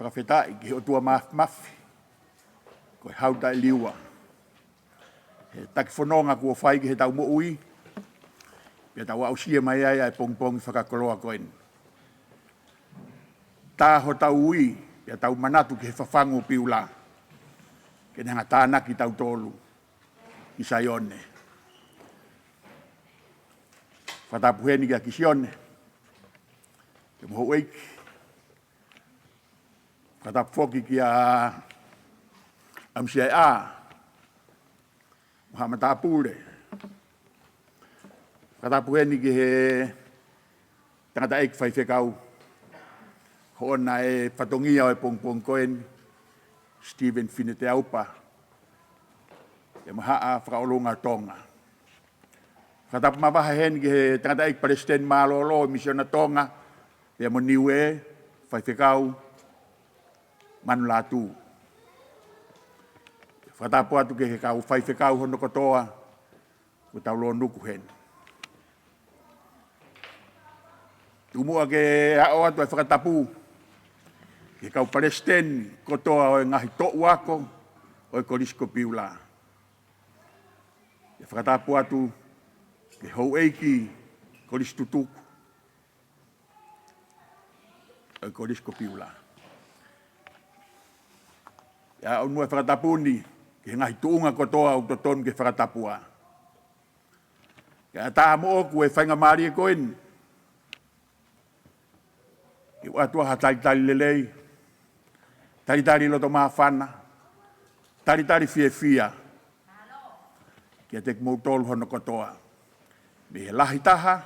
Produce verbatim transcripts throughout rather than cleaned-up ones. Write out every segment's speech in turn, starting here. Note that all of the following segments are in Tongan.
Fakafetaʻi ki he ʻOtua Māfimafi, ko e Hau Taʻeliua, he taki fononga kuo fai ki heʻetau moʻui, pea tau aʻusia mai ai ʻa e pongipongi fakakoloa ko eni. Tā hotau ui, pea tau manatu ki he fafangu ʻo Piula, ke ne hanga ʻo tānaki kitautolu ki Saione. Fakatapu heni kia Kisione, ke mo houʻeiki. Fakatapu foki kia ʻAmusiaʻa mo haʻa matāpule. Fakatapu heni ki he tangataʻeiki faifekau, hoʻona e fatongia ʻo e pongipongi ko eni, Stephen Fineteaupa, pea mo Haʻa Fakaʻolunga Tonga. Fakatapu mavahe heni ki he tangataʻeiki palesiteni mālōlō ʻo e Misiona Tonga pea mo Niue, Faifekau Manulatu. Fakatapu atu ki he kau faifekau hono kotoa kuo tau lōnuku heni. Tuku muʻa ke aʻu atu e fakatapu ki he kau palesiteni kotoa ʻo e ngaahi toʻu ako ʻo e Kolisi ko Piula. ʻE fakatapu atu ki he houʻeiki kolisi tutuku ʻo e Kolisi ko Piula. ʻE aʻu muʻa e fakatapu ni ki he ngaahi tuʻunga kotoa ʻoku totonu ke fakatapua. Kae ʻatā moʻoku e faingamālie ko eni ke u ʻoatu ha talitali lelei, talitali loto māfana, talitali fiefia kiate kimoutolu hono kotoa, mei he lahi taha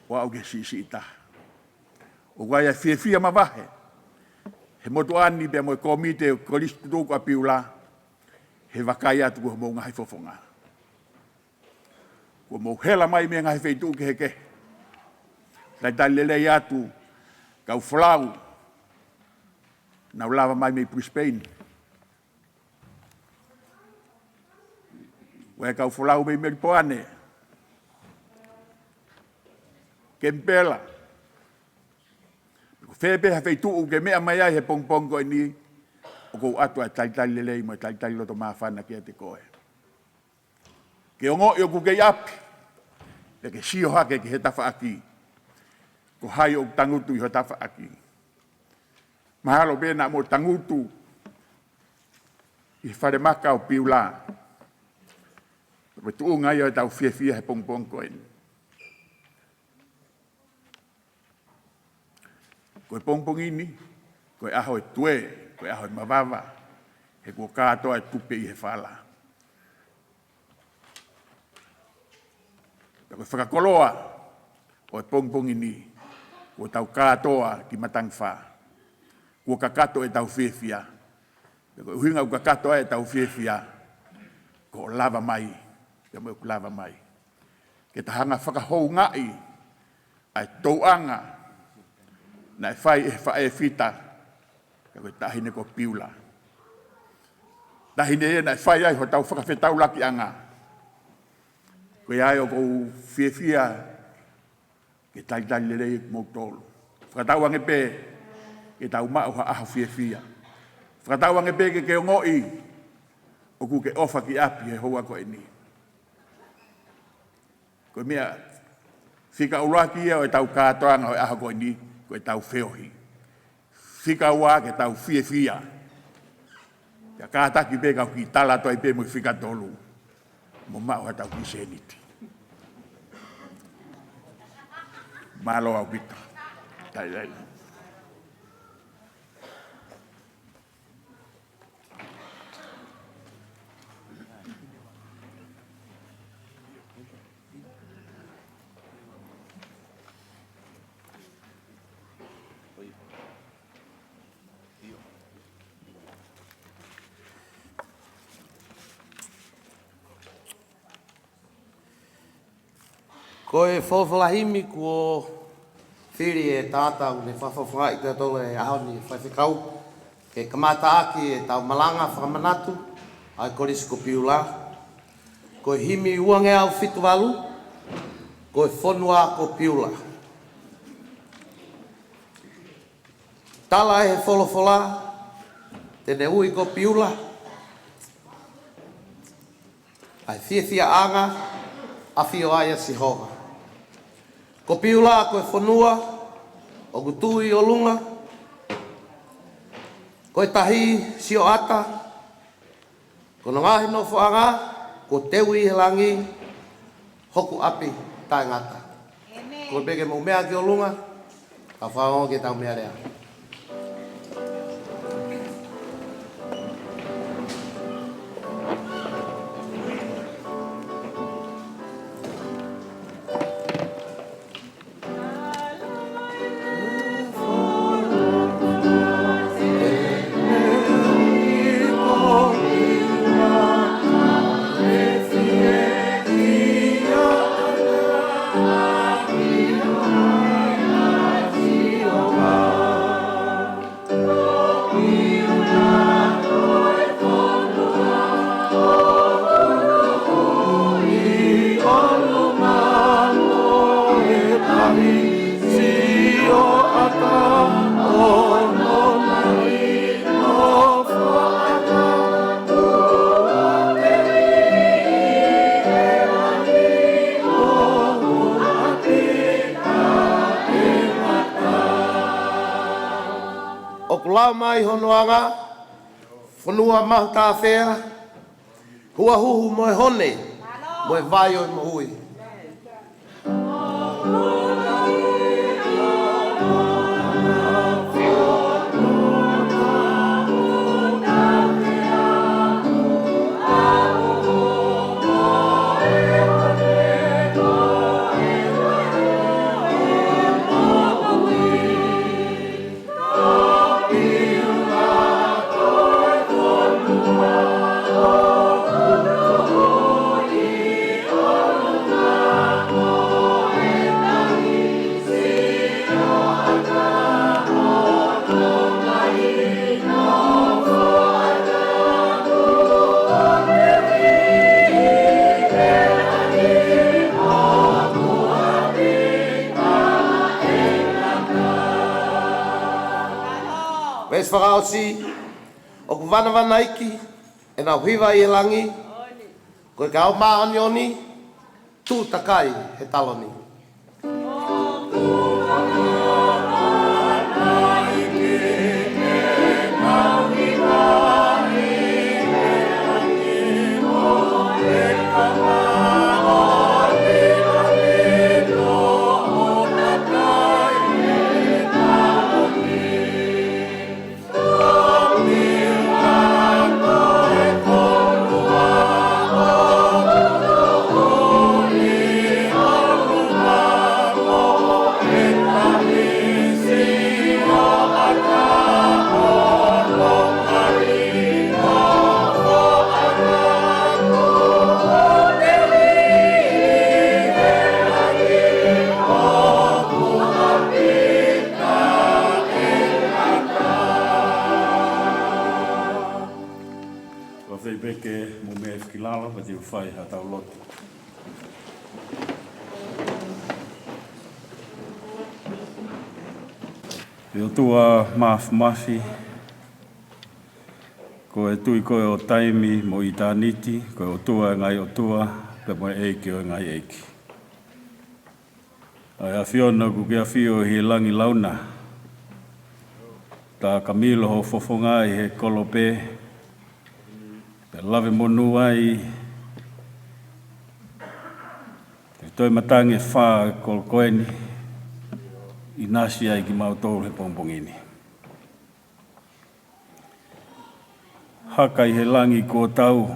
ʻo aʻu ki he siʻisiʻi taha. ʻOku ʻi ai e fiefia mavahe he motuʻa ni pea mo e kōmite ʻo e Kolisi Tutuku ʻa Piula, he vakai atu ki hoʻomou ngaahi fofonga. Kuo mou hela mai mei he ngaahi feituʻu kehekehe. Talitali lelei atu kau folau naʻa nau lava mai mei Brisbane. ʻOku ʻi ai e kau folau mei Melipoane, Kenipela. Ko fē pē ha feituʻu ʻoku ke meʻa mai ai he pongipongi ko eni, ʻoku ou ʻoatu e talitali lelei mo e talitali loto māfana kiate koe. Ke ongoʻi ʻoku ke ʻi ʻapi, pea ke sio hake ki he tafaʻaki, ko hai ʻoku tangutu ʻi ho tafaʻaki. Mahalo pē naʻa mou tangutu ʻi he falemaka ʻo Piula. Ko e tuʻunga ia ʻo ʻetau fiefia he pongipongi ko eni. Ko e pongipongi ni, ko e ʻaho ʻo e tue, ko e ʻaho ʻo e mavava, he kuo kātoa e tupe ʻi he fala. Pea ko e fakakoloa ʻo e pongipongi ni, kuo tau kātoa ki Matangifā. Kuo kakato ʻetau fiefia. Pea ko e ʻuhinga ʻoku kakato ai ʻetau fiefia, ko hoʻo lava mai, pea mo ʻeku lava mai, ke ta hanga ʻo fakahoungaʻi ʻa e tōʻonga naʻe fai ʻe he faʻē fita, ka ko e Taʻahine ko Piula. Taʻahine ia naʻe fai ai hotau fakafetaulakiʻanga. Ko ia ai ʻoku ou fiefia ke talitali lelei kimoutolu. Fakatauange pē ke tau maʻu ha ʻaho fiefia. Fakatauange pē ke ke ongoʻi ʻoku ke ʻofa ki ʻapi he houa ko eni. Ko e meʻa fika ʻuluaki ia ʻo ʻetau kātoanga ʻo e ʻaho ko eni, ko ʻetau feohi. Fika ua ke tau fiefia. Pea kātaki pē kau kiʻi tala atu ai pē mo e fika tolu, mo maʻu haʻatau kiʻi sēniti. Mālō ʻaupito. Tailai. Ko e folofola himi kuo fili ʻe he taʻata ʻoku ne fakafofongaʻi kitautolu he ʻaho ni, Faifekau, ke kamataʻaki ʻetau malanga fakamanatu ʻa e Kolisi ko Piula. Ko e himi ua ngeau fitu valu, ko e Fonua ko Piula. Tala ʻe he folofola, te ne ui ko Piula ʻa e fiefiaʻanga ʻafio ai ʻa Sihova. Ko Piula ko e fonua ʻoku tuʻu ʻi ʻolunga, ko e tahi sioʻata, ko hono ngaahi nofoʻanga kuo teu ʻi he langi, hoku ʻapi taʻengata. ʻĒmeni. Ko e peke mo mea ki ʻolunga, ka fanongo ki heʻetau meʻalea. ʻOku lau mai hono anga, fonua mahuʻinga, huahuhu mo e hone, mo e vai ʻo e moʻui. Veesi fakaʻosi, ʻoku vanavanaiki ʻenau hiva ʻi he langi, ko e kau māʻoniʻoni, tuʻu takai he taloni. Ua fei peke mo mea e fiki lalo, pea te u fai haʻatau lotu. ʻE ʻOtua Māfimafi, ko e Tuʻi koe ʻo taimi mo ʻitāniti, ko e ʻOtua ʻo e ngaahi ʻotua, pea mo e ʻEiki ʻo e ngaahi ʻeiki. ʻA e ʻAfiona ʻoku ke ʻafio ʻi he langi launa, tā ka milo ho fofonga ʻi he kolope, pea lave monū ai ʻa e toe matangi ʻe fā ʻo e kolo ko eni, ʻinasi ai kimautolu he pongipongi ni. Haka ʻi he langi kuo tau,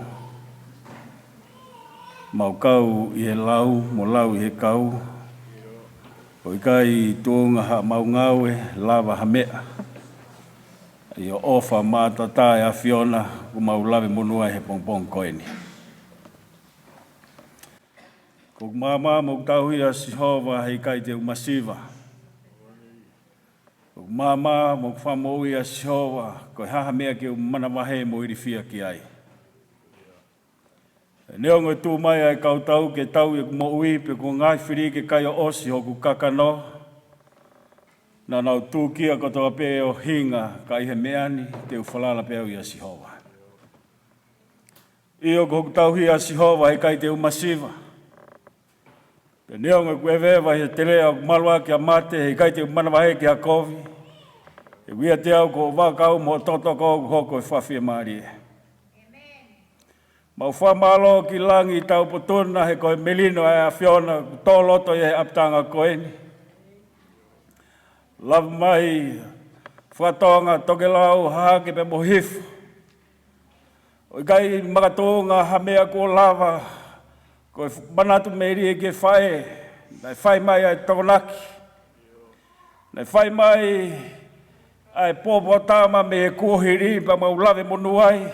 mau kau ʻi he lau, mo lau ʻi he kau, ʻo ʻikai tuʻunga haʻamau ngāue, lava ha meʻa ʻi hoʻo ʻofa maʻataʻatā ʻe ʻAfiona, ʻoku mau lave monū ai he pongipongi ko eni. ʻOku māmā mo ʻoku tauhi ʻa Sihova, heʻikai te u masiva. ʻOku māmā mo ʻoku fakamoʻui ʻa Sihova, ko e hā ha meʻa ke u manavahē mo ilifia ki ai. Neongo ʻe tuʻu mai ʻa e kau tau ke tauʻi ʻeku moʻui, pe ko e ngaahi fili ke kai ʻo ʻosi hoku kakano, Naʻa nau tūkia kotoa pē ʻo hinga, ka ʻi he meʻa ni te u falala pē au ʻia Sihova. ʻIo, ko hoku tauhi ʻa Sihova, he ʻikai te u masiva. Pea neongo ʻeku ʻeveʻeva ʻi he teleʻa ʻoku malu ʻaki ʻa mate, he ʻikai te u manavahē ki ha kovi. He ʻoku ʻiate au ko hoʻo vaka mo hoʻo tokotoko ʻoku hoko ʻo fakafiemālie. Mau fakamālō ki langi taupotu na he ko e melino ʻa e ʻAfiona kuo tō loto ʻi he ʻapitanga ko eni. Lava mai Fakatonga, Tokelau, Hahake pea mo Hifo. ʻOku ʻikai makatuʻunga ha meʻa kuo lava, ko e manatu melie ki he faʻē, naʻe fai mai ʻa e tokonaki. Naʻe fai mai ʻa e pōpoaki tama mei he kuohili pea mau lave monū ai.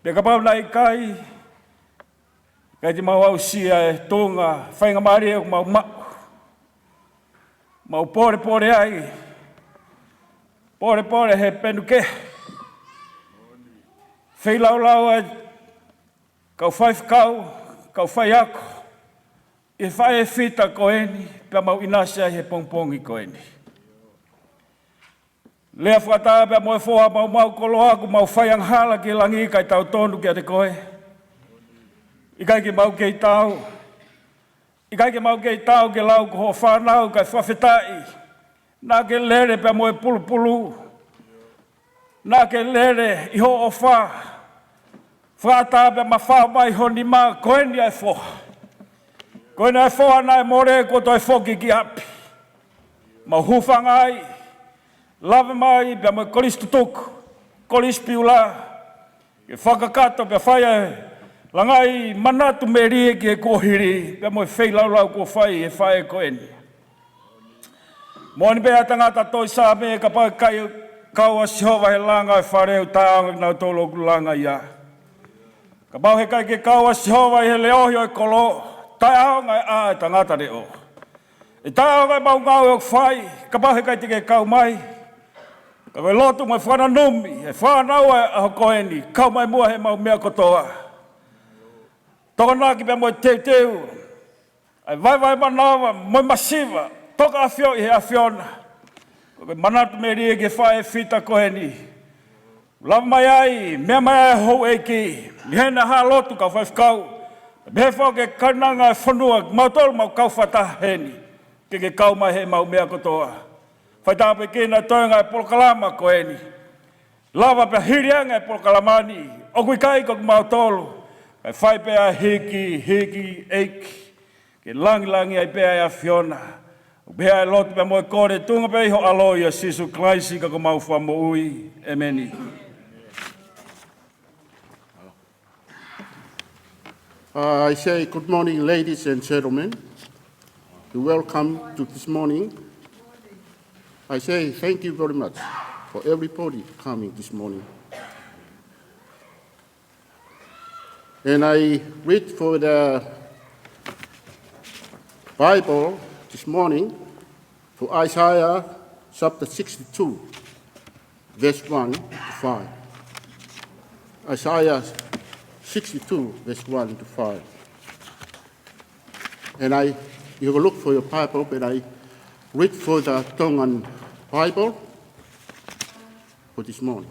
Pea kapau naʻe ʻikai, ʻikai te mau aʻusia e tuʻunga faingamālie ʻoku mau maʻu. Mau polepole ai. Polepole he penuke. Feilaulau ʻa e kau faifekau, kau faiako ʻi he faʻē fita ko eni, pea mau ʻinasi ai he pongipongi ko eni. Lea fakataha pea mo e foha maumau koloa, kuo mau fai angahala ki langi kae tautonu kiate koe. ʻIkai ke mau kei taau. ʻIkai ke mau kei taau ke lau ko hoʻo fānau kae fakafetaʻi. Naʻa ke lele pea mo e pulupulu. Naʻa ke lele ʻi hoʻo ʻofa. Fakaʻatā pea mafao mai ho nima, ko eni ʻa e foha. Ko eni ʻa e foha naʻe mole kuo toe foki ki ʻapi. Mau hūfanga ai, lava mai pea mo e kolisi tutuku, kolisi piula, ke fakakakato pea fai ʻa e langaʻi manatu melie ki he kuohili, pea mo e feilaulau kuo fai ʻe he faʻē ko eni. Moʻoni pē ʻa e tangata toi Saame, kapau ʻe ʻikai kau ʻa Sihova he langa ʻo e fale, ʻoku taʻeʻaonga kinautolu ʻoku langa ia. Kapau he ʻikai ke kau ʻa Sihova ʻi he leʻohi ʻo e kolo, taʻeʻaonga ʻa e tangata leʻo. ʻE taʻeʻaonga ʻemau ngāue ʻoku fai, kapau he ʻikai te ke kau mai. Ka ko e lotu mo e fakananumi ʻa e fānau ʻo e ʻaho ko eni, kau mai muʻa heʻemau meʻa kotoa. Tokonaki pea mo e teuteu ʻa e vaevae manava mo e masiva, toka ʻafio ʻi he ʻAfiona. Ko e manatu melie ki he faʻē fita ko eni. Lava mai ai, meʻa mai ai houʻeiki, mei heʻena hala lotu kau faifekau. Mei he foʻi kaunanga ʻo e fonua, kimautolu mau kau fakataha heni. Ke ke kau mai heʻemau meʻa kotoa. Fai tāpuekina e toenga ʻo e polokalama ko eni. Lava pea hili ange e polokalama ni, ʻoku ʻikai ko kimautolu. Kae fai pē ʻa e hiki, hiki, ʻEiki. Ke langilangiʻia pē ʻa e ʻAfiona. ʻOku pehē ʻa e lotu pea mo e kole tuʻunga pē ʻi ho ʻAlo ʻia Sīsū Kalaisi ko homau Fakamoʻui. ʻEmeni. Uh, I say good morning, ladies and gentlemen. You're welcome to this morning. I say thank you very much for everybody coming this morning. And I read for the Bible this morning for Isaiah chapter sixty-two, verse one to five. Isaiah sixty-two, verse one to five. And I, you have a look for your Bible, and I read for the Tongan Bible for this morning.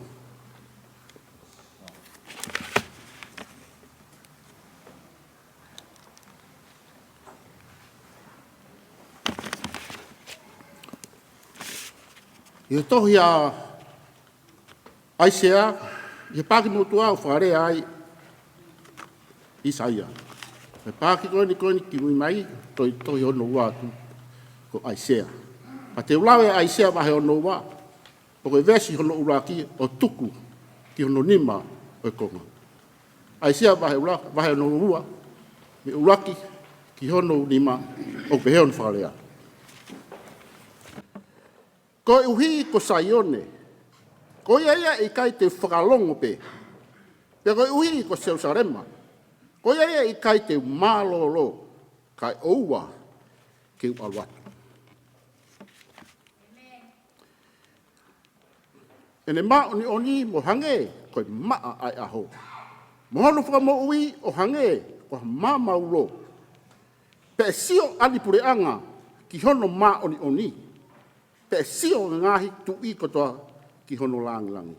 ʻI he tohi ʻa ʻAisea, ʻi he paaki motuʻa ʻoku fakalea ai ʻa ʻAisea. He paaki ko eni, ko eni kimui mai, tohi, tohi hono ua atu ko ʻAisea. Pea te u lau ʻa ʻAisea vahe hono ua, ʻo ko e veesi hono ʻuluaki ʻo tuku ki hono nima ʻo e konga. ʻAisea vahe ʻuluaki, vahe hono ua, mei he ʻuluaki ki hono nima, ʻoku pehē hono fakalea. Koeʻuhi ko Saione, ko ia ia ʻe ʻikai te u fakalongo pē. Pea koeʻuhi ko Selusalema, ko ia ia ʻe ʻikai te u mālōlō, kae ʻoua ke u ʻalu atu. ʻEne māʻoniʻoni mo hangē ko e maʻa ʻa e ʻaho, mo hono fakamoʻui ʻo hangē ko ha maama ulo. Pea ʻe sio ʻa e puleʻanga ki hono māʻoniʻoni, pea ʻe sio e ngaahi tuʻi kotoa ki hono lāngilangi.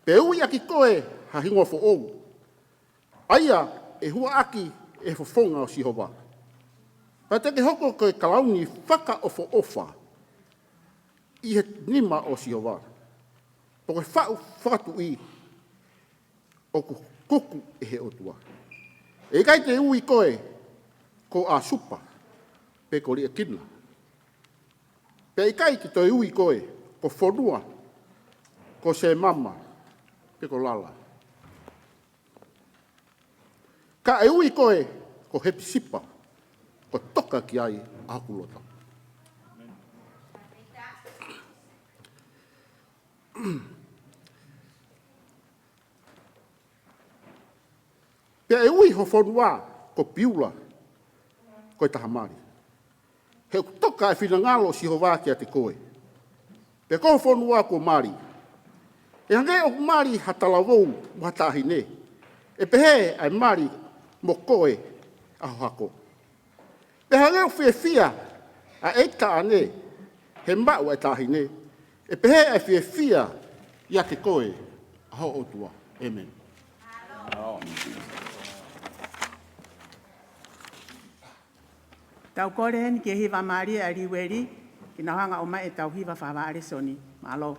Pea ui ʻaki koe ha hingoa foʻou, ʻa ia ʻe huaʻaki ʻe he fofonga ʻo Sihova. Pea te ke hoko ko e kalauni fakaʻofoʻofa ʻi he nima ʻo Sihova, pea ko e faʻu fakatuʻi ʻoku kuku ʻe he ʻOtua. ʻE ʻikai te u ui koe ko ʻAsupa, pe ko Liʻekina. Pea ʻikai te u ui koe ko Fonua, ko Semama, pe ko Lala. Ka ʻe ui koe ko Hepisipa, ko e toka ki ai ʻa hoku loto. Pea ʻe ui ho fonua ko Piula, ko e taha mali. He ʻoku toka e finangalo ʻo Sihova kiate koe. Pea ko ho fonua kuo mali, ʻe hangē ʻoku mali ha talavou mo ha taʻahine, ʻe pehē ʻa e mali mo koe ʻa ho hako. Pea hangē ʻoku fiefia ʻa e taʻahine he maʻu ʻa e taʻahine, ʻe pehē ʻa e fiefia ʻiate koe ʻa ho ʻOtua. ʻĒmeni. Tau kole heni ki he hiva mālie ʻa Liueli, ke nau hanga ʻo ʻomai ʻetau hiva fakavaʻa lēsoni. Mālō.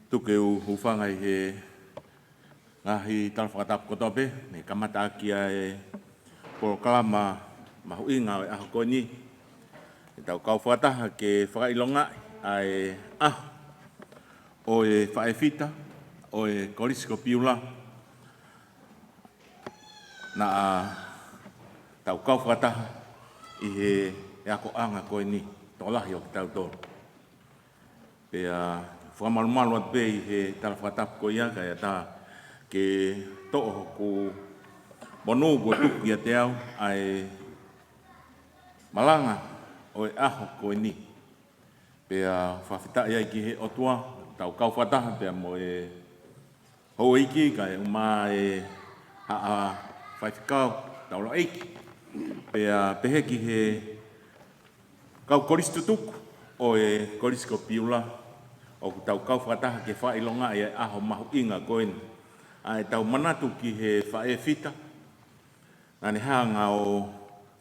Tuku ke u hūfanga ʻi he ngaahi tala fakatapu kotoa pē, ne kamata ʻaki ʻa e polokalama mahuʻinga ʻo e ʻaho ko eni. Ke tau kau fakataha ke fakaʻilongaʻi ʻa e ʻaho ʻo e faʻē fita ʻo e Kolisi ko Piula, Naʻa tau kau fakataha ʻi he akoʻanga ko eni, tokolahi ʻo kitautolu. Pea fakamalumalu atu pē ʻi he tala fakatapu ko ia, kae ʻatā ke toʻo hoku monū kuo tuku kiate au ʻa e malanga ʻo e ʻaho ko eni. Pea fakafetaʻi ai ki he ʻOtua, tau kau fakataha pea mo e houʻeiki kae ʻumaʻā e haʻa faifekau taulaʻeiki. Pea pehē ki he kau kolisi tutuku ʻo e Kolisi ko Piula, ʻoku tau kau fakataha ke fakaʻilongaʻi e ʻaho mahuʻinga ko eni. ʻA e tau manatu ki he faʻē Fita, naʻa ne hanga ʻo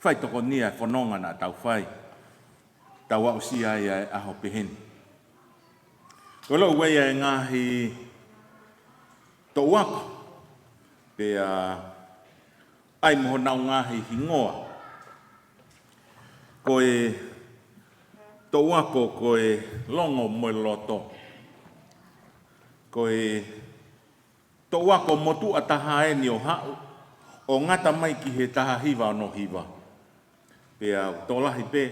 fai tokoni ʻa e fononga naʻa tau fai. Tau aʻusia ai ʻa e ʻaho pehē ni. Ko e lau ʻa e ngaahi toʻu ako, pea ʻai mo honau ngaahi hingoa. Ko e toʻu ako ko e longo mo e loto. Ko e toʻu ako motuʻa taha eni ʻo haʻu, ʻo ngata mai ki he taha hiva ono hiva. Pea ʻoku tokolahi pē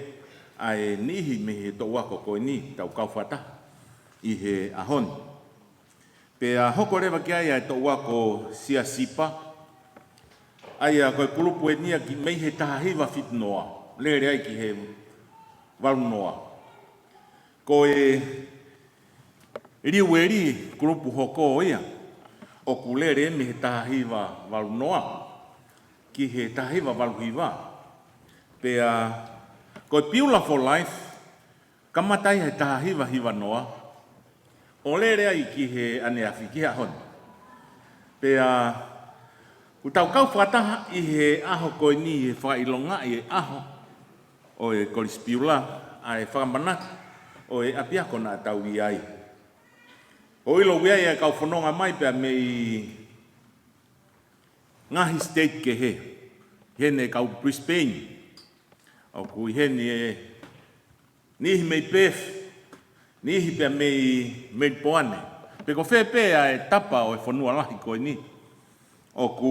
ʻa e niʻihi mei he toʻu ako ko eni tau kau fakataha ʻi he ʻaho ni. Pea hoko leva ki ai ʻa e toʻu ako Siasipa, ʻa ia ko e kulupu eni ia ki mei he taha hiva fitu noa, lele ai ki he valu noa. Ko e Liueli kulupu hoko ia, ʻoku lele mei he taha hiva valu noa ki he taha hiva valu hiva. Pea ko e Piula for Life, kamata ai he taha hiva hiva noa, ʻo lele ai ki he ʻaneafi, ki he ʻaho ni. Pea ʻoku tau kau fakataha ʻi he ʻaho ko eni he fakaʻilongaʻi e ʻaho ʻo e Kolisi Piula, ʻa e fakamanatu ʻo e ʻapiako naʻa tau ʻi ai. ʻO ʻilo ʻoku ʻi ai e kau fononga mai pea mei ngaahi state kehe. ʻI heni e kau Brisbane. ʻOku ʻi heni e niʻihi mei Perth, niʻihi pea mei Melipoane. Pe ko fē pē ʻa e tapa ʻo e fonua lahi ko eni ʻoku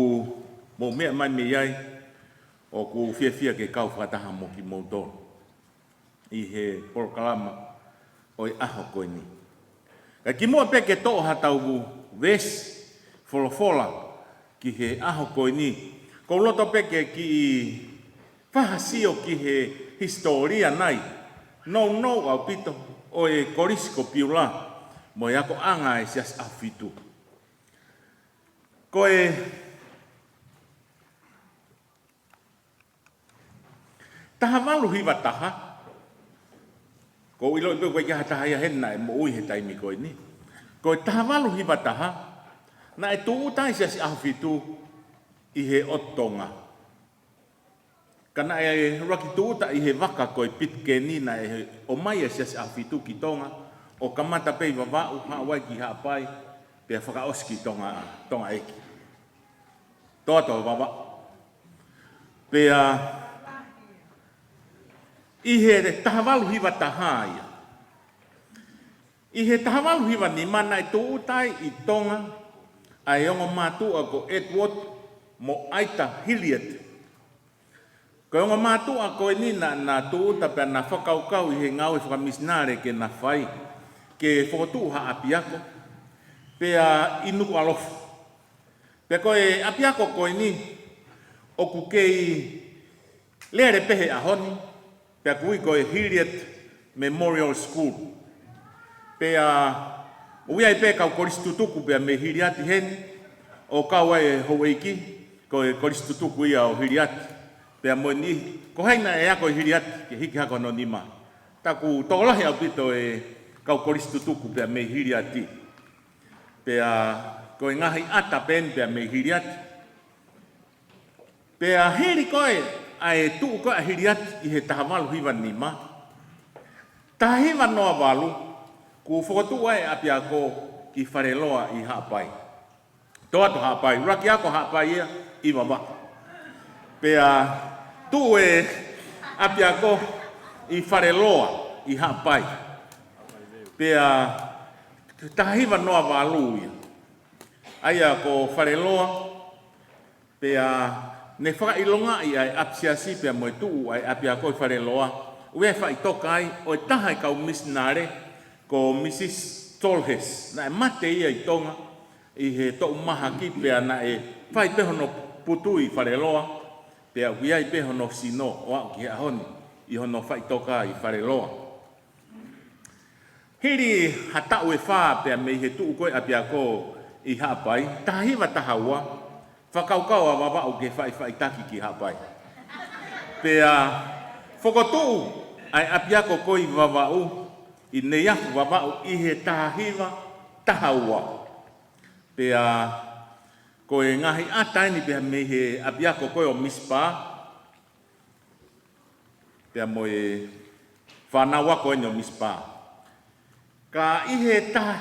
mou meʻa mai mei ai, ʻoku fiefia ke kau fakataha mo kimoutolu ʻi he polokalama ʻo e ʻaho ko eni. Ka kimuʻa pē ke toʻo haʻatau veesi folofola ki he ʻaho ko eni, ʻoku ou loto pē ke kiʻi fakasio ki he hisitōlia nai nounou ʻaupito ʻo e Kolisi ko Piula mo e akoʻanga e Siasi ʻAhofitu. Ko e taha valu hiva taha, ʻoku ou ʻilo pē ʻoku ʻikai ha taha ia heni naʻe moʻui he taimi ko eni. Ko e taha valu hiva taha, naʻe tūʻuta ai e Siasi ʻAhofitu ʻi he ʻOtu Tonga. Ka naʻe ʻuluaki tūʻuta ʻi he vaka ko e Pitikeni, naʻe ʻomai e Siasi ʻAhofitu ki Tonga, ʻo kamata pē ʻi Vavaʻu, haʻu ai ki Haʻapai, pea fakaʻosi ki Tonga, Tongaʻeiki. Toʻa toʻa Vavaʻu. Pea ʻi he taha valu hiva taha ia. ʻI he taha valu hiva nima naʻe tūʻuta ai ʻi Tonga ʻa e ongo mātuʻa ko Edward mo ʻAita Hilliard. Ko e ongo mātuʻa ko eni naʻa na tūʻuta pea na fakakaukau ʻi he ngāue fakamisinale ke na fai, ke fokotuʻu ha ʻapiako, pea ʻi Nukuʻalofa. Pea ko e ʻapiako ko eni ʻoku kei lele pē he ʻaho ni, pea ʻoku ui ko e Hilliard Memorial School. Pea ʻoku ʻi ai pē kau kolisi tutuku pea mei Hiliati heni, ʻo kau ai e houʻeiki, ko e kolisi tutuku ia ʻo Hiliati. Pea mo e niʻihi, ko hai naʻe ako ʻi Hiliati, ke hiki hake hono nima. Taku tokolahi ʻaupito e kau kolisi tutuku pea mei Hiliati. Pea ko e ngaahi ʻata pē eni pea mei Hiliati. Pea hili ko ē ʻa e tuʻu ko ē ʻa Hiliati ʻi he taha valu hiva nima, taha hiva noa valu, kuo fokotuʻu ai e ʻapiako ki Faleloa ʻi Haʻapai. Toʻa toʻa Haʻapai, ʻuluaki ako Haʻapai ia ʻi Vavaʻu. Pea tuʻu e ʻapiako ʻi Faleloa ʻi Haʻapai. Pea taha hiva noa valu ia. ʻA ia ko Faleloa, pea Ne fakaʻilongaʻi ʻa e ʻapisiasi pea mo e tuʻu ʻa e ʻapiako ʻi Faleloa, ʻoku ʻi ai e faʻitoka ai ʻo e taha e kau misinale ko Mrs Tolhurst. Naʻe mate ia ʻi Tonga ʻi he toʻu mahaki pea naʻe fai pē hono putu ʻi Faleloa, pea ʻoku ʻi ai pē hono sino ʻo aʻu ki he ʻaho ni ʻi hono faʻitoka ʻi Faleloa. Hili ha taʻu ʻe fā pea mei he tuʻu ko ē ʻapiako ʻi Haʻapai, taha hiva taha ua, fakakaukau ʻa Vavaʻu ke faʻifaʻitaki ki Haʻapai. Pea fokotuʻu ʻa e ʻapiako ko ē ʻi Vavaʻu, ʻi Neiafu Vavaʻu ʻi he taha hiva taha ua. Pea ko e ngaahi ʻata eni pea mei he ʻapiako ko ē ʻo Misipa, pea mo e fānau ako eni ʻo Misipa. Ka ʻi he taha,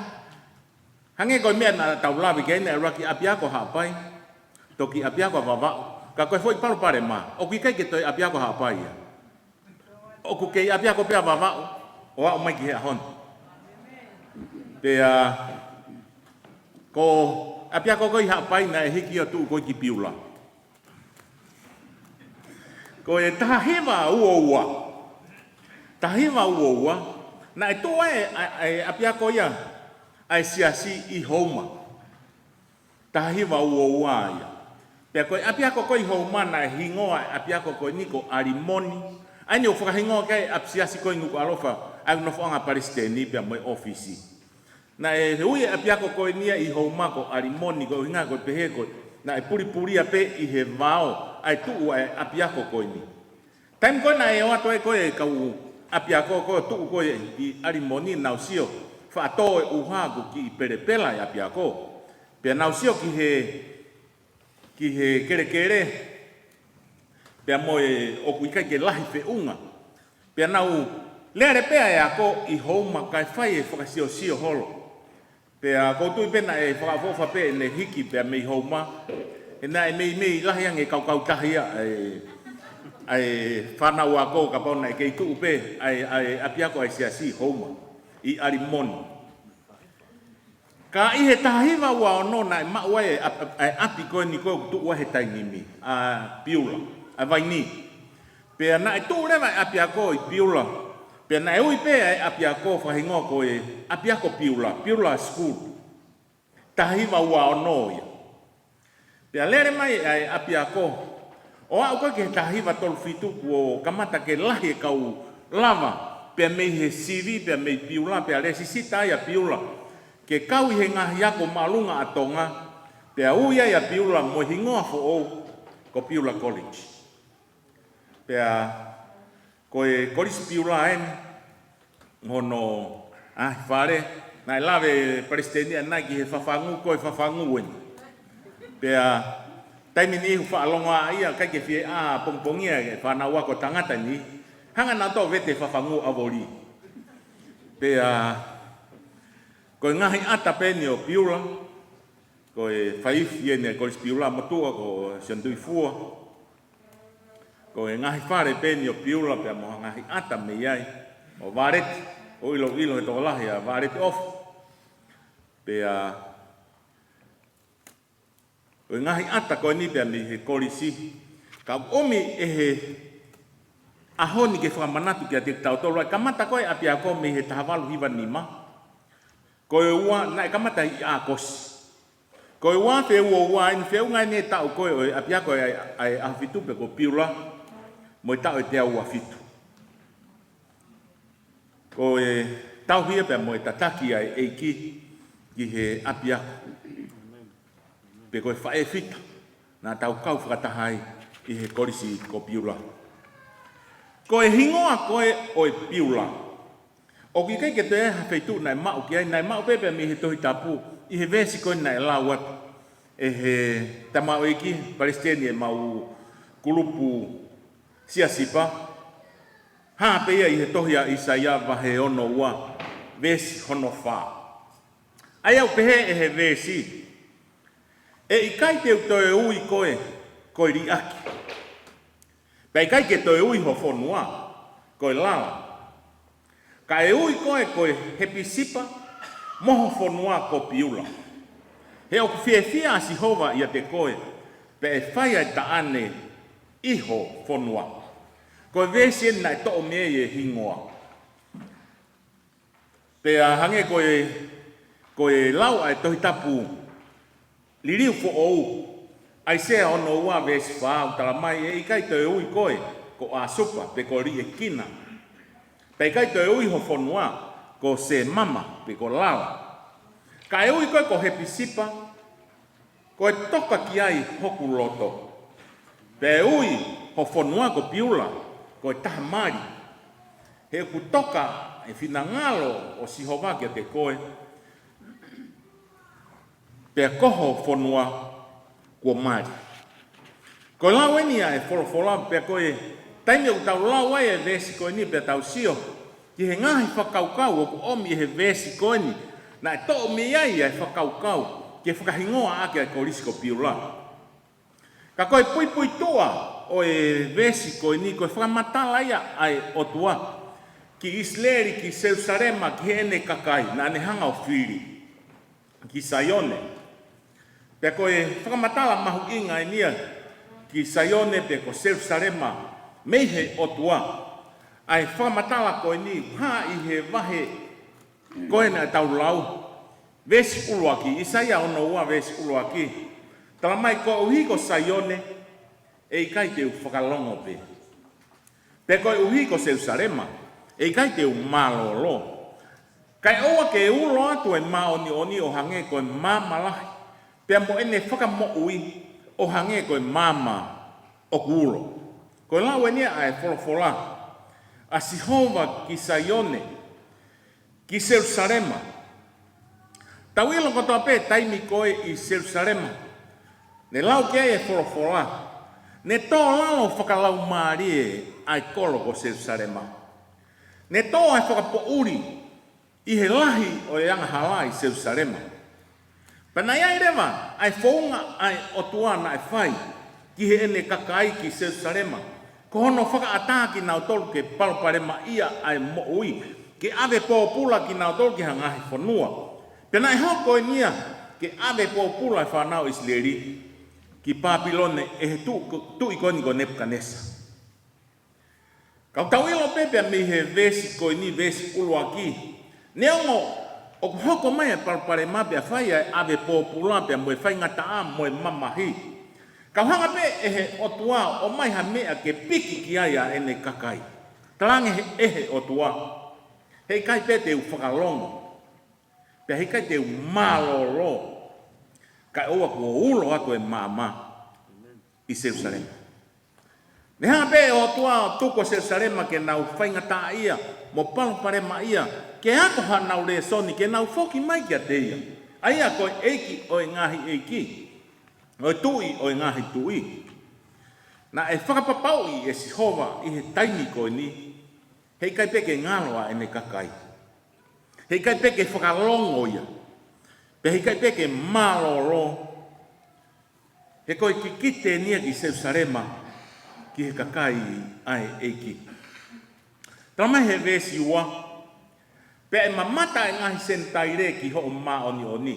hangē ko e meʻa naʻa tau lave ki ai, naʻe ʻuluaki ʻapiako Haʻapai, toki ʻapiako Vavaʻu, ka ko e foʻi palopalema, ʻoku ʻikai ke toe ʻapiako Haʻapai ia. ʻOku kei ʻapiako pē ʻa Vavaʻu ʻo aʻu mai ki he ʻaho ni. Pea ko e ʻapiako ko ē ʻi Haʻapai naʻe hiki ʻo tuʻu ko ē ki Piula. Ko e taha hiva ua ua. Taha hiva ua ua, naʻe tuʻu ai ʻa e, ʻa e ʻapiako ia ʻa e siasi ʻi Houma. Taha hiva ua ua ia. Pea ko e ʻapiako ko ē ʻi Houma naʻe hingoa ʻa e ʻapiako ko eni ko ʻAlimoni. ʻA eni ʻoku fakahingoa ki ai e ʻapisiasi ko ē ʻi Nukuʻalofa, ʻa e nofoʻanga palesiteni pea mo e ʻōfisi. Naʻe ui e ʻapiako ko eni ia ʻi Houma ko ʻAlimoni, ko e ʻuhinga ko e pehē ko e naʻe pulipulia pē ʻi he vao ʻa e tuʻu ʻa e ʻapiako ko eni. Taimi ko ē naʻe ō atu ai ko ē e kau ʻapiako ko ē ʻo tuʻu ko ē ʻi ʻAlimoni, nau sio faʻa tō e ʻuha ʻoku kiʻi pelepela e ʻapiako. Pea nau sio ki he, ki he kelekele, pea mo e ʻoku ʻikai ke lahi feʻunga. Pea nau lele pē ʻa e ako ʻi Houma kae fai e fakasiosio holo. Pea ʻoku ou tui pē naʻe fakaʻofoʻofa pē ʻene hiki pea mei Houma. He naʻe meimei lahi ange e kaukautahi ia ʻa e, ʻa e fānau ako kapau naʻe kei tuʻu pē ʻa e, ʻa e ʻapiako ʻa e siasi ʻi Houma, ʻi ʻAlimoni. Ka ʻi he taha hiva ua ono naʻe maʻu ai e ʻap-, ʻa e ʻapi ko eni ko ē ʻoku tuʻu ai he taimi ni, ʻa Piula, ʻa Vaini. Pea naʻe tuʻu leva e ʻapiako ʻi Piula. Pea naʻe ui pē ʻa e ʻapiako fakahingoa ko e ʻApiako Piula, Piula School. Taha hiva ua ono ia. Pea lele mai ʻa e ʻapiako ʻo aʻu ko ē ki he taha hiva tolu fitu kuo kamata ke lahi e kau lava, pea mei he sivi, pea mei Piula, pea lēsisita ai ʻa Piula ke kau ʻi he ngaahi ako māʻolunga ʻa Tonga, pea ui ai ʻa Piula mo e hingoa foʻou ko Piula College. Pea ko e Kolisi Piula eni, hono ʻaho fale, naʻe lave e palesiteni ʻanenai ki he fafangu, ko e fafangu eni. Pea taimi ni ʻoku faʻa longoaʻa ia, ʻikai ke fie ʻā pongipongia e fānau ako tangata ni, hanga nautolu ʻo vete fafangu ʻa Voli. Pea ko e ngaahi ʻata pē eni ʻo Piula, ko e faifi eni e Kolisi Piula motuʻa ko Sione Tuʻifua. Ko e ngaahi fale pē eni ʻo Piula pea mo e ngaahi ʻata mei ai. ʻO Vāleti, ʻoku ʻiloʻilo he tokolahi ʻa Vāleti ʻOfa. Pea ko e ngaahi ʻata ko eni pea mei he kolisi. Ka ʻomi ʻe he ʻaho ni ke fakamanatu kiate kitautolu, ʻa e kamata ko ē ʻapiako mei he taha valu hiva nima. Ko e ua, naʻe kamata ʻi ʻAokosi. Ko e ua afe ua ua eni, feʻunga eni e taʻu ko ē ʻo e ʻapiako ʻa e, ʻa e ʻAhofitu pe ko Piula, mo e taʻu ʻe teau ua fitu. Ko e tauhi ia pea mo e tataki ʻa e ʻEiki ki he ʻapiako. Pe ko e faʻē fita naʻa tau kau fakataha ai ʻi he kolisi ko Piula. Ko e hingoa ko ē ʻo e Piula, ʻoku ʻikai ke toe ʻi ai ha feituʻu naʻe maʻu ki ai, naʻe maʻu pē pea mei he Tohi Tapu, ʻi he veesi ko ē naʻe lau atu ʻe he tamaioʻeiki palesiteni ʻemau kulupu Siasipa, hā pē ia ʻi he tohi ʻa ʻAisea vahe ono ua, veesi hono fā. ʻA ia ʻoku pehē ʻe he veesi, ʻE ʻikai te u toe ui koe ko e liʻaki, pea ʻikai ke toe ui ho fonua ko e lala. Ka ʻe ui koe ko e Hepisipa mo ho fonua ko Piula. He ʻoku fiefia ʻa Sihova ʻiate koe, pea ʻe fai ʻa e taʻane ʻi ho fonua. Ko e veesi eni naʻe toʻo mei ai e hingoa. Pea hangē ko e, ko e lau ʻa e Tohi Tapu Liliu Foʻou, ʻAisea ono ua veesi fā, ʻoku tala mai, ʻE ʻikai toe ui koe ko ʻAsupa, pe ko Liʻekina. Pea ʻikai toe ui ho fonua ko Semama, pe ko Lala. Ka ʻe ui koe ko Hepisipa, ko e toka ki ai hoku loto. Pea ʻe ui ho fonua ko Piula, ko e taha mali. He ʻoku toka e finangalo ʻo Sihova kiate koe, pea ko ho fonua kuo mali. Ko e lau eni ʻa e folofola, pea ko e taimi ʻoku tau lau ai e veesi ko eni pea tau sio ki he ngaahi fakakaukau ʻoku ʻomi ʻe he veesi ko eni, naʻe toʻo mei ai ʻa e fakakaukau ke fakahingoa ʻaki ʻa e kolisi ko Piula. Ka ko e puipuituʻa ʻo e veesi ko eni, ko e fakamatala ia ʻa e ʻOtua ki ʻIsileli, ki Selusalema, ki heʻene kakai, naʻa ne hanga ʻo fili ki Saione. Pea ko e fakamatala mahuʻinga eni ia ki Saione pe ko Selusalema mei he ʻOtua. ʻA e fakamatala ko eni ʻoku hā ʻi he vahe ko ē naʻa tau lau, veesi ʻuluaki, ʻAisea ono ua veesi ʻuluaki. Tala mai, Koeʻuhi ko Saione, ʻe ʻikai te u fakalongo pē. Pea koeʻuhi ko Selusalema, ʻe ʻikai te u mālōlō. Kae ʻoua ke ulo atu e māʻoniʻoni ʻo hangē ko e maama lahi, pea mo ʻene fakamoʻui ʻo hangē ko e maama ʻoku ulo. Ko e lau eni ia ʻa e folofola ʻa Sihova ki Saione, ki Selusalema. Tau ʻilo kotoa pē taimi ko ē ʻi Selusalema, ne lau ki ai e folofola, ne tō lalo fakalaumālie ʻa e kolo ko Selusalema. Ne tō ʻa e fakapoʻuli ʻi he lahi ʻo e angahala ʻi Selusalema. Pea naʻe ʻi ai leva ʻa e founga ʻa e ʻOtua naʻe fai ki heʻene kakai ki Selusalema, ko hono fakaʻatā kinautolu ke palopalemaʻia ʻa e moʻui, ke ʻave pōpula kinautolu ki ha ngaahi fonua. Pea naʻe hoko eni ia ke ʻave pōpula e fānau ʻIsileli ki Pāpilone ʻe he tuʻi, tuʻi ko eni ko Nepukanesa. Ka ʻoku tau ʻilo pē pea mei he veesi ko eni, veesi ʻuluaki, neongo ʻoku hoko mai e palopalema pea fai ʻa e ʻave pōpula pea mo e faingataʻa mo e mamahi, ka ʻoku hanga pē ʻe he ʻOtua ʻo ʻomai ha meʻa ke piki ki ai ʻa ʻene kakai. Talaange he, ʻe he ʻOtua, He ʻikai pē te u fakalongo, pea he ʻikai te u mālōlō, kae ʻoua kuo ulo atu e maama ʻi Selusalema. Ne hanga pē ʻe he ʻOtua ʻo tuku ʻa Selusalema ke nau faingataʻaʻia mo palopalemaʻia, ke ako haʻanau lēsoni, ke nau foki mai kiate ia, ʻa ia ko e ʻEiki ʻo e ngaahi ʻeiki, ʻo e Tuʻi ʻo e ngaahi tuʻi. Naʻe fakapapauʻi ʻe Sihova ʻi he taimi ko eni, he ʻikai pē ke ngalo ʻa ʻene kakai. He ʻikai pē ke fakalongo ia. Pea he ʻikai pē ke mālōlō. He ko e kikite eni ia ki Selusalema, ki he kakai ʻa e ʻEiki. Tala mai he veesi ua, Pea ʻe mamata e ngaahi Senitaile ki hoʻo māʻoniʻoni,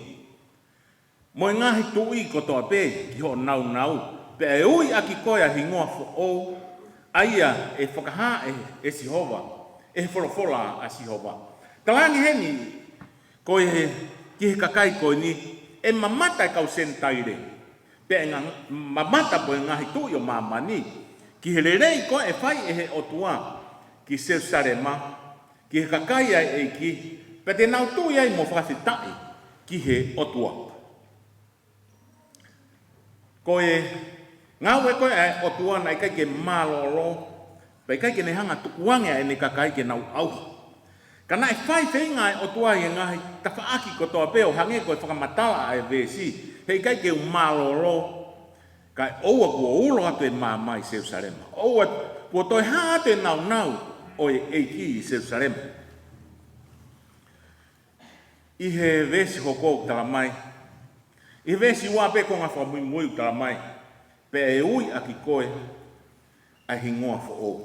mo e ngaahi tuʻi kotoa pē ki hoʻo nāunau, pea ʻe ui ʻaki koe ʻa e hingoa foʻou, ʻa ia ʻe fakahā ʻe, ʻe Sihova, ʻe he folofola ʻa Sihova. Talaange heni, ko e, ki he kakai ko eni, ʻe mamata e kau Senitaile, pea ʻe nga-, mamata pē ngaahi tuʻi ʻo māmani ki he lelei ko ē ʻe fai ʻe he ʻOtua ki Selusalema, ki he kakai ʻa e ʻEiki, pea te nau tui ai mo fakafetaʻi ki he ʻOtua. Ko e ngāue ko ē ʻa e ʻOtua naʻe ʻikai ke mālōlō, pea ʻikai ke ne hanga ʻo tukuange ʻa ʻene kakai ke nau ʻauha. Ka naʻe fai feinga ʻa e ʻOtua ʻi he ngaahi tafaʻaki kotoa pē ʻo hangē ko e fakamatala ʻa e veesi, He ʻikai te u mālōlō, kae ʻoua kuo ulo atu e maama ʻi Selusalema. ʻOua kuo toe hā atu e nāunau ʻo e ʻEiki ʻi Selusalema. ʻI he veesi hoko ʻoku tala mai, ʻi he veesi ua pē konga fakamuimui ʻoku tala mai, Pea ʻe ui ʻaki koe ʻa e hingoa foʻou.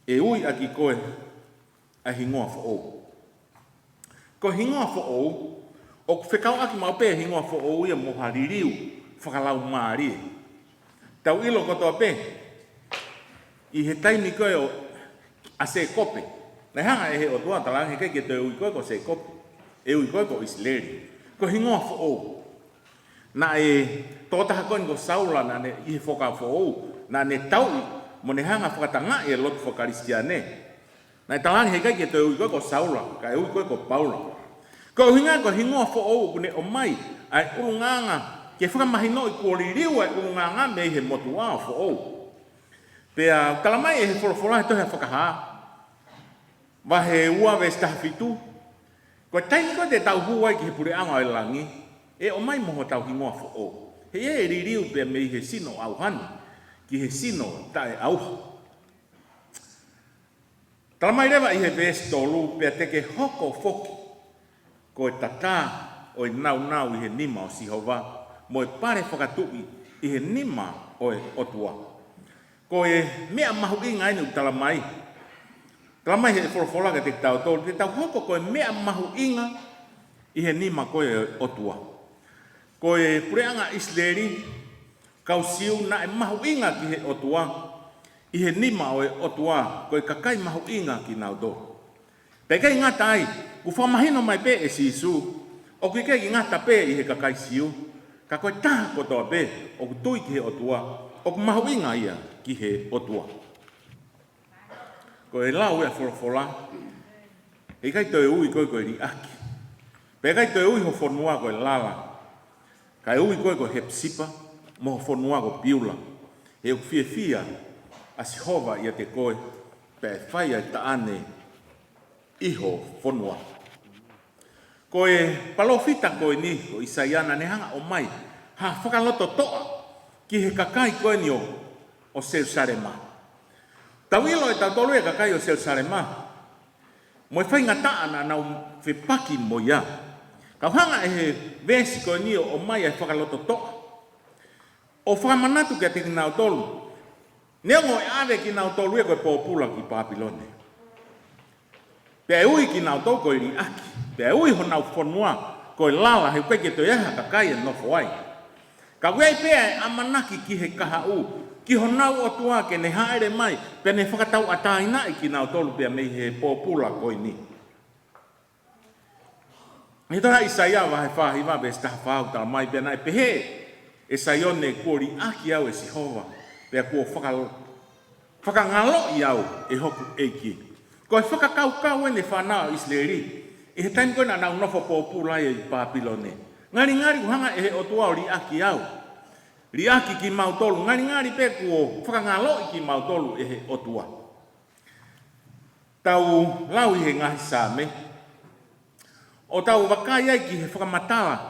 ʻE ui ʻaki koe ʻa e hingoa foʻou. Ko e hingoa foʻou, ʻoku fekauʻaki maʻu pē hingoa foʻou ia mo ha liliu fakalaumālie. Tau ʻilo kotoa pē, ʻi he taimi ko ē ʻo, ʻa Sēkope. Naʻe hanga ʻe he ʻOtua ʻo talaange heʻikai ke toe ui koe ko Sēkope. ʻE ui koe ko ʻIsileli. Ko e hingoa foʻou. Naʻe tokotaha ko eni ko Saula naʻa ne ʻi he Fuakava Foʻou. Naʻa ne tauʻi mo ne hanga ʻo fakatangaʻi e lotu faka-Kalisitiane. Naʻe talaange heʻikai ke toe ui koe ko Saula, kae ui koe ko Paula. Ko e ʻuhinga ko e hingoa foʻou ʻoku ne ʻomai ʻa e ʻulungaanga ke fakamahinoʻi kuo liliu ʻa e ʻulungaanga mei he motuʻa ʻo foʻou. Pea talamai ʻe he folofola he tohi ʻa Fakahā, vahe ua veesi taha fitu. Ko e taimi ko ē te tau hū ai ki he puleʻanga ʻo e langi, ʻe ʻomai mo hotau hingoa foʻou. He ʻe liliu pea mei he sino ʻauha ni ki he sino taʻeʻauha. Talamai leva ʻi he veesi tolu, pea te ke hoko foki ko e tatā ʻo e nāunau ʻi he nima ʻo Sihova, mo e pale fakatuʻi ʻi he nima ʻo e ʻOtua. Ko e meʻa mahuʻinga eni ʻoku talamai. Talamai ʻe he folofola kiate kitautolu, te tau hoko ko e meʻa mahuʻinga ʻi he nima ko ē ʻo e ʻOtua. Ko e puleʻanga ʻIsileli, kau Siu naʻe mahuʻinga ki he ʻOtua, ʻi he nima ʻo e ʻOtua, ko e kakai mahuʻinga kinautolu. Pea ʻikai ngata ai, kuo fakamahino mai pē ʻe Sīsū, ʻoku ʻikai ke ngata pē ʻi he kakai Siu, ka ko e taha kotoa pē ʻoku tui ki he ʻOtua, ʻoku mahuʻinga ia ki he ʻOtua. Ko e lau ia ʻa e folofola, heʻikai toe ui koe ko e liʻaki. Pea ʻikai toe ui ho fonua ko e lala. Kae ui koe ko Hepisipa, mo ho fonua ko Piula. He ʻoku fiefia ʻa Sihova ʻiate koe, pea ʻe fai ʻa e taʻane ʻi ho fonua. Ko e palōfita ko eni, ko ʻIsaia naʻa ne hanga ʻo ʻomai ha fakalototoʻa ki he kakai ko eni ʻo, ʻo Selusalema. Tau ʻilo ʻe tautolu e kakai ʻo Selusalema, mo e faingataʻa naʻa nau fepaki mo ia. Kau hanga ʻe he veesi ko eni ʻo ʻomai ʻa e fakalototoʻa. ʻO fakamanatu kiate kinautolu. Neongo ʻe ʻave kinautolu ia ko e pōpula ki Pāpilone. Pea ʻe ui kinautolu ko e liʻaki. Pea ʻe ui honau fonua ko e lala he ʻoku ʻikai ke toe ʻi ai ha kakai ʻe nofo ai. Ka ʻoku ʻi ai pē ʻa e ʻamanaki ki he kahaʻu, ki honau ʻOtua ke ne hāʻele mai, pea ne fakatauʻatāinaʻi kinautolu pea mei he pōpula ko eni. ʻI he tohi ʻa ʻIsaia vahe fā hiva veesi taha fā ʻoku talamai pea naʻe pehē ʻe Saione kuo liʻaki au ʻe Sihova, pea kuo faka-, fakangaloʻi au ʻe hoku ʻEiki. Ko e fakakaukau eni ʻa e fānau ʻa ʻIsileli, ʻi he taimi ko ē naʻa nau nofo pōpula ai ʻi Pāpilone. Ngalingali kuo hanga ʻe he ʻOtua ʻo liʻaki au. Liʻaki kimautolu, ngalingali pē kuo fakangaloʻi kimautolu ʻe he ʻOtua. Tau lau ʻi he ngaahi Saame. ʻO tau vakai ai ki he fakamatala.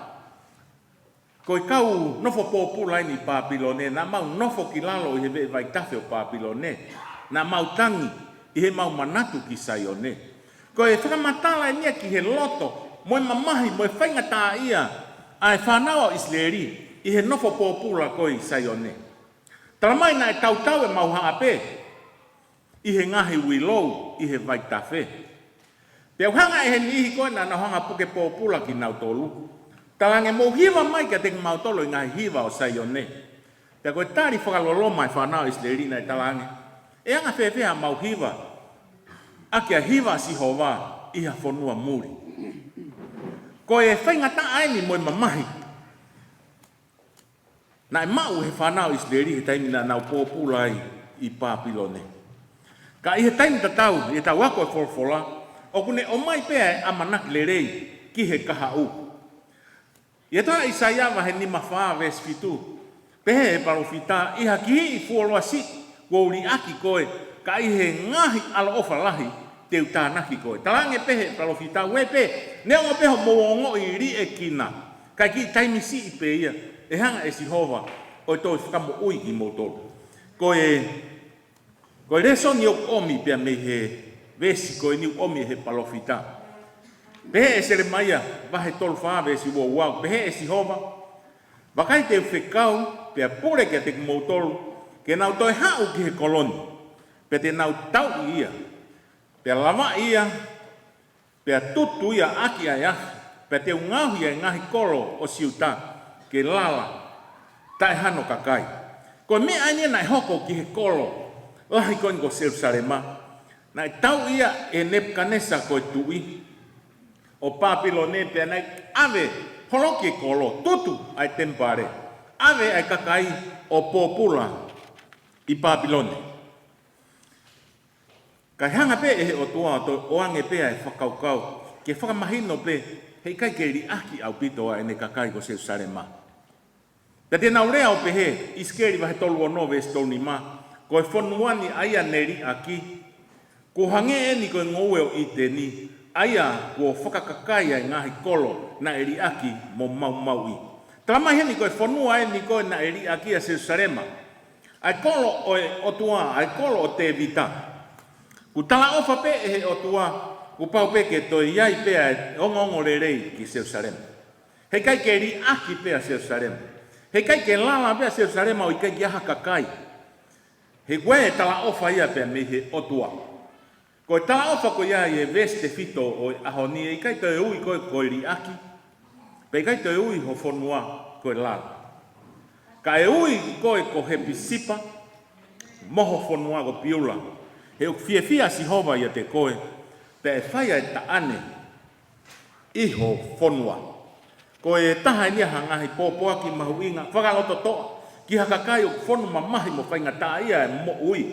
Ko e kau nofo pōpula eni ʻi Pāpilone, naʻa mau nofo ki lalo ʻi he veʻe vaitafe ʻo Pāpilone. Naʻa mau tangi ʻi heʻemau manatu ki Saione. Ko e fakamatala eni ia ki he loto, mo e mamahi, mo e faingataʻaʻia ʻa e fānau ʻa ʻIsileli, ʻi he nofo pōpula ko ē ʻi Saione. Talamai naʻe tautau ʻemau haʻape ʻi he ngaahi uilou, ʻi he vaitafe. Pea ʻoku hanga ʻe he niʻihi ko ē naʻa nau hanga ʻo puke pōpula kinautolu. Talaange mou hiva mai kiate kimautolu ʻi he ngaahi hiva ʻo Saione. Pea ko e tali fakaloloma ʻa e fānau ʻIsileli naʻe talaange. ʻE anga fēfē haʻamau hiva ʻaki ʻa e hiva ʻa Sihova ʻi ha fonua muli. Ko e faingataʻa eni mo e mamahi. Naʻe maʻu ʻe he fānau ʻIsileli he taimi naʻa nau pōpula ai ʻi Pāpilone. Ka ʻi he taimi tatau, ʻi heʻetau ako e folofola, ʻoku ne ʻomai pē ʻa e ʻamanaki lelei ki he kahaʻu. ʻI he tohi ʻa ʻIsaia vahe nima fā veesi fitu, pehē ʻe he palōfita, ʻi ha kihiʻi fuoloa siʻi, kuo u liʻaki koe, ka ʻi he ngaahi ʻaloʻofa lahi, te u tānaki koe. Talaange pē ʻe he palōfita, ʻoua pē, neongo pē hoʻomou ongoʻi liʻekina, ka ʻi he kiʻi taimi siʻi pē ia, ʻe hanga ʻe Sihova ʻo toe fakamoʻui kimoutolu. Ko e, ko e lēsoni ʻoku ʻomi pea mei he veesi ko eni ʻoku ʻomi ʻe he palōfita. Pehē ʻe Selemaia, vahe tolu fā veesi ua ua, pehē ʻe Sihova, vakai te u fekau, pea pule kiate kimoutolu, ke nau toe haʻu ki he kolo ni, pea te nau tauʻi ia, pea lavaʻi ia, pea tutu ia ʻaki ʻa e afi, pea te u ngaohi ʻa e ngaahi kolo ʻo Siuta ke lala taʻe hano kakai. Ko e meʻa eni naʻe hoko ki he kolo lahi ko eni ko Selusalema. Naʻe tauʻi ia ʻe Nepukanesa ko e tuʻi ʻo Pāpilone, pea naʻe ʻave holo ki he kolo, tutu ʻa e temipale, ʻave ʻa e kakai ʻo pōpula ʻi Pāpilone. Kae hanga pē ʻe he ʻOtua ʻo toe ʻoange pē ʻa e fakakaukau ke fakamahino pē heʻikai ke liʻaki ʻaupito ʻa ʻene kakai ko Selusalema. Pea te nau lea ʻo pehē, ʻIsikeli vahe tolu ono veesi tolu nima, ko e fonua ni ʻa ia ne liʻaki, kuo hangē eni ko e ngoue ʻo ʻĪteni, ʻa ia kuo fakakakai ʻa e ngaahi kolo naʻe liʻaki mo maumauʻi. Talamai heni ko e fonua eni ko ē naʻe liʻaki ʻa Selusalema, ʻa e kolo ʻo e ʻOtua, ʻa e kolo ʻo Tēvita. Kuo talaʻofa pē ʻe he ʻOtua, kuo pau pē ke toe ʻi ai pē ʻa e ongoongolelei ki Selusalema. Heʻikai ke liʻaki pē ʻa Selusalema. Heʻikai ke lala pē ʻa Selusalema ʻo ʻikai ke ʻi ai ha kakai. He ko e talaʻofa ia pē mei he ʻOtua. Ko e talaʻofa ko ia ʻi he veesi tefito ʻo e ʻaho ni, ʻe ʻikai toe ui ko ē ko e liʻaki, pea ʻikai toe ui ho fonua ko e lala. Kae ui koe ko Hepisipa mo ho fonua ko Piula. He ʻoku fiefia ʻa Sihova ʻiate koe, pea ʻe fai ʻa e taʻane ʻi ho fonua. Ko e taha eni ia ha ngaahi pōpoaki mahuʻinga fakalototoʻa ki ha kakai ʻoku fonu mamahi mo faingataʻaʻia e moʻui.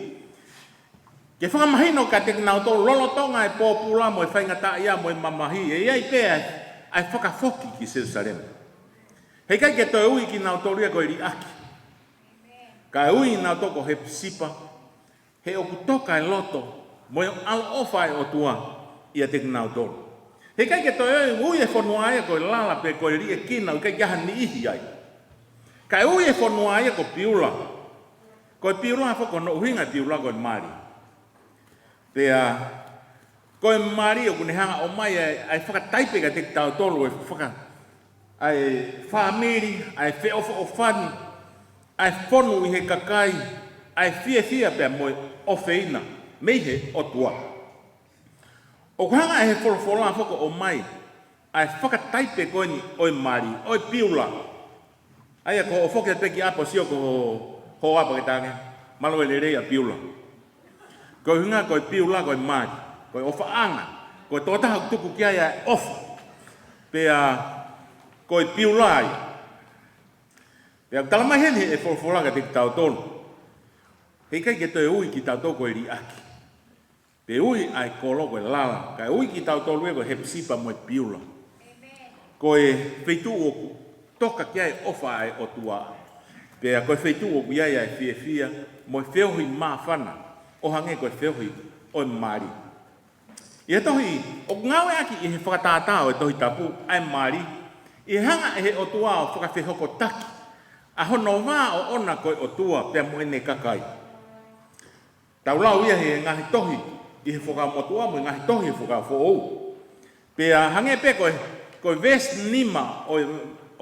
Ke fakamahino kiate kinautolu lolotonga e pōpula mo e faingataʻaʻia mo e mamahi, ʻe ʻi ai pē ʻa e fakafoki ki Selusalema. Heʻikai ke toe ui kinautolu ia ko e liʻaki. Kae ui kinautolu ko Hepisipa, he ʻoku toka e loto mo e ʻaloʻofa e ʻOtua ʻiate kinautolu. Heʻikai ke toe ui e fonua ia ko e lala pe ko e liʻekina, ʻikai ke ʻi ai ha niʻihi ai. Kae ui e fonua ia ko Piula. Ko e Piula foki ko hono ʻuhinga e Piula ko e mali. Pea ko e mali ʻoku ne hanga ʻo ʻomai ʻa e, ʻa e fakataipe kiate kitautolu ʻo e faka-, ʻa e fāmili, ʻa e feʻofoʻofani, ʻa e fonu ʻi he kakai, ʻa e fiefia pea mo e ʻofeina mei he ʻOtua. ʻOku hanga ʻe he folofola foki ʻo ʻomai ʻa e fakataipe ko eni ʻo e mali, ʻo e Piula. ʻA ia ko hoʻo foki atu ki ʻapi ʻo sio ko ho apa ke tange, mālō e lelei ʻa Piula. Ko e ʻuhinga ko e Piula ko e mali, ko e ʻofaʻanga, ko e tokotaha ʻoku tuku ki ai ʻa e ʻofa. Pea ko e Piula ia. Pea talamai heni ʻe he folofola kiate kitautolu, heʻikai ke toe ui kitautolu ko e liʻaki. Pe ui ʻa e kolo ko e lala, kae ui kitautolu ia ko Hepisipa mo e Piula. Ko e feituʻu ʻoku toka ki ai e ʻofa ʻa e ʻOtua. Pea ko e feituʻu ʻoku ʻi ai ʻa e fiefia mo e feohi māfana, ʻo hangē ko e feohi ʻo e mali. ʻI he tohi, ʻoku ngāueʻaki ʻi he fakatātā ʻo e Tohi Tapu ʻa e mali, ʻi he hanga ʻe he ʻOtua ʻo fakafehokotaki ʻa hono vā ʻoʻona ko e ʻOtua pea mo ʻene kakai. Tau lau ia he ngaahi tohi ʻi he Fuakava Motuʻa mo e ngaahi tohi he Fuakava Foʻou. Pea hangē pē ko e, ko e veesi nima ʻo e,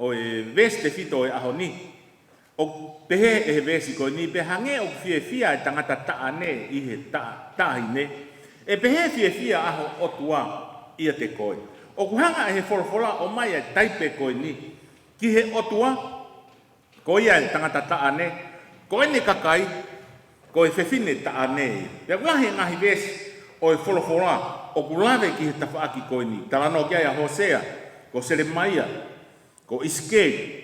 ʻo e veesi tefito ʻo e ʻaho ni. ʻOku pehē ʻe he veesi ko eni, pea hangē ʻoku fiefia e tangata taʻane ʻi he ta-, taʻahine, ʻe pehē fiefia ʻa ho ʻOtua ʻiate koe. ʻOku hanga ʻe he folofola ʻo ʻomai e taipe ko eni ki he ʻOtua, ko ia e tangata taʻane, ko ʻene kakai, ko e fefine taʻane. Pea ʻoku lahi e ngaahi veesi ʻo e folofola ʻoku lave ki he tafaʻaki ko eni. Talanoa ki ai ʻa Hōsea, ko Selemaia, ko ʻIsikeli.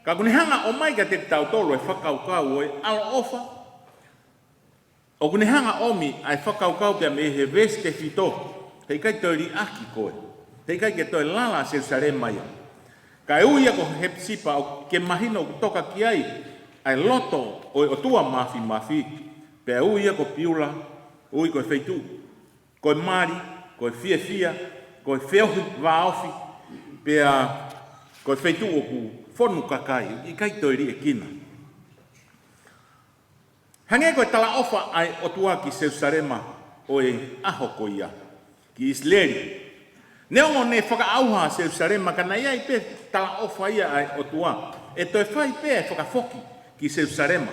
Ka ʻoku ne hanga ʻo ʻomai kiate kitautolu e fakakaukau ʻo e ʻaloʻofa. ʻOku ne hanga ʻo ʻomi ʻa e fakakaukau pea mei he veesi tefito, heʻikai toe liʻaki koe. Heʻikai ke toe lala ʻa Selusalema ia. Kae ui ia ko Hepisipa ʻoku ke mahino ʻoku toka ki ai ʻa e loto ʻo e ʻOtua Māfimafi. Pea ui ia ko Piula, ui ko e feituʻu ko e mali, ko e fiefia, ko e feohi vāofi, pea ko e feituʻu ʻoku fonu kakai, ʻikai toe liʻekina. Hangē ko e talaʻofa ʻa e ʻOtua ki Selusalema ʻo e ʻaho ko ia, ki ʻIsileli. Neongo ne fakaʻauha ʻa Selusalema, ka naʻe ʻi ai pē talaʻofa ia ʻa e ʻOtua ʻe toe fai pē ʻa e fakafoki ki Selusalema.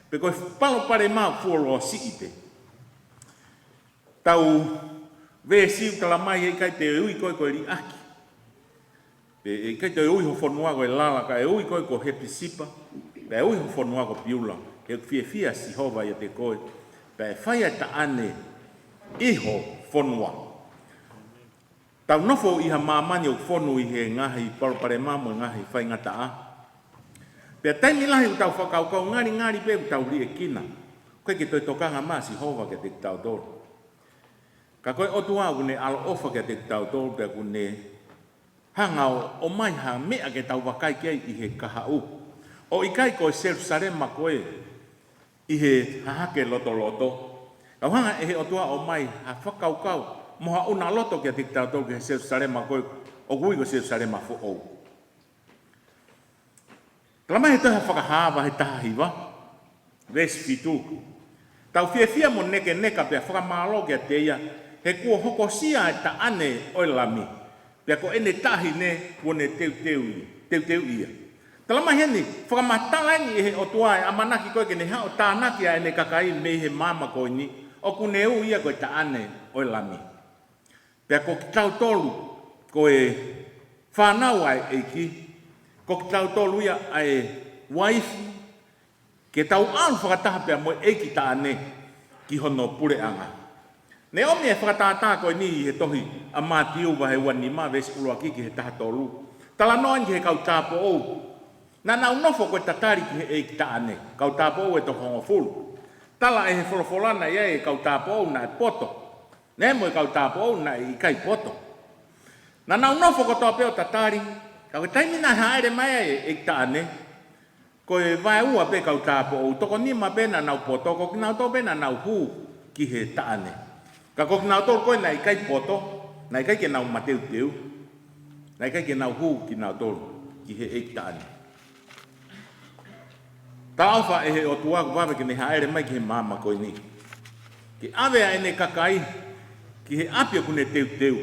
Pe ko e palopalema ʻoku fuoloa siʻi pē. Tau veesi ʻoku talamai heʻikai toe ui koe ko e liʻaki. Pe ʻikai toe ui ho fonua ko e lala, kae ui koe ko Hepisipa. Pea ui ho fonua ko Piula, he ʻoku fiefia ʻa Sihova ʻiate koe, pea ʻe fai ʻa e taʻane ʻi ho fonua. Tau nofo ʻi ha māmani ʻoku fonu ʻi he ngaahi palopalema mo e ngaahi faingataʻa. Pea taimi lahi ʻoku tau fakakaukau ngalingali pē ʻoku tau liʻekina. ʻOku ʻikai ke toe tokanga mai ʻa Sihova kiate kitautolu. Ka ko e ʻOtua ʻoku ne ʻaloʻofa kiate kitautolu, pea ʻoku ne hanga ʻo, ʻomai ha meʻa ke tau vakai ki ai ʻi he kahaʻu. ʻO ʻikai ko e Selusalema ko ē ʻi he hahake lotoloto. Ka ʻoku hanga ʻe he ʻOtua ʻo ʻomai ha fakakaukau mo ha ʻuna loto kiate kitautolu ki he Selusalema ko ē ʻoku ui ko e Selusalema foʻou. Talamai he tohi Fakahā vahe taha hiva, veesi fitu: Tau fiefia mo nekeneka pea fakamālō kiate ia, he kuo hokosia ʻa e taʻane ʻo e Lami, pea ko ʻene taʻahine kuo ne teuteu, teuteuʻi ia. Talamai heni, fakamatala eni ʻe he ʻOtua e ʻamanaki ko ē ke ne haʻu ʻo tānaki ʻa ʻene kakai mei he maama ko eni, ʻoku ne ui ia ko e taʻane ʻo e Lami. Pea ko kitautolu, ko e fānau ʻa e ʻEiki, ko kitautolu ia ʻa e uaifi, ke tau ʻalu fakataha pea mo e ʻeiki taʻane ki hono puleʻanga. Ne ʻomi e fakatātā ko eni ʻi he tohi ʻa Mātiu vahe ua nima veesi ʻuluaki ki he taha tolu. Talanoa ki he kau tāupoʻou. Naʻa nau nofo ko e tatali ki he ʻeiki taʻane, kau tāupoʻou ʻe toko hongofulu. Tala ʻe he folofola naʻe ʻi ai e kau tāupoʻou naʻe poto. Naʻe mo e kau tāupoʻou naʻe ʻikai poto. Naʻa nau nofo kotoa pē ʻo tatali, ka ko e taimi naʻe hāʻele mai ai e ʻeiki taʻane, ko e vaeua pē kau tāupoʻou, toko nima pē naʻa nau poto, ko kinautolu pē naʻa nau hū ki he taʻane. Ka ko kinautolu ko ē naʻe ʻikai poto, naʻe ʻikai ke nau mateuteu, naʻe ʻikai ke nau hū kinautolu ki he ʻeiki taʻane. Talaʻofa ʻe he ʻOtua ʻoku vave ke ne hāʻele mai ki he maama ko eni, ke ʻave ʻa ʻene kakai ki he ʻapi ʻoku ne teuteu.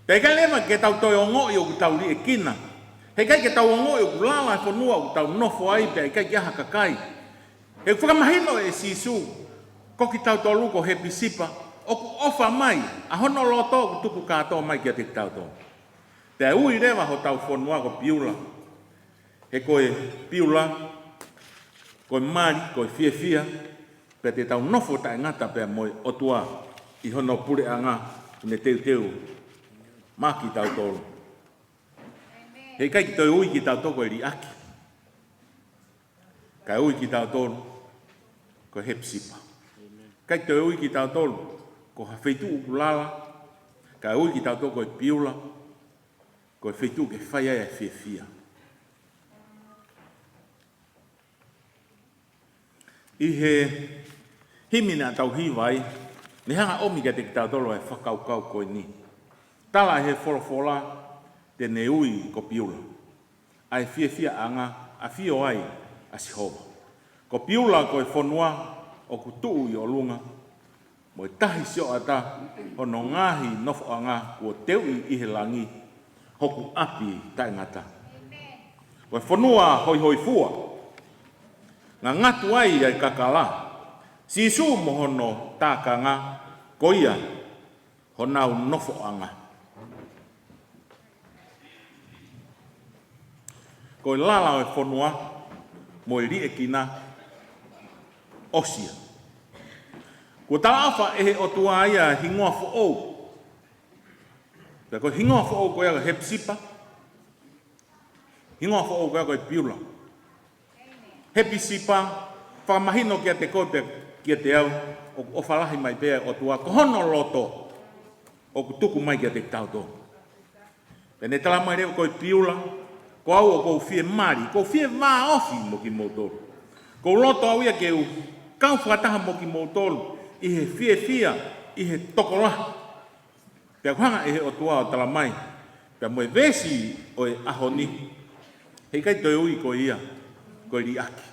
Pea ʻikai leva ke tau toe ongoʻi ʻoku tau liʻekina. He ʻikai ke tau ongoʻi ʻoku lala e fonua ʻoku tau nofo ai, pea ʻikai ke ʻi ai ha kakai. He ʻoku fakamahino ʻe Sīsū, ko kitautolu ko Hepisipa, ʻoku ʻofa mai, ʻa hono loto ʻoku tuku kātoa mai kiate kitautolu. Pea ui leva hotau fonua ko Piula. He ko e Piula, ko e mali, ko e fiefia, pea te tau nofo taʻengata pea mo e ʻOtua ʻi hono puleʻanga ʻoku ne teuteu maʻa kitautolu. He ʻikai ke toe ui kitautolu ko e liʻaki. Kae ui kitautolu ko Hepisipa. ʻIkai ke toe ui kitautolu ko ha feituʻu ʻoku lala. Kae ui kitautolu ko e Piula, ko e feituʻu ke fai ai e fiefia. ʻI he himi naʻa tau hiva ai, ne hanga ʻomi kiate kitautolu e fakakaukau ko eni. Tala ʻe he folofola te ne ui ko Piula ʻa e fiefiaʻanga ʻafio ai ʻa Sihova. Ko Piula ko e fonua ʻoku tuʻu ʻi ʻolunga, mo e tahi sioʻata hono ngaahi nofoʻanga kuo teuʻi ʻi he langi, hoku ʻapi taʻengata. Ko e fonua hoihoifua, ngangatu ai ʻa e kakala, Sīsū mo hono tākanga, ko ia honau nofoʻanga. Ko e lala ʻo e fonua mo e liʻekina, ʻosi ia. Kuo talaʻofa ʻe he ʻOtua ia hingoa foʻou. Pea ko e hingoa foʻou ko ia ko Hepisipa. Hingoa foʻou ko ia ko e Piula. Hepisipa, fakamahino kiate koe pea kiate au, ʻoku ʻofa lahi mai pē ʻa e ʻOtua, ko hono loto ʻoku tuku mai kiate kitautolu. Pea ne talamai leva ko e Piula, ko au ʻoku ou fie mali, ʻoku ou fie vāofi mo kimoutolu. ʻOku ou loto au ia ke u kau fakataha mo kimoutolu ʻi he fiefia, ʻi he tokolahi. Pea ʻoku hanga ʻe he ʻOtua ʻo talamai, pea mo e veesi ʻo e ʻaho ni, he ʻikai toe ui ko ia ko e liʻaki.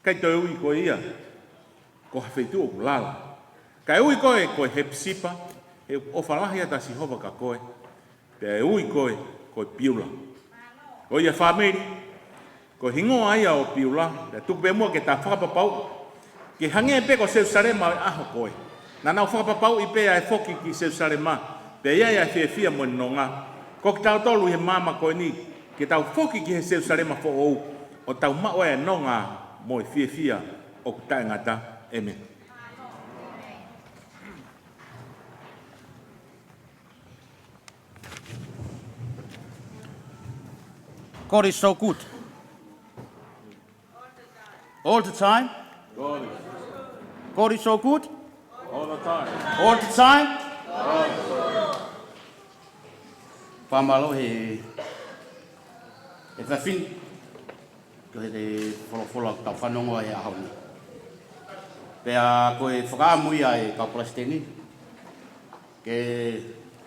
ʻIkai toe ui koe ia ko ha feituʻu ʻoku lala. Kae ui koe ko e Hepisipa, he ʻoku ʻofa lahi atu ʻa Sihova kia koe. Pea ʻe ui koe ko e Piula. Ko ia fāmili, ko e hingoa ia ʻo Piula, pea tuku pē muʻa ke ta fakapapauʻi. Ke hangē pē ko Selusalema ʻo e ʻaho ko ē. Naʻa nau fakapapauʻi pē ʻa e foki ki Selusalema, pea ʻi ai ʻa e fiefia mo e nonga. Ko kitautolu ʻi he maama ko eni, ke tau foki ki he Selusalema foʻou, ʻo tau maʻu ʻa e nonga mo e fiefia ʻoku taʻengata. ʻĒmeni. God is so good. All the time. God is. God is so good. All the time. All the time. God is so good. Fakamālō he, he fafin ko e folofola ʻoku tau fanongo ai he ʻaho ni. Pea ko e fakaʻamu ia ʻa e kau palesiteni ke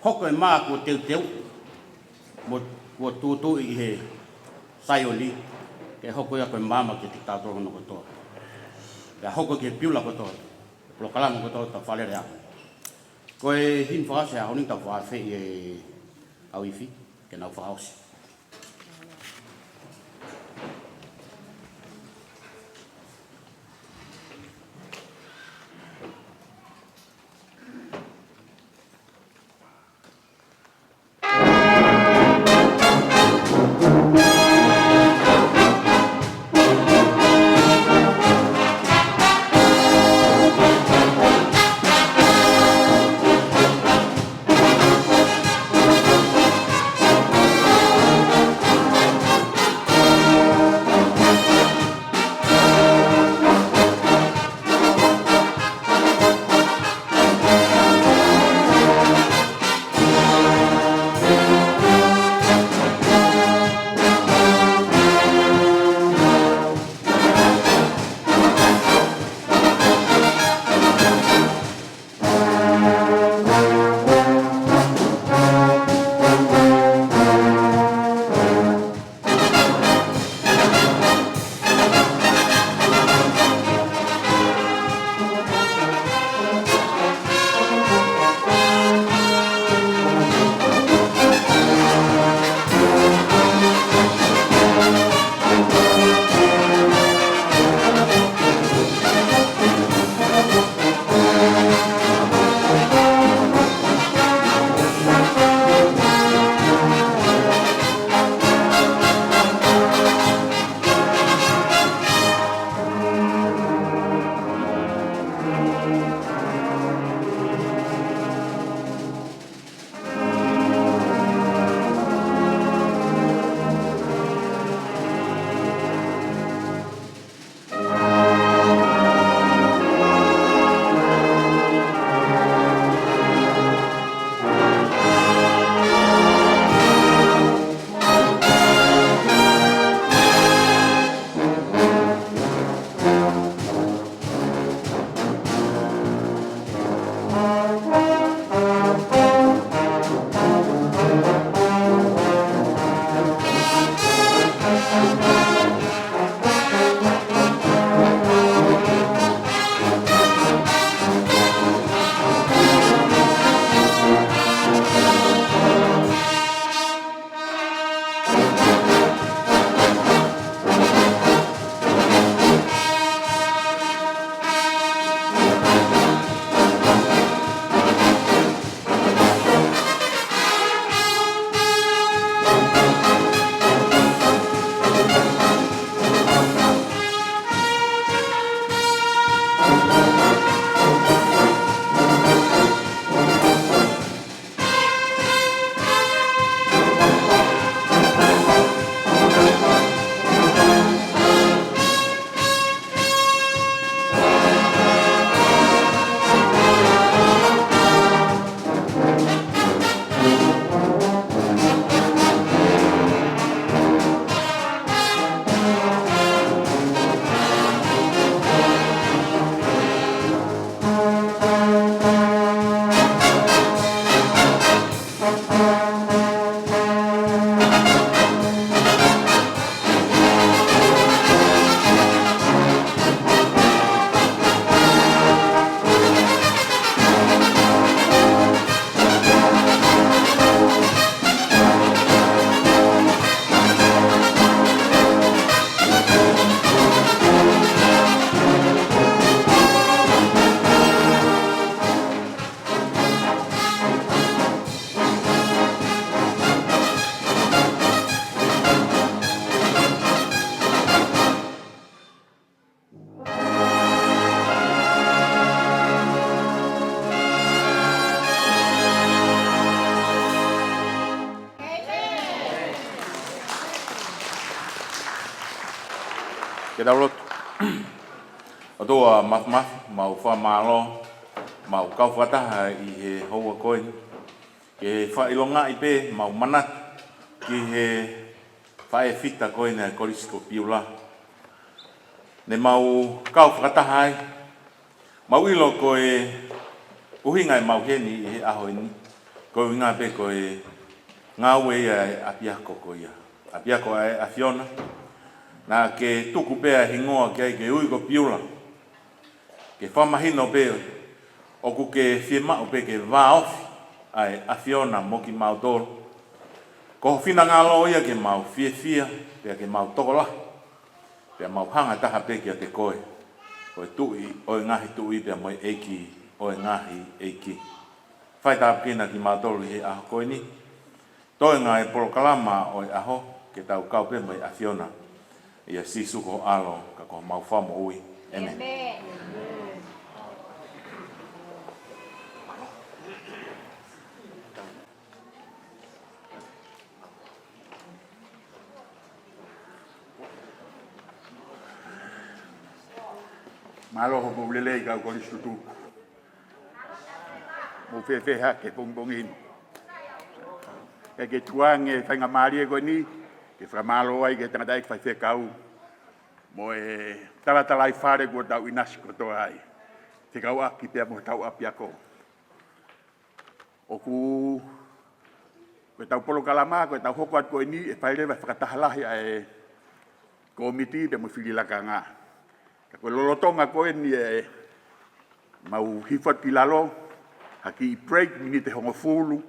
hoko e mā kuo teuteu mo kuo tūtuuʻi ʻi he Saione, ke hoko ia ko e maama kiate kitautolu hono kotoa. Pea hoko ki he piula kotoa, polokalama kotoa ʻo e Fale Alea. Ko e himi fakaʻosi he ʻaho ni ʻoku tau fakaafeʻi e kau ifi ke nau fakaʻosi. Pea tau lotu. ʻOtua Māfimafi, mau fakamālō, mau kau fakataha ʻi he houa ko eni ke fakaʻilongaʻi pē mau manatu ki he faʻē fita ko eni ʻa e Kolisi ko Piula. Ne mau kau fakataha ai, mau ʻilo ko e ʻuhinga ʻemau ʻi heni ʻi he ʻaho ni, ko e ʻuhinga pē ko e ngāue ia ʻa e ʻapiako ko ia. ʻApiako ʻa e ʻAfiona, naʻa ke tuku pē ʻa e hingoa ki ai ke ui ko Piula. Ke fakamahino pē ʻoku ke fiemaʻu pē ke vāofi ʻa e ʻAfiona mo kimautolu. Ko ho finangalo ia ke mau fiefia, pea ke mau tokolahi, pea mau hanga taha pē kiate koe, ko e Tuʻi ʻo e ngaahi tuʻi pea mo e ʻEiki ʻo e ngaahi ʻeiki. Fai tāpuekina kimautolu ʻi he ʻaho ko eni. Toenga e polokalama ʻo e ʻaho, ke tau kau pē mo e ʻAfiona. ʻIa Sīsū ko ho ʻAlo, ka ko homau Fakamoʻui. ʻĒmeni. ʻĒmeni. Mālō hoʻomou lelei kau kolisi tutuku. Mou fēfē hake he pongipongi ni? ʻIkai ke tuku ange e faingamālie ko eni ke fakamālō ai ki he tangataʻeiki faifekau mo e talatalaifale kuo tau ʻinasi kotoa ai, fekauʻaki pea mo hotau ʻapiako. ʻOku, ko ʻetau polokalama, ko ʻetau hoko atu ko eni, ʻe fai leva e fakataha lahi ʻa e kōmiti pea mo e fili lakanga. Ka ko e lolotonga ko eni ʻemau hifo atu ki lalo, ha kiʻi break miniti ʻe hongofulu,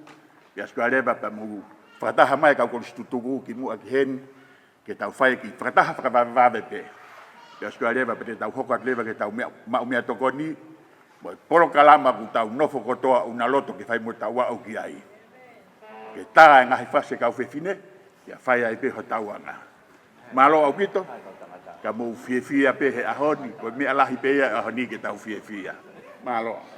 pea ʻosi ko ia leva pea mou fakataha mai kau kolisi tutuku kimuʻa ki heni, ke tau fai e kiʻi fakataha fakavavevave pē. Pea ʻosi ko ia leva pea te tau hoko atu leva ke tau meʻa, maʻu meʻatokoni, mo e polokalama ʻoku tau nofo kotoa ʻo na loto ke fai mo tau aʻu ki ai. Ke tā e ngaahi fasi e kau fefine, pea fai ai pē hotau anga. Mālō ʻaupito, ka mou fiefia pē he ʻaho ni, ko e meʻa lahi pē ia ʻaho ni ke tau fiefia. Mālō.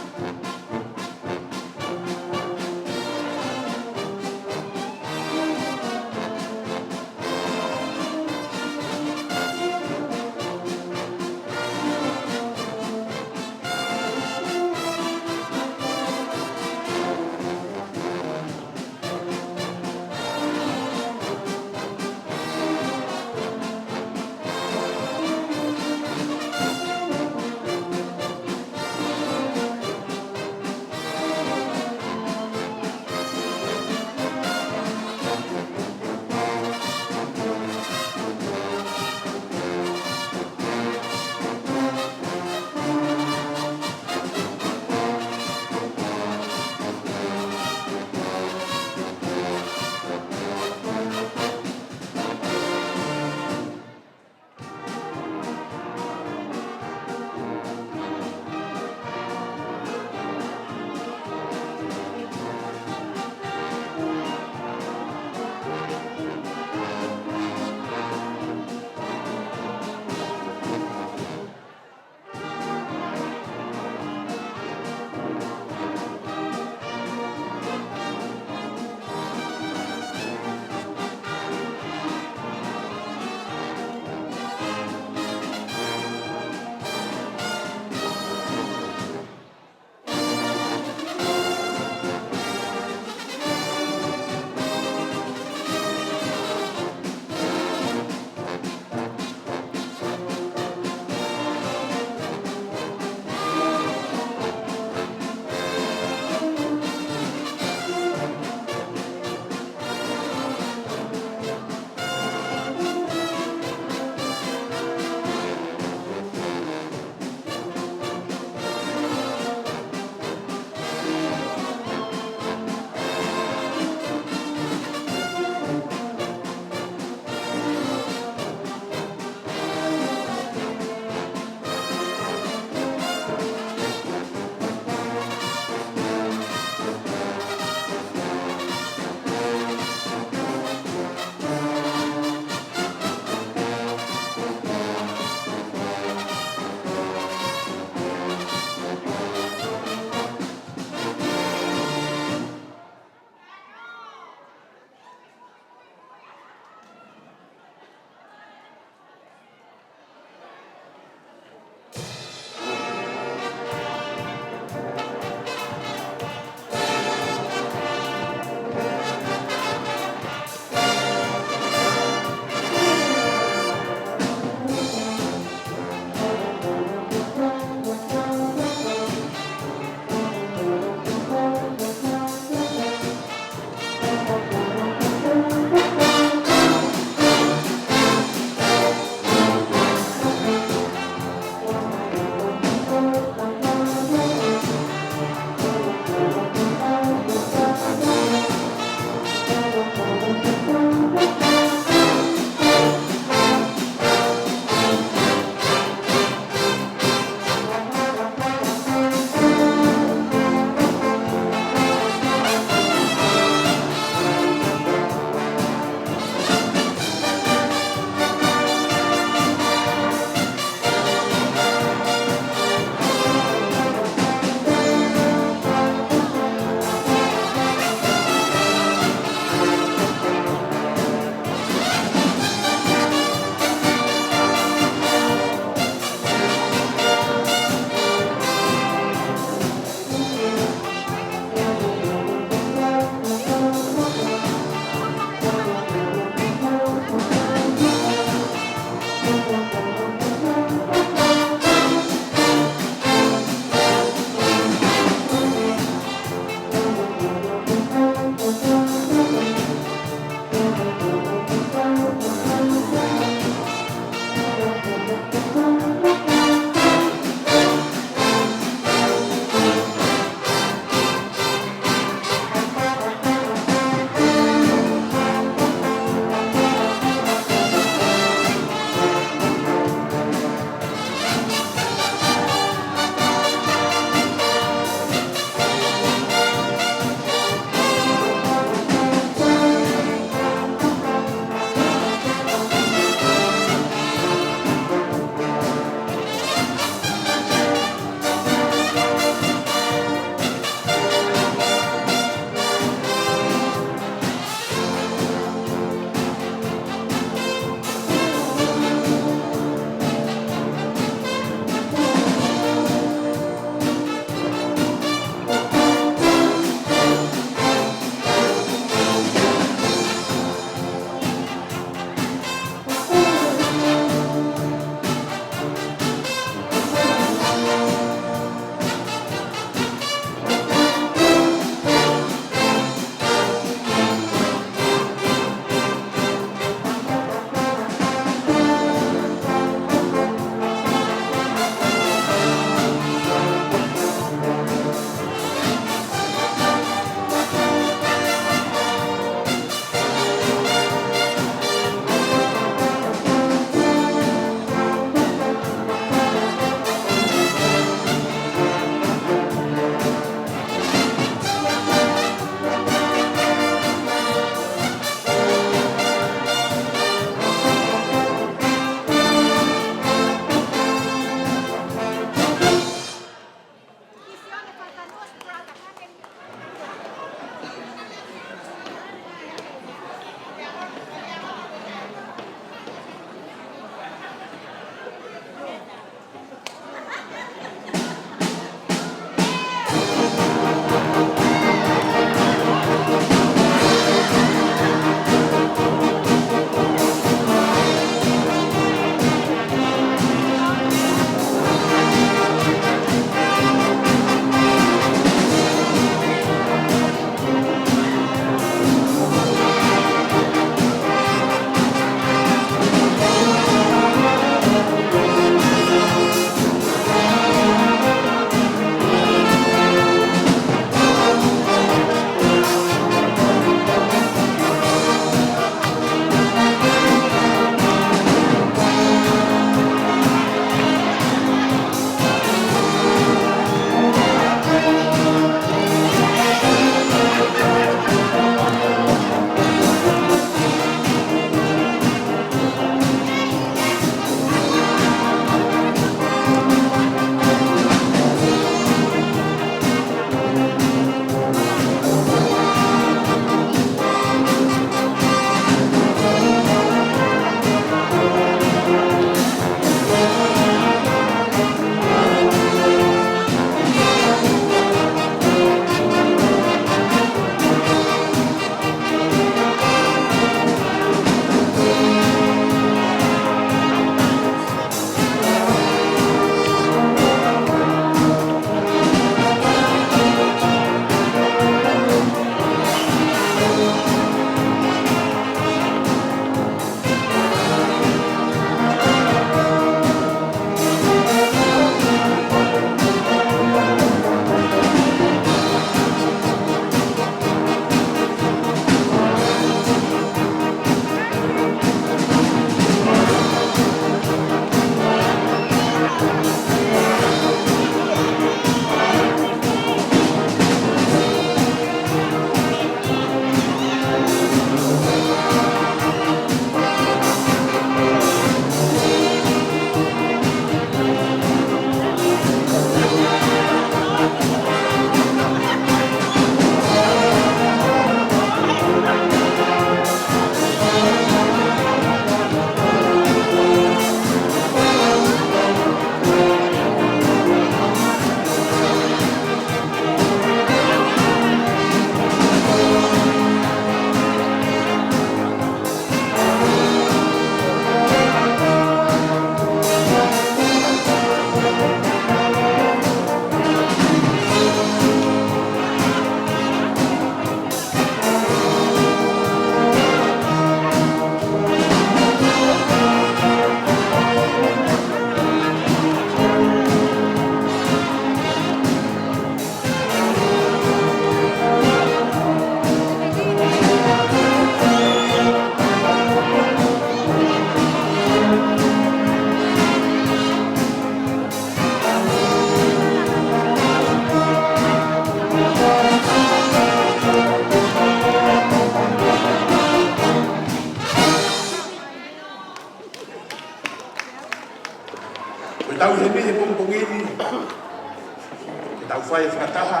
Fakataha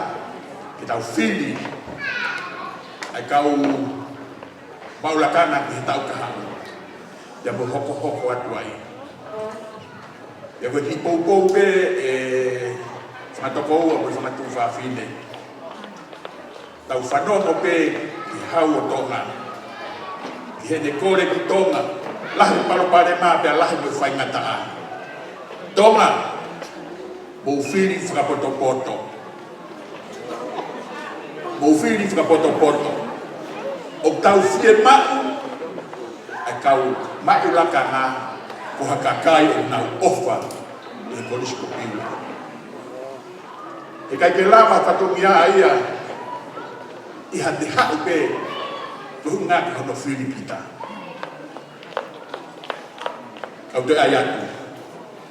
ke tau fili ʻa e kau maʻu lakanga ki he taʻu kahaʻu, pea mo hokohoko atu ai. Pea ko e kiʻi poupou pē, ʻe fanga tokoua mo e fanga tuofāfine, tau fanongo pē ki he Hau ʻo Tonga, ki heʻene kole ki Tonga, lahi palopalema pea lahi mo e faingataʻa. Tonga, mou fili fakapotopoto. Mou fili fakapotopoto. ʻOku tau fiemaʻu ʻa e kau maʻu lakanga ko ha kakai ʻoku nau ʻofa ʻi he Kolisi ko Piula. He ʻikai ke lava fatongia ia ʻi haʻate haʻu pē ko e ʻuhinga ki hono fili kita. Kau toe ʻai atu,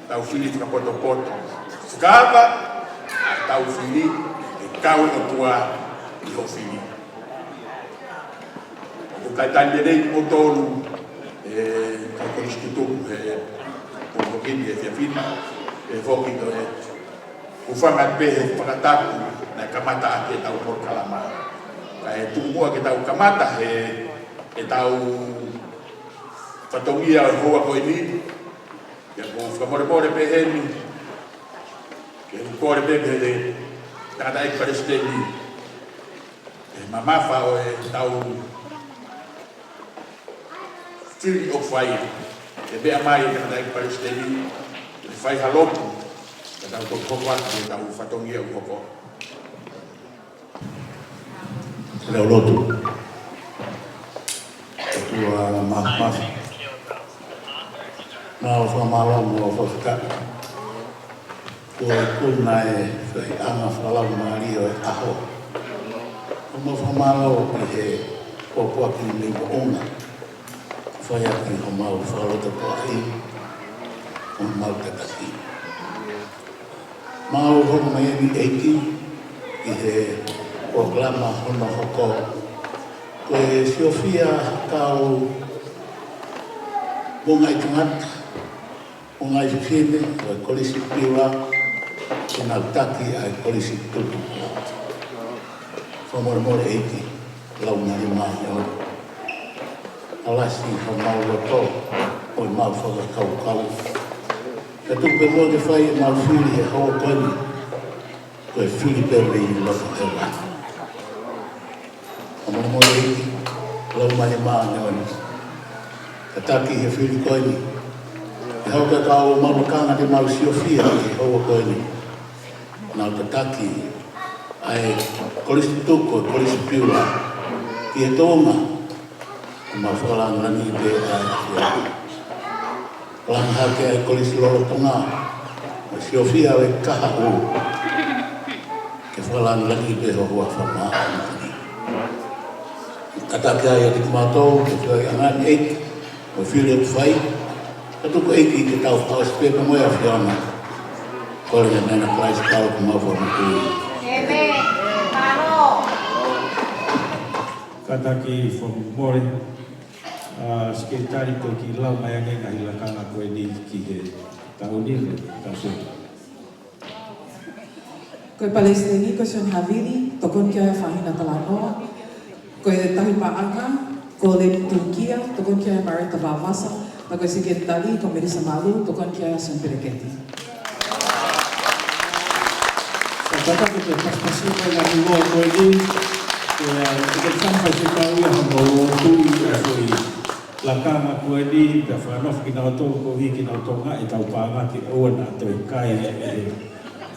tau fili fakapotopoto. Fakaava ʻa ʻetau fili, ʻe kau e ʻOtua ʻi hoʻo fili. ʻOku ou talitali lelei kimoutolu, ʻe kau Kolisi Tutuku, he polokalama he efiafi ni, ʻe foki ko e hūfanga pē he fakatapu naʻe kamata ʻaki ʻetau polokalama. Kae tuku muʻa ke tau kamata he ʻetau fatongia ʻo e houa ko eni, pea ʻoku ou fakamolemole pē heni, ke u kole pē ki he tangataʻeiki palesiteni, ʻe mamafa ʻo ʻetau fili ʻoku fai, ke meʻa mai e tangataʻeiki palesiteni, ke fai ha lotu, ke tau toki hoko atu ki heʻetau fatongia ʻoku hoko. Ke tau lotu. ʻOtua Māfimafi, mau fakamālō mo fakafetaʻi kuo ikuna e feohiʻanga fakalaumālie ʻo e ʻaho. Mau fakamālō ki he pōpoaki mei moʻunga, fai ʻaki homau fakalototoʻaʻi, homau tataki. Mau hoko mai eni ʻEiki ki he polokalama hono hoko. Ko e siofia ha kau moʻungaʻi tangata, moʻungaʻi fefine ʻo e Kolisi Piula, ke nau taki ʻa e Kolisi Tutuku. Fakamolemole ʻEiki, Laumālie Māʻoniʻoni, ʻalasi homau loto, ʻo ʻemau fakakaukau. Kae tuku pē muʻa ke fai ʻemau fili he houa ko eni, ko e fili pē mei loto hēvani. Fakamolemole ʻEiki, Laumālie Māʻoniʻoni, tataki he fili ko eni. Ke haʻu ʻa e kau maʻu lakanga te mau siofia he houa ko eni, nau tataki ʻa e Kolisi Tutuku, Kolisi Piula, ki he Tonga, ʻoku mau fakalāngilangiʻi pē ʻa e ʻAfiona. Langa hake ʻa e Kolisi lolotonga, mo e siofia ʻo e kahaʻu, ke fakalāngilangiʻi pē ho huafa māʻoniʻoni. Tataki ai ʻa kimautolu, ke fai ʻa e ngaahi ʻEiki, mo e fili ʻoku fai, kae tuku ʻEiki ke tau fakaʻosi pē pea mo e ʻAfiona. Kole ʻi he huafa ʻo Kalaisi ko homau Fakamoʻui. ʻĒmeni. Mālō. Kātaki fakamolemole, ʻa, Sekelitali, toki lau mai ange ngaahi lakanga ko eni ki he taʻu ni, taʻu sio. Ko e Palesiteni ko Sione Havili, tokoni ki ai ʻa Fahina Talanoa. Ko e Tauhi Paʻanga ko Leni Tukia, tokoni ki ai ʻa Marita Vavasa, pea ko e Sekelitali ko Melissa Malu, tokoni ki ai ʻa Sione Peleketi. Sa tataki ke pasipasi mai ngaahi lotu ko eni, ke, ʻe, ke fai faifekau ia hono lotu ʻi he foʻi lakanga ko eni, pea fakanofo kinautolu koeʻuhi ke nau tokangaʻi ʻetau paʻanga ke ʻoua naʻa toe kai ʻe he, ʻe he,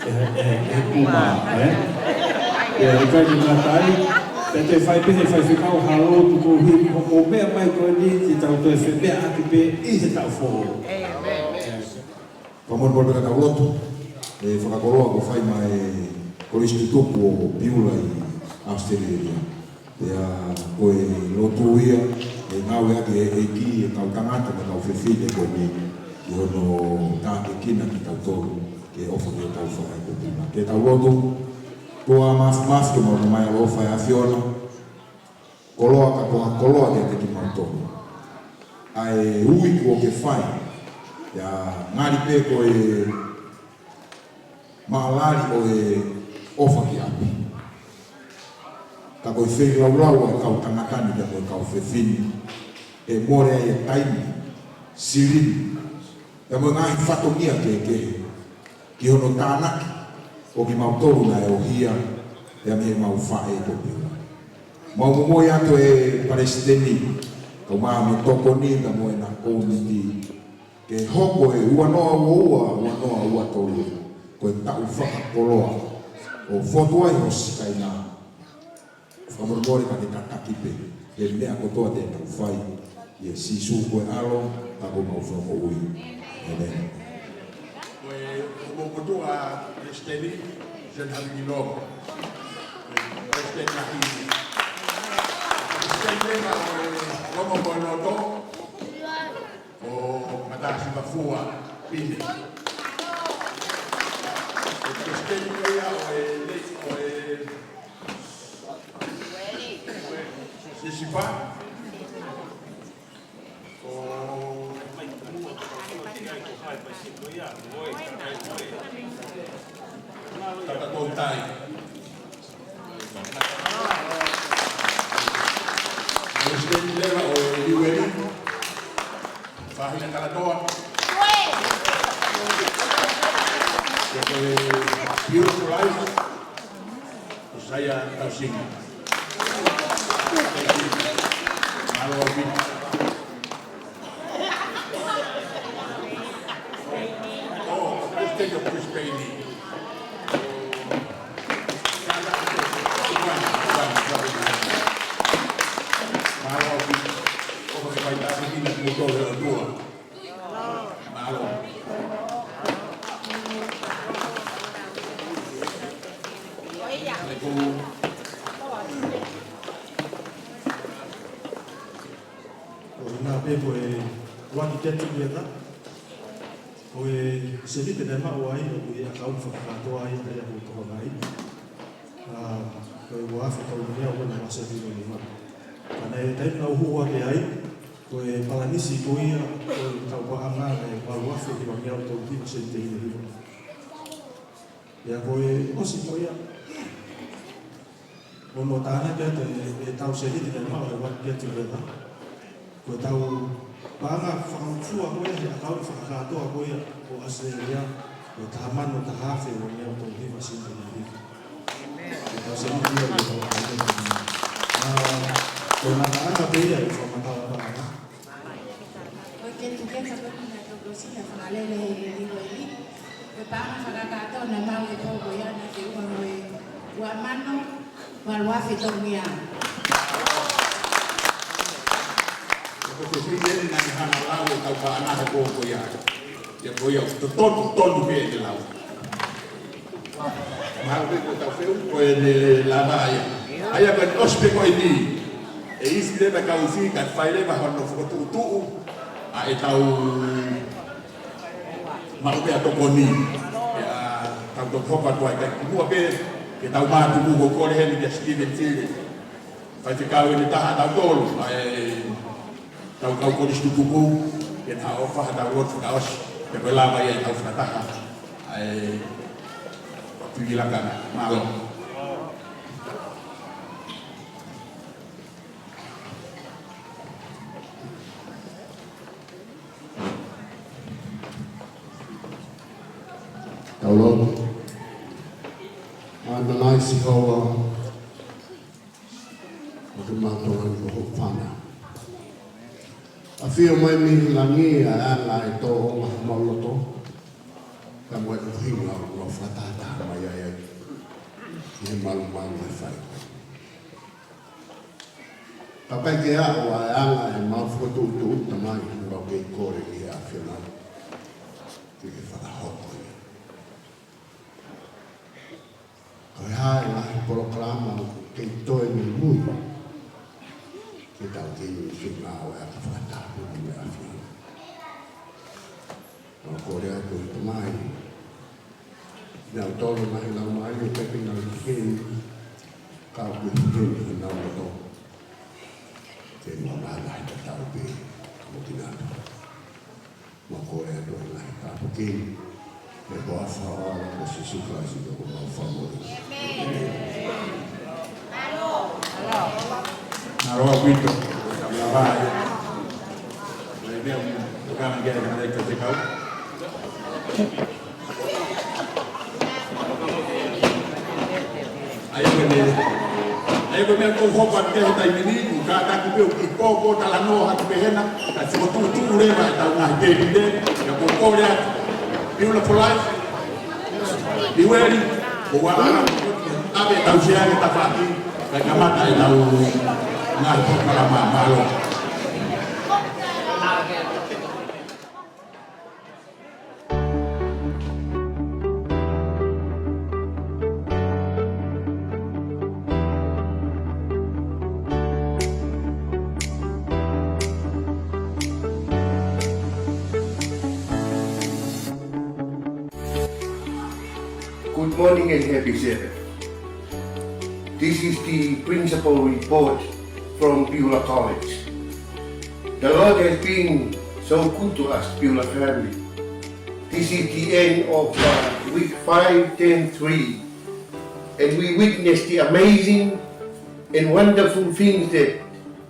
ʻe he, ʻe he puma, ē? Pea ʻikai ke ngata ai, pea toe fai pē ʻe he faifekau ha lotu koeʻuhi ko hoʻomou meʻa mai ko eni, ke tau toe femeʻaʻaki pē ʻi he taʻu foʻou. Fakamolemole pē ka tau lotu, ʻe fakakoloa kuo fai maʻa e Kolisi Tutuku ʻo Piula ʻi ʻAositelēlia. Pea ko e lotu ia, ʻe ngāueʻaki ʻe he ʻEiki ʻa e kau tangata mo e kau fefine ko eni, ʻi hono tākiekina kitautolu, ke ʻofa ki hotau fakaeʻuhinga. Ke tau lotu. ʻOtua Māfimafi, ʻoku mau ʻomai ʻa e ʻofa ʻa e ʻAfiona, koloa ka ko ha koloa kiate kimautolu. ʻA e ui kuo ke fai, ʻa e ngali pē ko e maʻalali ʻo e ʻofa ki ʻapi. Ka ko e feilaulau ʻa e kau tangata ni pea mo e kau fefine, ʻe mole ai e taimi, silini, pea mo e ngaahi fatongia kehekehe ki hono tānaki ʻo kimautolu naʻe ʻohia pea mei heʻemau faʻē ʻi Topila. Mau momoi atu e Palesiteni, kau māhina tokoni pea mo ʻena kōmiti, ke hoko e ua noa ua ua, ua noa ua tolu ko e taʻu fakakoloa ʻo fotu ai ho Sikaina. Fakamolemole ka ke tataki pē he meʻa kotoa te tau fai. ʻIa Sīsū ko e ʻAlo, ka ko homau Fakamoʻui. ʻĒmeni. Ko e motuʻa Palesiteni, John Haminino. Palesiteni Lahi. Palesiteni Lema, ko e Lomo ko e Loto. ʻO Matasivafua Pine. Ko e Palesiteni ko ia ʻo e, ʻo e Sisipa. ʻO Tata Toutai. Palesiteni Lema ʻo e U N, Fahina Kalatoa. Ko e Beautiful Life, ʻo Saia Tausinga. Mālō ʻaupito. ʻO, Palesiteni ʻo Brisbane. Mālō ʻaupito. ʻOfa ke fai tāpuekina kimoutolu ʻe he ʻOtua. Mālō. Ko e hā pē ko e One Get Together, ko e sēniti naʻe maʻu ai ʻoku ʻi he ʻakauni fakakātoa ia ʻa ia ʻoku tokanga ai. ʻA, ko e ua afe tolungeau ko ena ua sevi nima. Ka naʻe taimi naʻa ku hū hake ai, ko e palanisi ko ia ʻo e kau paʻanga naʻe valu afe hivangeau tolu hiva sēniti hiva hiva. ʻIa ko e ʻosi ko ia, ʻo hono tānaki atu ʻe, ʻetau sēniti naʻe maʻu he One Get Together, ko ʻetau paʻanga fakafua ko ia he ʻakauni fakakātoa ko ia ʻo ʻAositelēlia, ko e taha mano taha afe uangeau tolu hiva sēniti hiva hiva. Ko ʻetau sēniti ia ʻi heʻetau ʻakauni. ʻA, ko e ngataʻanga pē ia ʻi he fakamatala paʻanga. Ko e Get Together ko eni naʻe tokosiʻi ʻa e fakalele ʻe he U N. Ko e paʻanga fakakātoa naʻe maʻu he pō ko ia naʻe feʻunga mo e ua mano valu afe tolungeau. Ko e fefine eni naʻa ne hanga ʻo lau ʻetau paʻanga he pō ko ia. ʻIa ko ia, totonu, totonu pē ʻene lau. Mahalo pē ko ʻetau feʻunga ko ʻene lava ia. ʻA ia ko ʻene ʻosi pē ko eni, ʻe ʻi ai leva kau fika fai leva hono fokotuʻutuʻu ʻa ʻetau maʻu pē ʻa e tokoni. ʻIa, tau toki hoko atu ai ka kimuʻa pē ke tau mātuku, ʻoku ou kole heni kia Steven Tile, faifekau ʻe taha ʻa tautolu, ʻa ʻetau kau kolisi tutuku, ke ne hanga ʻo ʻofa ha tau lotu fakaʻosi, pea ko e lava ia ʻetau fakataha ʻa e pivilakana. Mālō. Tau lotu. ʻAmanaki Sihova, ʻoku mau tokanga ki hoʻo fana. ʻAfio mai mei langi ʻa e anga ʻe tōʻonga homau loto, ka mo e ʻuhinga ʻoku mau fakataha mai ai ʻi he malumalu ʻe fai. Kae ke aʻu ʻa e anga ʻemau fokotuʻutuʻu, Tamai, ʻoku mau kei kole ki he ʻAfiona ke ke fakahoko ia. Ko e hā e ngaahi polokalama ʻoku kei toe muimui ke tau kei feinga ʻo ʻai ke fakataha mo e ʻAfiona. ʻOku mau kole atu, Tamai, naʻa tau tolo mai lau mai ʻo pepe ngā kei kau ki he kei hanau loto. Ke mau ngā ngaahi tatau pē mo kinautolu. Mau kole atu ʻa e ngaahi tāpuaki Ko e huafa ʻo e ʻAlo ko Sīsū Kalaisi ko homau Fakamoʻui. Mālō ʻaupito. Ia vai. Vai meʻa, ʻoku ʻikai ke ʻi ai ha meʻa ke tau. ʻA ia ko e, ʻa ia ko e meʻa ʻoku ou hoko atu ki he taimi ni, ʻoku kātaki pē ʻo kiʻi pōpō talanoa atu pē hena, kae fokotuʻutuʻu leva ʻetau ngaahi tēpile, kae pōpō leva, Beautiful Life, Liueli, ʻo ua ala, ʻave ʻetau sea ki tafaʻaki, kae kamata ʻetau ngaahi pō pala mā, mālō. Good morning and happy Sabbath. This is the principal report from Beulah College. The Lord has been so good to us, Beulah family. This is the end of uh, week five, ten, three, and we witnessed the amazing and wonderful things that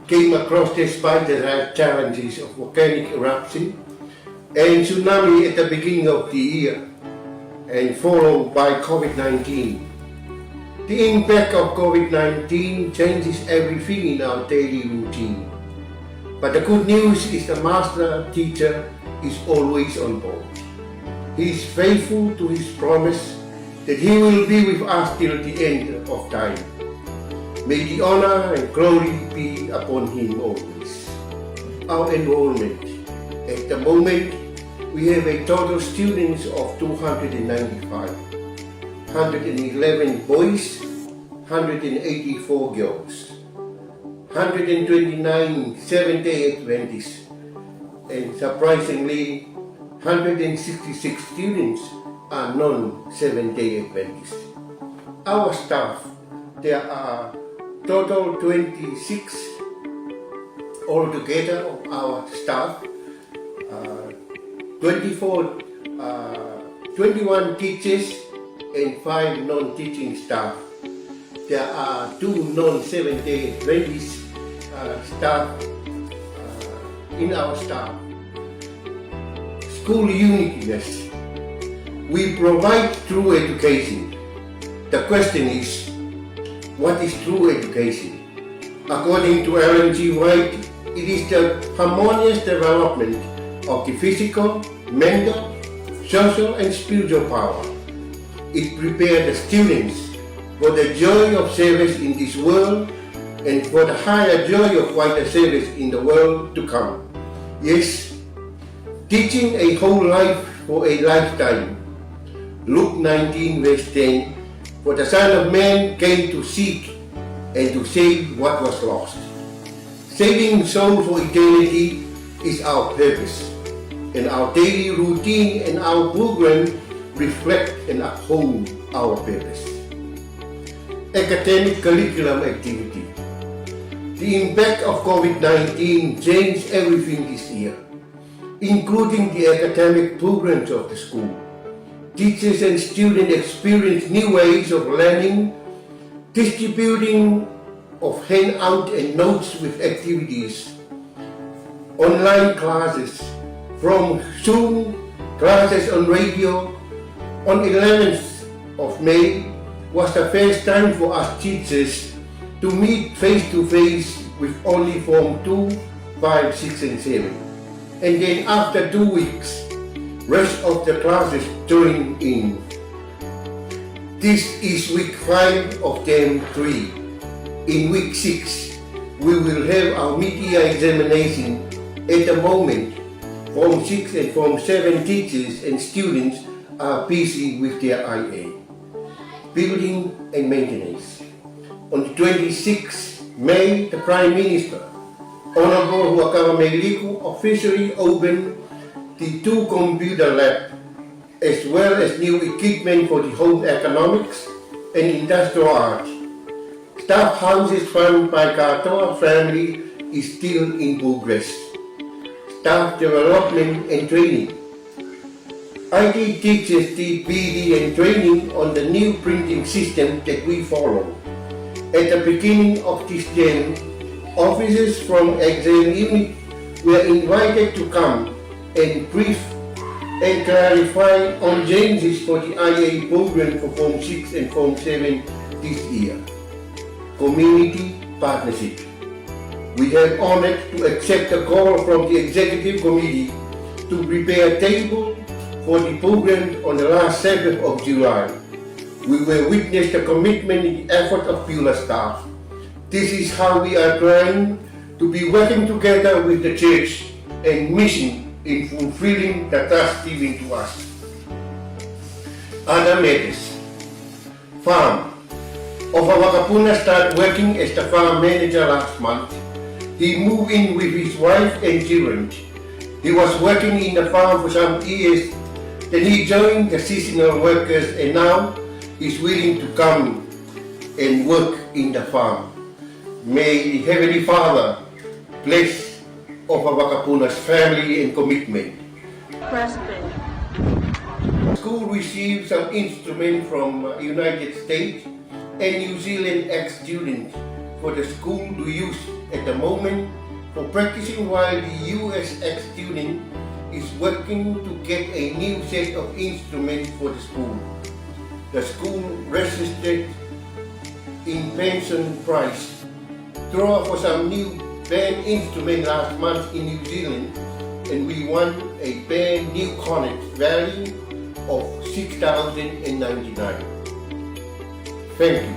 came across despite the challenges of volcanic eruption and tsunami at the beginning of the year, and followed by COVID nineteen. The impact of COVID nineteen changes everything in our daily routine. But the good news is the master teacher is always on board. He is faithful to his promise that he will be with us till the end of time. May the honor and glory be upon him always. Our enrollment. At the moment, we have a total students of two hundred ninety-five, hundred eleven boys, hundred eighty-four girls, hundred twenty-nine Seventh-day Adventists, and surprisingly, hundred sixty-six students are non-Seventh-day Adventists. Our staff, there are total twenty-six altogether of our staff, uh, twenty-four, uh, twenty-one teachers and five non-teaching staff. There are two non-Seventh-day Adventist uh, staff uh, in our staff. School uniqueness. We provide true education. The question is, what is true education? According to Ellen G. White, it is the harmonious development of the physical, mental, social, and spiritual power. It prepares the students for the joy of service in this world and for the higher joy of wider service in the world to come. Yes, teaching a whole life for a lifetime. Luke nineteen verse ten, "For the Son of Man came to seek and to save what was lost." Saving soul for eternity is our purpose, and our daily routine and our program reflect and uphold our purpose. Academic curriculum activity. The impact of COVID nineteen changed everything this year, including the academic programs of the school. Teachers and students experience new ways of learning, distributing of handout and notes with activities, online classes from Zoom, classes on radio. On eleventh of May was the first time for us teachers to meet face to face with only Form two, five, six, and seven. And then after two weeks, rest of the classes join in. This is week five of term three. In week six, we will have our mid-year examination. At the moment, Form six and Form seven teachers and students are busy with their I A. Building and maintenance. On the twenty-sixth May, the Prime Minister, Honourable Huʻakavameiliku, Malielegaoi, officially opened the two computer lab, as well as new equipment for the home economics and industrial arts. Staff houses fund by Kātoa family is still in progress. Staff development and training. I T teaches the P D and training on the new printing system that we follow. At the beginning of this term, officers from exam unit were invited to come and brief and clarify on changes for the I A program for Form six and Form seven this year. Community partnership. We have honored to accept a call from the executive committee to prepare a table for the program on the last Sabbath of July. We will witness the commitment and the effort of Beulah staff. This is how we are trying to be working together with the church and mission in fulfilling the task given to us. Other matters. Farm. Ofa Vakapuna started working as the farm manager last month. He moved in with his wife and children. He was working in the farm for some years, then he joined the seasonal workers and now he's willing to come and work in the farm. May the Heavenly Father bless Ofa Vakapuna's family and commitment. President. School received some instrument from, uh, United States and New Zealand ex-students for the school to use at the moment for practicing while the U S ex-student is working to get a new set of instruments for the school. The school registered in pension prize draw for some new band instrument last month in New Zealand, and we won a band new cornet value of six thousand and ninety-nine. Thank you.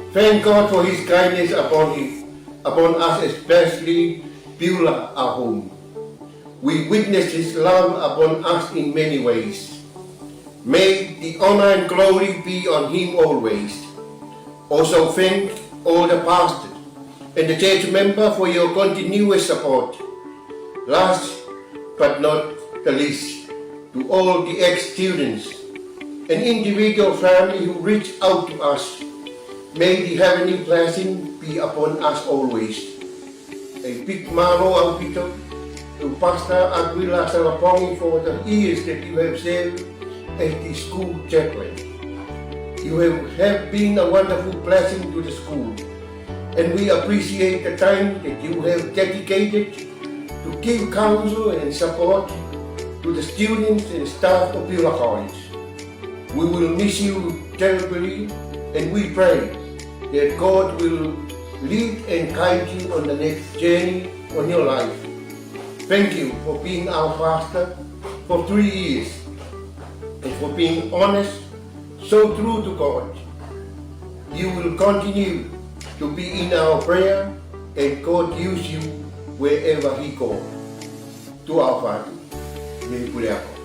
Thank God for his kindness upon him, upon us, especially Beulah, our home. We witness his love upon us in many ways. May the honor and glory be on him always. Also thank all the pastors and the church member for your continuous support. Last but not the least, to all the ex-students and individual family who reached out to us, may the heavenly blessing be upon us always. A big mālō ʻaupito to Pastor Aquila Salapongi for the years that you have served as the school chaplain. You have, have been a wonderful blessing to the school, and we appreciate the time that you have dedicated to give counsel and support to the students and staff of Beulah College. We will miss you terribly, and we pray that God will lead and guide you on the next journey on your life. Thank you for being our pastor for three years and for being honest, so true to God. You will continue to be in our prayer, and God use you wherever he go. Tuʻa ʻofa atu. Mei Puleako.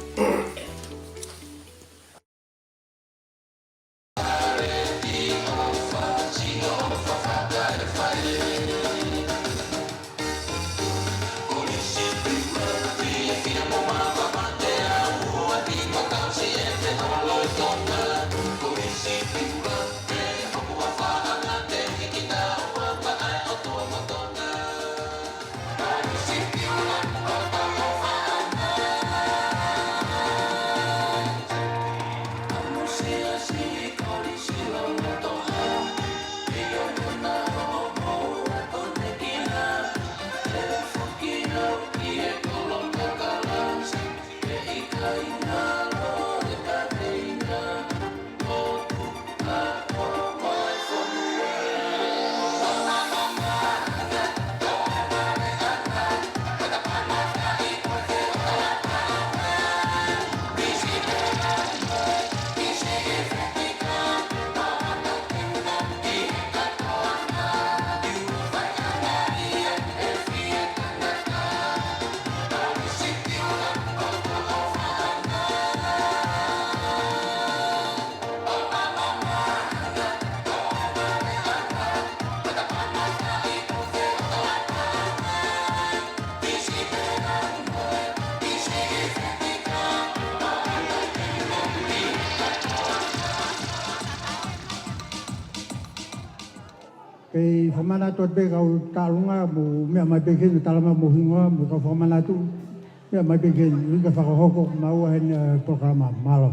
Kei fakamanatu atu pē kau tālunga mo meʻa mai pē ki heni, tala mai mo hingoa mo kau fakamanatu. Ia, mai pē ke ui ka fakahoko maua heni, eh, polokalama. Mālō.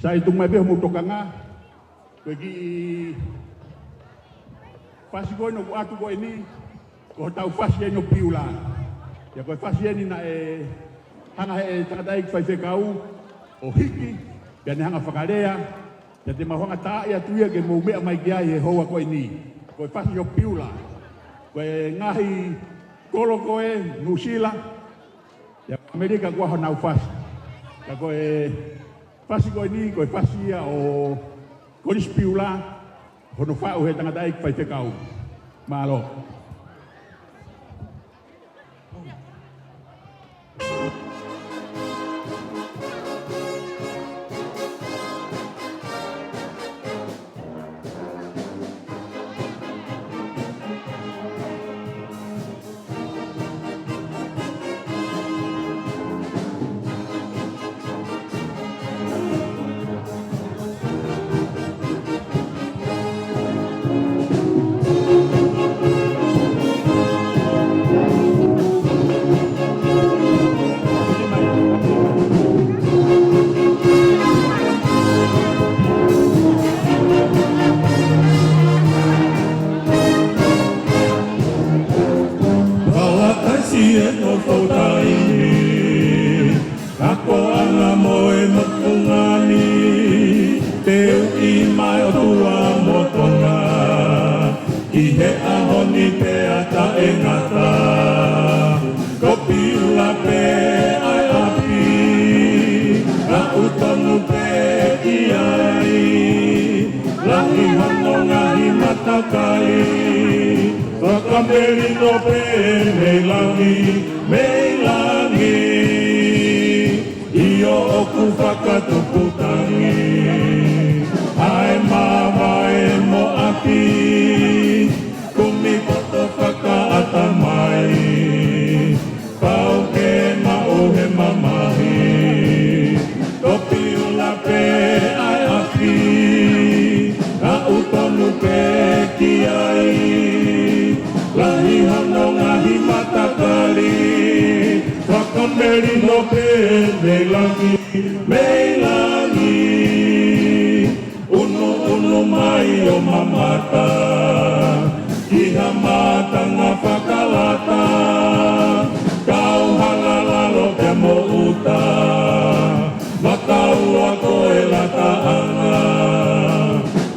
Sai, tuku mai pē hoʻomou tokanga. Ko e kiʻi fasi ko eni ʻoku ʻatu ko eni, ko hotau fasi eni ʻo Piula. Ia ko e fasi eni naʻe hanga ʻe he tangataʻeiki faifekau ʻo hiki, pea ne hanga fakalea, pea te mau hanga taaʻi atu ia ke mou meʻa mai ki ai he houa ko eni. Ko e fasi ʻo Piula. Ko e ngaahi kolo ko ē Nuʻusila, ia ʻAmelika kuo ʻi ai honau fasi. Ka ko e fasi ko eni, ko e fasi ia ʻo Kolisi Piula, hono faʻu ʻe he tangataʻeiki faifekau. Mālō. Taimi, akoʻanga mo e motuʻa ni, te u ʻi mai ʻOtua mo Tonga, ʻi he ʻaho ni pea taʻengata. Ko Piula pē ʻa e ʻapi, naʻa ku tonu pē ki ai. Lahi hono ngaahi matakali, fakamelino pē mei langi, mei langi. ʻIo, ʻoku fakatupu tangi ʻa e mavae mo ʻapi, kumi poto fakaʻatamai, pau ke maʻu he mamahi. Ko Piula pē ʻa e ʻapi, naʻa ku tonu pē ki ai. Lahi hono ngaahi matakali, fakamelino pē mei langi, mei langi. Unuunu mai ʻo mamata ki ha mātanga fakalata, kau hala lalo ke moʻuta, mataua ko e lataʻanga.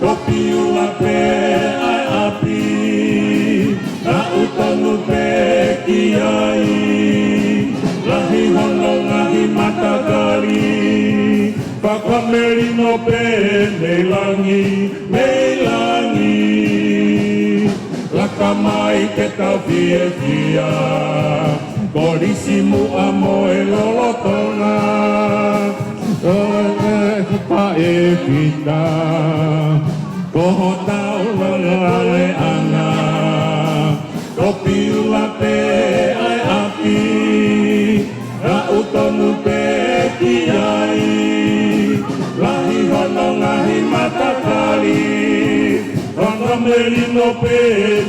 Ko Piula pē ʻa e ʻapi, naʻa ku tonu pē ki ai. Lahi hono ngaahi matakali, fakamelino pē mei langi, mei langi. Laka mai ke tau fiefia, kolisi muʻa mo e lolotonga. Ko e kupa e kita, ko hotau langa aleʻanga. Ko Piula pē ʻa e ʻapi, naʻa ku tonu pē ki ai. Lahi hono ngaahi matakali, fakamelino pē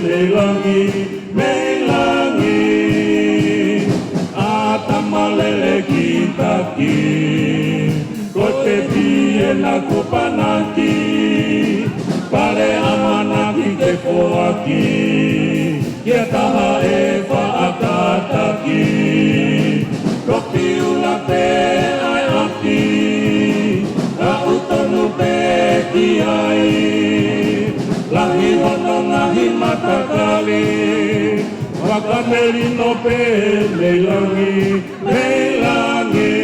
mei langi, mei langi. ʻAtama lele ki taki, ko te pie na kupanaki, pale ʻamanaki ke foaki, kia taha ʻe faʻa kātaki. Ko Piula pē ʻa e ʻapi, naʻa ku tonu pē ki ai. Lahi hono ngaahi matakali, fakamelino pē mei langi, mei langi.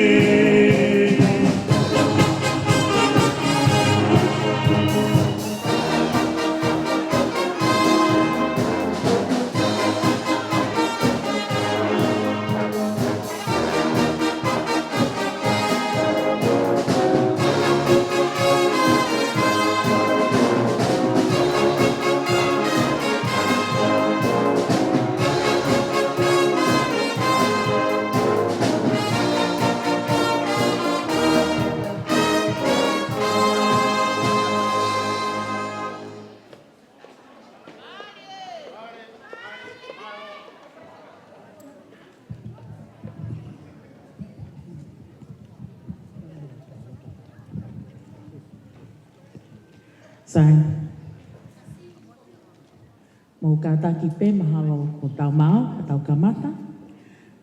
Sai. Mou kātaki pē, mahalo kuo tau maau, ka tau kamata.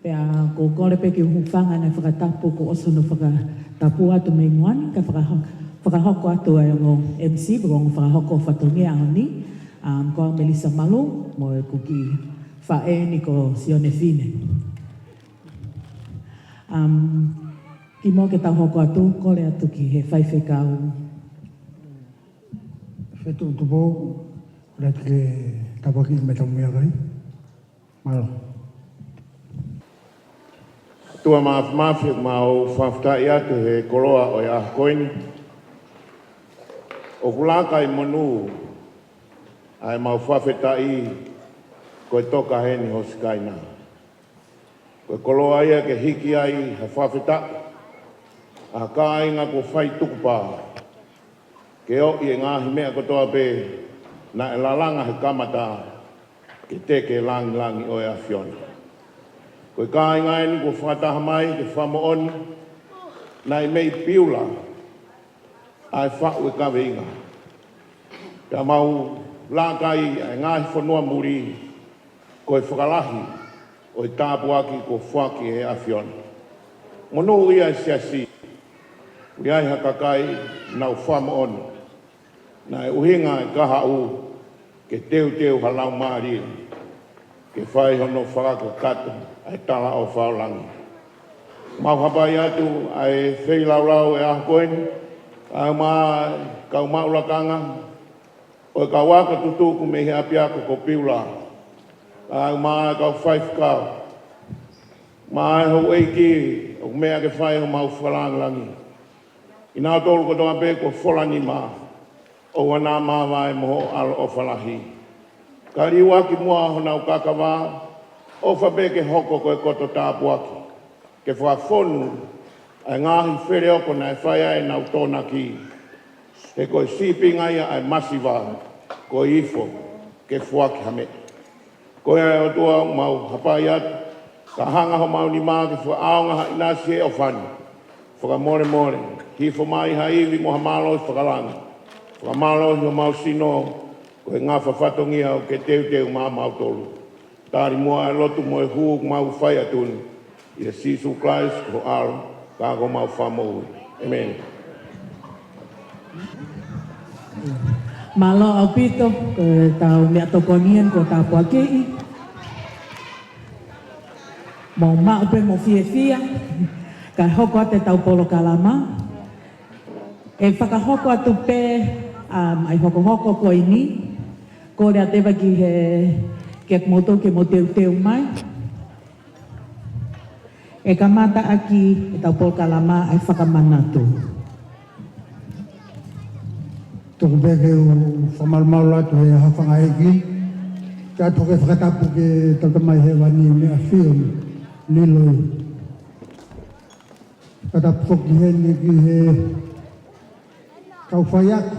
Pea ʻoku ou kole pē ke u hūfanga he ngaahi fakatapu kuo ʻosi hono fakatapu atu mei muʻa ni, ka fakaho-, fakahoko atu ʻa e ongo M C, pe ko e ongo fakahoko fatongia ʻaho ni, um, ko au Melissa Malu, mo ʻeku kiʻi faʻē ni ko Sione Fine. Um, kimuʻa ke tau hoko atu, kole atu ki he faifekau. Fetuʻu Tupou, lati ke tāpuakiʻi mai ʻetau meʻakai. Mālō. ʻOtua Māfimafi, ʻoku mau fakafetaʻi atu he koloa ʻo e ʻaho ko eni. ʻOku laka ʻi monū ʻa ʻemau fakafetaʻi ko e toka heni Hosikaina. Ko e koloa ia ke hiki ai ha fakafetaʻi ʻa e kāinga kuo fai tukupā ke ʻoʻi e ngaahi meʻa kotoa pē naʻe lalanga he kamata ke teke lāngilangi ʻo e ʻAfiona. Ko e kāinga eni kuo fakataha mai ke fakamoʻoni naʻe mei Piula ʻa e faʻu e kaveinga. Pea mau laka ʻi he ngaahi fonua muli, ko e fakalahi ʻo ʻo e tāpuaki kuo foaki ʻe he ʻAfiona. Monūʻia e siasi, ʻoku ʻi ai ha kakai naʻa nau fakamoʻoni naʻe ʻuhinga e kahaʻu ke teuteu ha laumālie ke fai hono fakakakato ʻa e talaʻofa ʻo langi. Mau hapai atu ʻa e feilaulau ʻo e ʻaho ko eni, ʻa e maʻu kau maʻu lakanga ʻo e kau ako tutuku mei he ʻapiako ko Piula, ʻa e maʻu kau faifekau, maʻu houʻeiki ʻoku meʻa ke fai homau fakalāngilangi. Kinautolu kotoa pē kuo fola nima, ʻoua naʻa mavae mo hoʻo ʻaloʻofa lahi. Ka liuaki muʻa honau kakava, ʻofa pē ke hoko ko e koto tāpuaki ke fakafonu ʻa e ngaahi feleoko naʻe fai ai ʻenau tōnaki. He ko e sīpinga ia ʻa e masiva, ko e ifo ke foaki ha meʻa. Ko ia ʻe ʻOtua, mau hapai atu, ka hanga homau nima ke fakaʻaonga ha ʻinasi he ʻofa ni, fakamolemole, hifo mai ha ivi mo ha mālohi fakalangi, fakamālohi homau sino, ko e ngafa fatongia ʻoku ke teuteu maʻamautolu. Tali muʻa e lotu mo e hū ʻoku mau fai atu ni, ʻia Sīsū Kalaisi ko ho ʻAlo, ka ko homau Fakamoʻui. ʻĒmeni. Mālō ʻaupito, ko ʻetau meʻatokoni eni kuo tāpuakiʻi. Mou maʻu pē mo fiefia, kae hoko atu ʻetau polokalama. ʻE fakahoko atu pē, um, ʻa e hokohoko ko eni, kole atu ʻe Vaki he, ke mou tau ke mou teuteu mai. ʻE kamata ʻaki ʻetau polokalama ʻa e fakamanatu. Tuku pē ke u fakamalumalu atu he ʻaho ni, fakaʻeiki. Kae tuku e fakatapu ki heʻetau Tamai Hēvani ʻoku ne ʻafio ʻi he loi. Fakatapu foki heni ki he kau faiako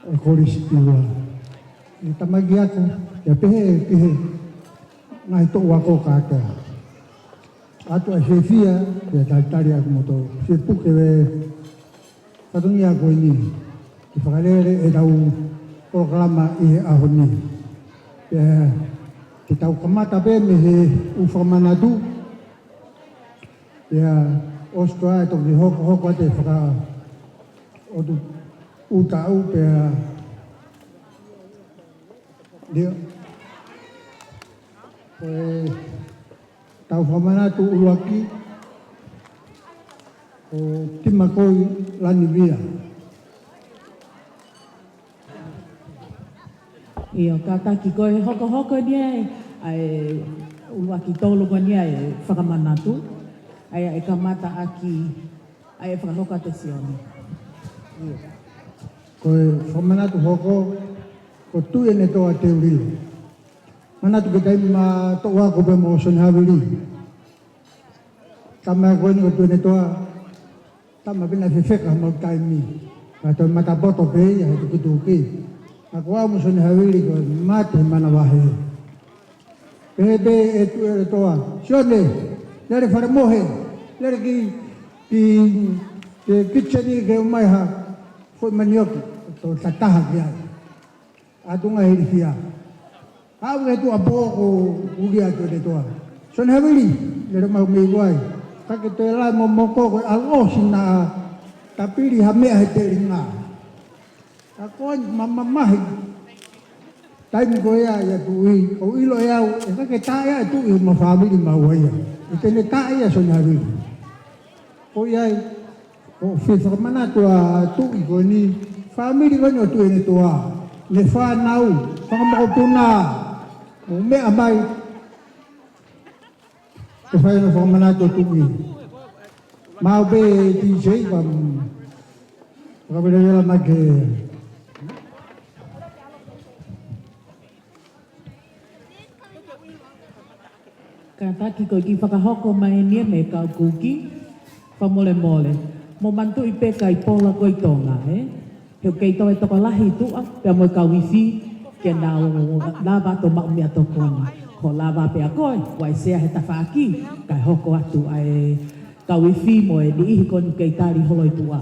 ʻo e Kolisi Piula. ʻE tamaiki ako, ʻe pehē ki he ngaahi toʻu ako kātoa. ʻOatu ʻa e fiefia, ʻe talitali ʻa kimoutolu. Fie puke e fatongia ko eni ke fakalele ʻetau polokalama ʻi he ʻaho ni. Pea te tau kamata pē mei he ʻū fakamanatu. Pea ʻosi ko ia ʻe toki hokohoko atu e fakaʻotu ʻū taʻu pea lio. Ko ʻetau fakamanatu ʻuluaki, ko Timakoi Lanivia. ʻIo, kātaki ko e hokohoko ni ʻa e, ʻa e ʻuluaki tolu ko eni ʻa e fakamanatu, ʻa ia ʻe kamata ʻaki, ʻa ia ʻe fakahoko ʻe Sione. ʻIo. Ko e fakamanatu hoko, ko Tuʻiʻonetoa Teulilo. Manatu ki he taimi naʻa ku toʻu ako pē mo Sione Havili. Tama ko eni ko Tuʻiʻonetoa, tama pē naʻe fefeka mo taimi. Ka toe matapoto pē ia he tukituki. Ka ko au mo Sione Havili ko e mate manavahē. Pehē pē ʻe Tuʻiʻonetoa, Sione, lele fale mohe, lele ki, ki, ki he kitchen ke ʻomai ha foʻi manioki, ʻo tau tataha ki ai. ʻAtunga he ilifia. Aʻu ki he tuʻuapō ko e ʻulia ʻa Tuʻiʻonetoa. Sione Havili, lele mai mei vai. Ka ke toe lahi momoko ko e ʻalu ʻo sina tapili ha meʻa he telinga. Ka ko eni ma-, ma-, mamahi. Taimi ko ia ia Tuʻi, ʻoku ʻilo ʻe au, ʻe ʻikai ke tā ia ʻe Tuʻi mo e fāmili maua ia. ʻE te ne tā ia Sione Havili. Ko ia ai, ʻoku fie fakamanatu ʻa Tuʻi ko eni, fāmili ko eni ʻo Tuʻiʻonetoa, ne fānau, fakamokopuna, mo meʻa mai, ke fai hono fakamanatu ʻa Tuʻi. Maʻu pē DJ pam, fakavelevela mai ke Kātaki ko e kiʻi fakahoko mai eni mei he kau kuki, fakamolemole. Mou manatuʻi pē ka ʻi Pola ko ʻi Tonga, ē? He ʻoku kei toe tokolahi tuʻa, pea mo e kau ifi, ke nau lava ʻo maʻu meʻatokoni. Ko e lava pē ʻa koe, ʻo ʻai e sea he tafaʻaki, kae hoko atu ʻa e kau ifi mo e niʻihi ko eni kei tali holo ʻi tuʻa.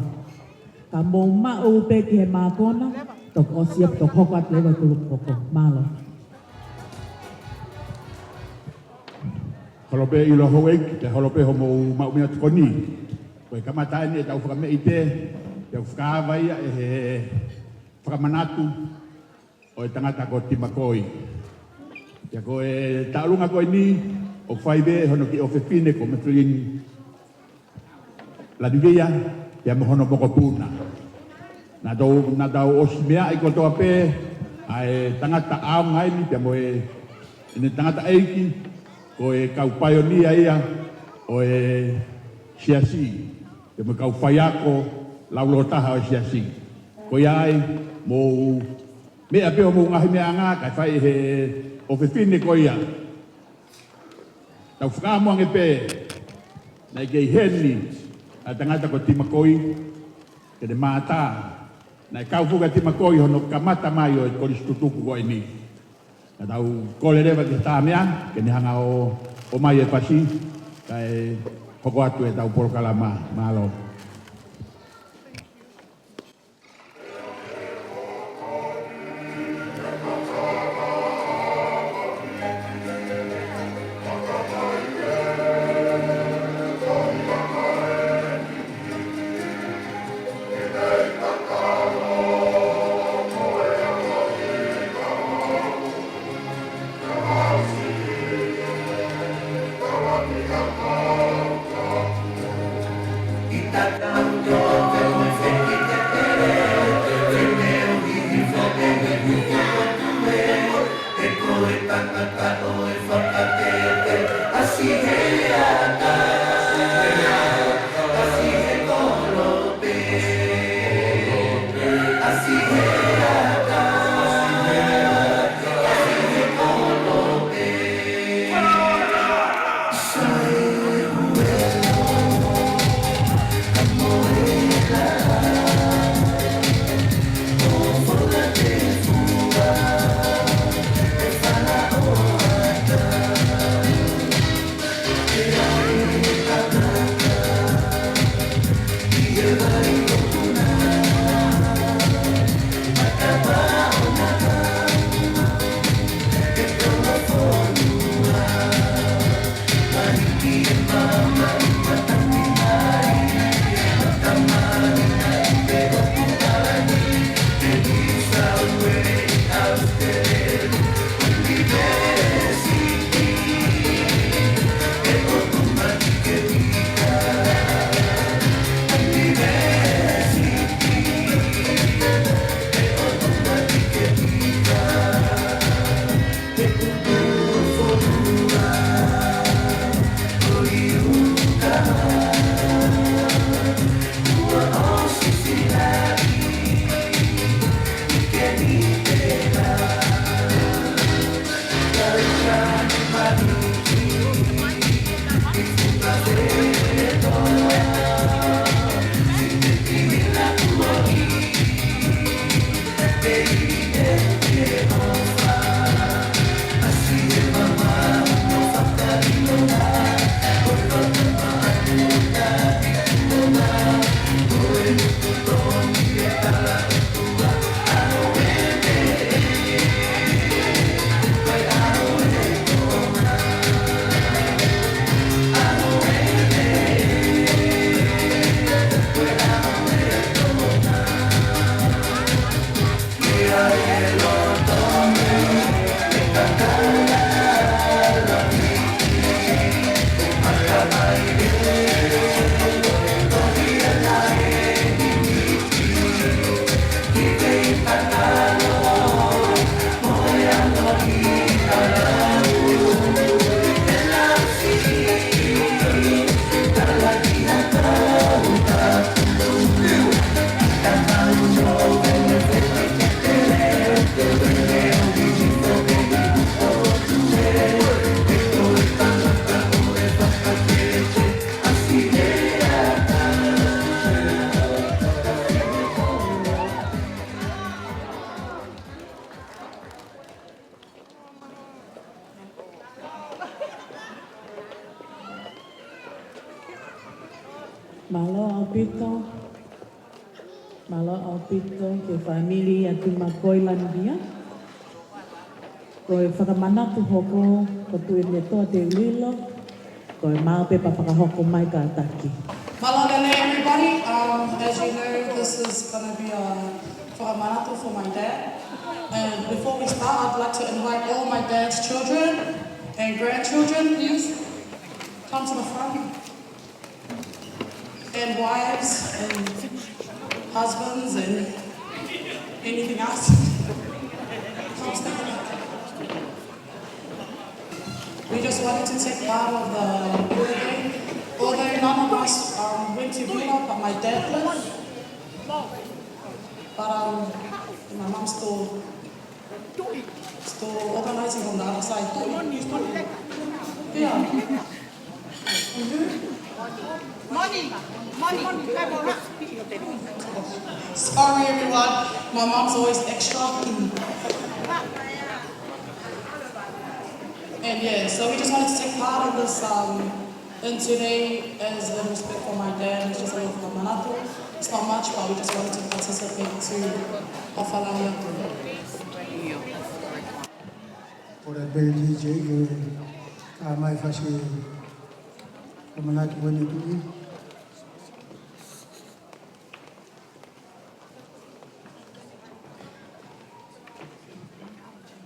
Ka mou maʻu pē ki he mākona, toki ʻosi ia toki hoko atu leva e kulupu hoko. Mālō. Holo pē ʻilo houʻeiki, pea holo pē hoʻomou maʻu meʻatokoni. Ko e kamata eni ʻetau fakameʻite, pea ʻoku fakaava ia ʻe he fakamanatu ʻo e tangata ko Timakoi. Pea ko e taʻolunga ko eni, ʻoku fai pē ʻe hono kiʻi ʻofefine ko Madeline Lanivia, pea mo hono mokopuna. Naʻa tau, naʻa tau ʻosi meaʻi kotoa pē ʻa e tangata ʻaonga eni, pea mo e, ʻene tangataʻeiki, ko e kau paionia ia ʻo e siasi, pea mo e kau faiako laulōtaha ʻo e siasi. Ko ia ai, mou meʻa pē hoʻomou ngaahi meʻaʻanga, kae fai ʻe he ʻofefine ko ia. Tau fakaʻamu ange pē, naʻe kei ʻi heni ʻa e tangata ko Timakoi, ke ne mātā naʻe kau foki ʻa Timakoi hono kamata mai ʻo e kolisi tutuku ko eni. Ka tau kole leva ki he Tāmea, ke ne hanga ʻo, ʻomai e pasi, kae hoko atu ʻetau polokalama. Mālō. Mālō ʻaupito. Mālō ʻaupito ki he fāmili ʻa Timakoi Lanivia. Ko e fakamanatu hoko ko Tuʻiʻonetoa Teulilo, Ko e maʻu pē pea fakahoko mai kātaki. Mālō e lelei, everybody. Um, as you know, this is gonna be a fakamanatu for my dad. And before we start, I'd like to invite all my dad's children and grandchildren, please come to the front. And wives and husbands and anything else. Come stand up. We just wanted to take part of the birthday, although none of us, um, went to Vila, but my dad did. But, um, my mum's still, still organizing on the other side. Yeah. Money, money, money. Sorry, everyone. My mom's always extra. And yeah, so we just wanted to take part in this, um, in today as a respect for my dad. It's just a little fakamanatu. It's not much, but we just wanted to participate to ʻofa lahi atu. Ko e pele D J ko e ka mai fasi ko manatu ko eni tuʻi.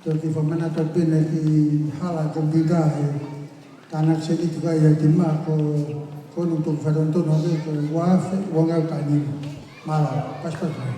Toki fakamanatu pē eni ki he hala komipiuta he tānaki sēniti ko ia ki he maʻa ko, ko eni toki fakatonutonu hake ko e ua afe ua ngeau taha nima. Mālō, pasipasi mai.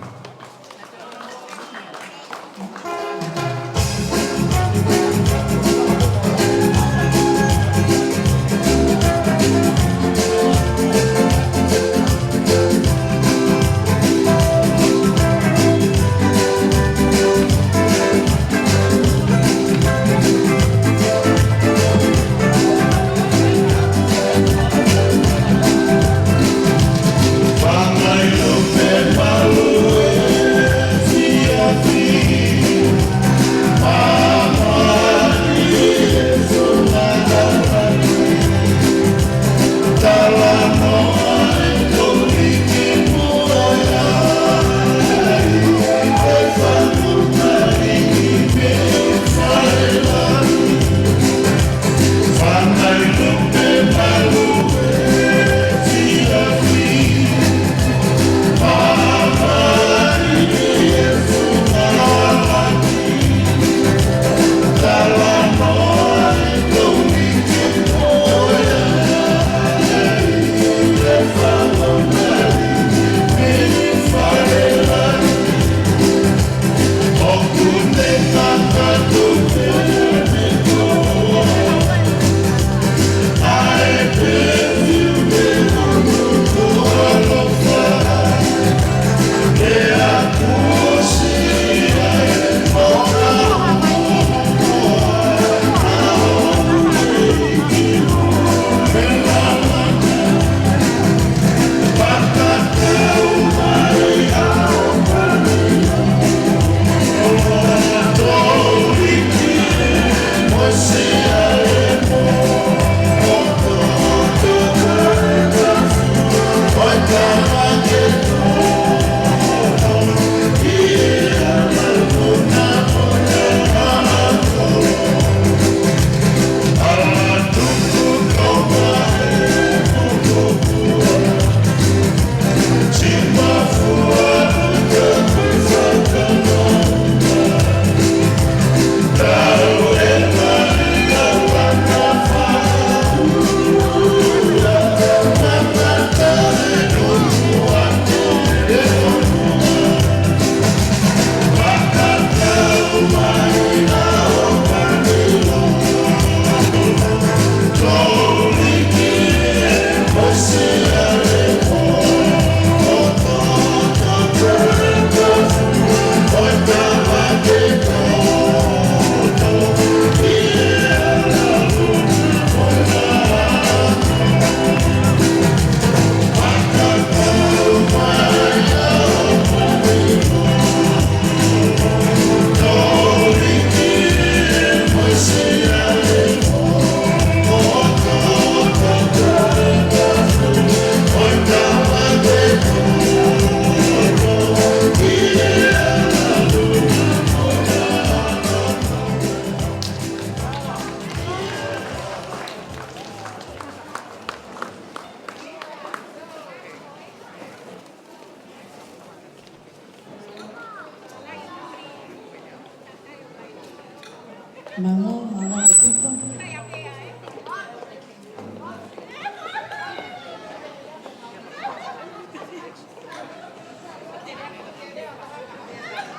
Mālō, mālō ʻaupito.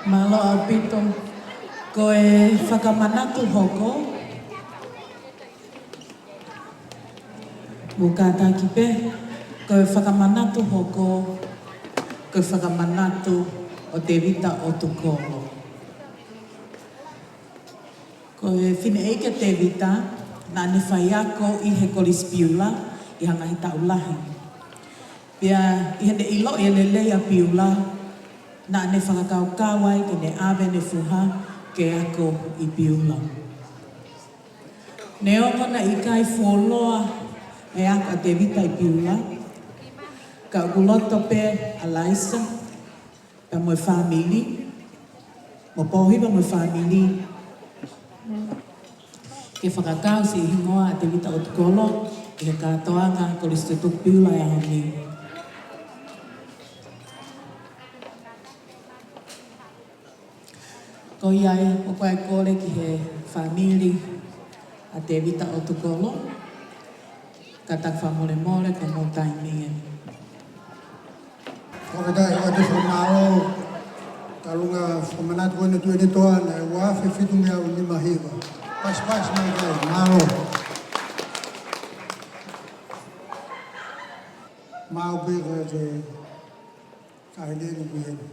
Mālō ʻaupito. Ko e fakamanatu hoko. Mou kātaki pē, ko e fakamanatu hoko, ko e fakamanatu ʻo Tēvita ʻOtukolo. Ko e fineʻeiki ʻa Tēvita, naʻa ne faiako ʻi he Kolisi Piula, ʻi ha ngaahi taʻu lahi. Pea ʻi heʻene ʻiloʻi e lelei ʻa Piula, naʻa ne fakakaukau ai ke ne ʻave ʻene foha ke ako ʻi Piula. Neongo naʻe ʻikai fuoloa e ako ʻa Tēvita ʻi Piula, ka ʻoku loto pē ʻa Laisa, pea mo e fāmili, mo Pōhiva mo e fāmili, ke fakakau siʻi hingoa ʻa Tēvita ʻOtukolo ʻi he kātoanga Kolisi Tutuki Piula ʻi he ʻaho ni. Ko ia ai, ʻoku ou kole ki he fāmili ʻa Tēvita ʻOtukolo, kātaki fakamolemole ko hoʻomou taimi ē. Fakafetaʻi, ʻoatu e fakamālō, talu e fakamanatu ko eni ʻa Tuʻiʻonetoa, naʻe ua afe fitu ngeau nima hiva. Pasipasi mai kai, mālō. Mau pē ko e ke kaile ni kuheni.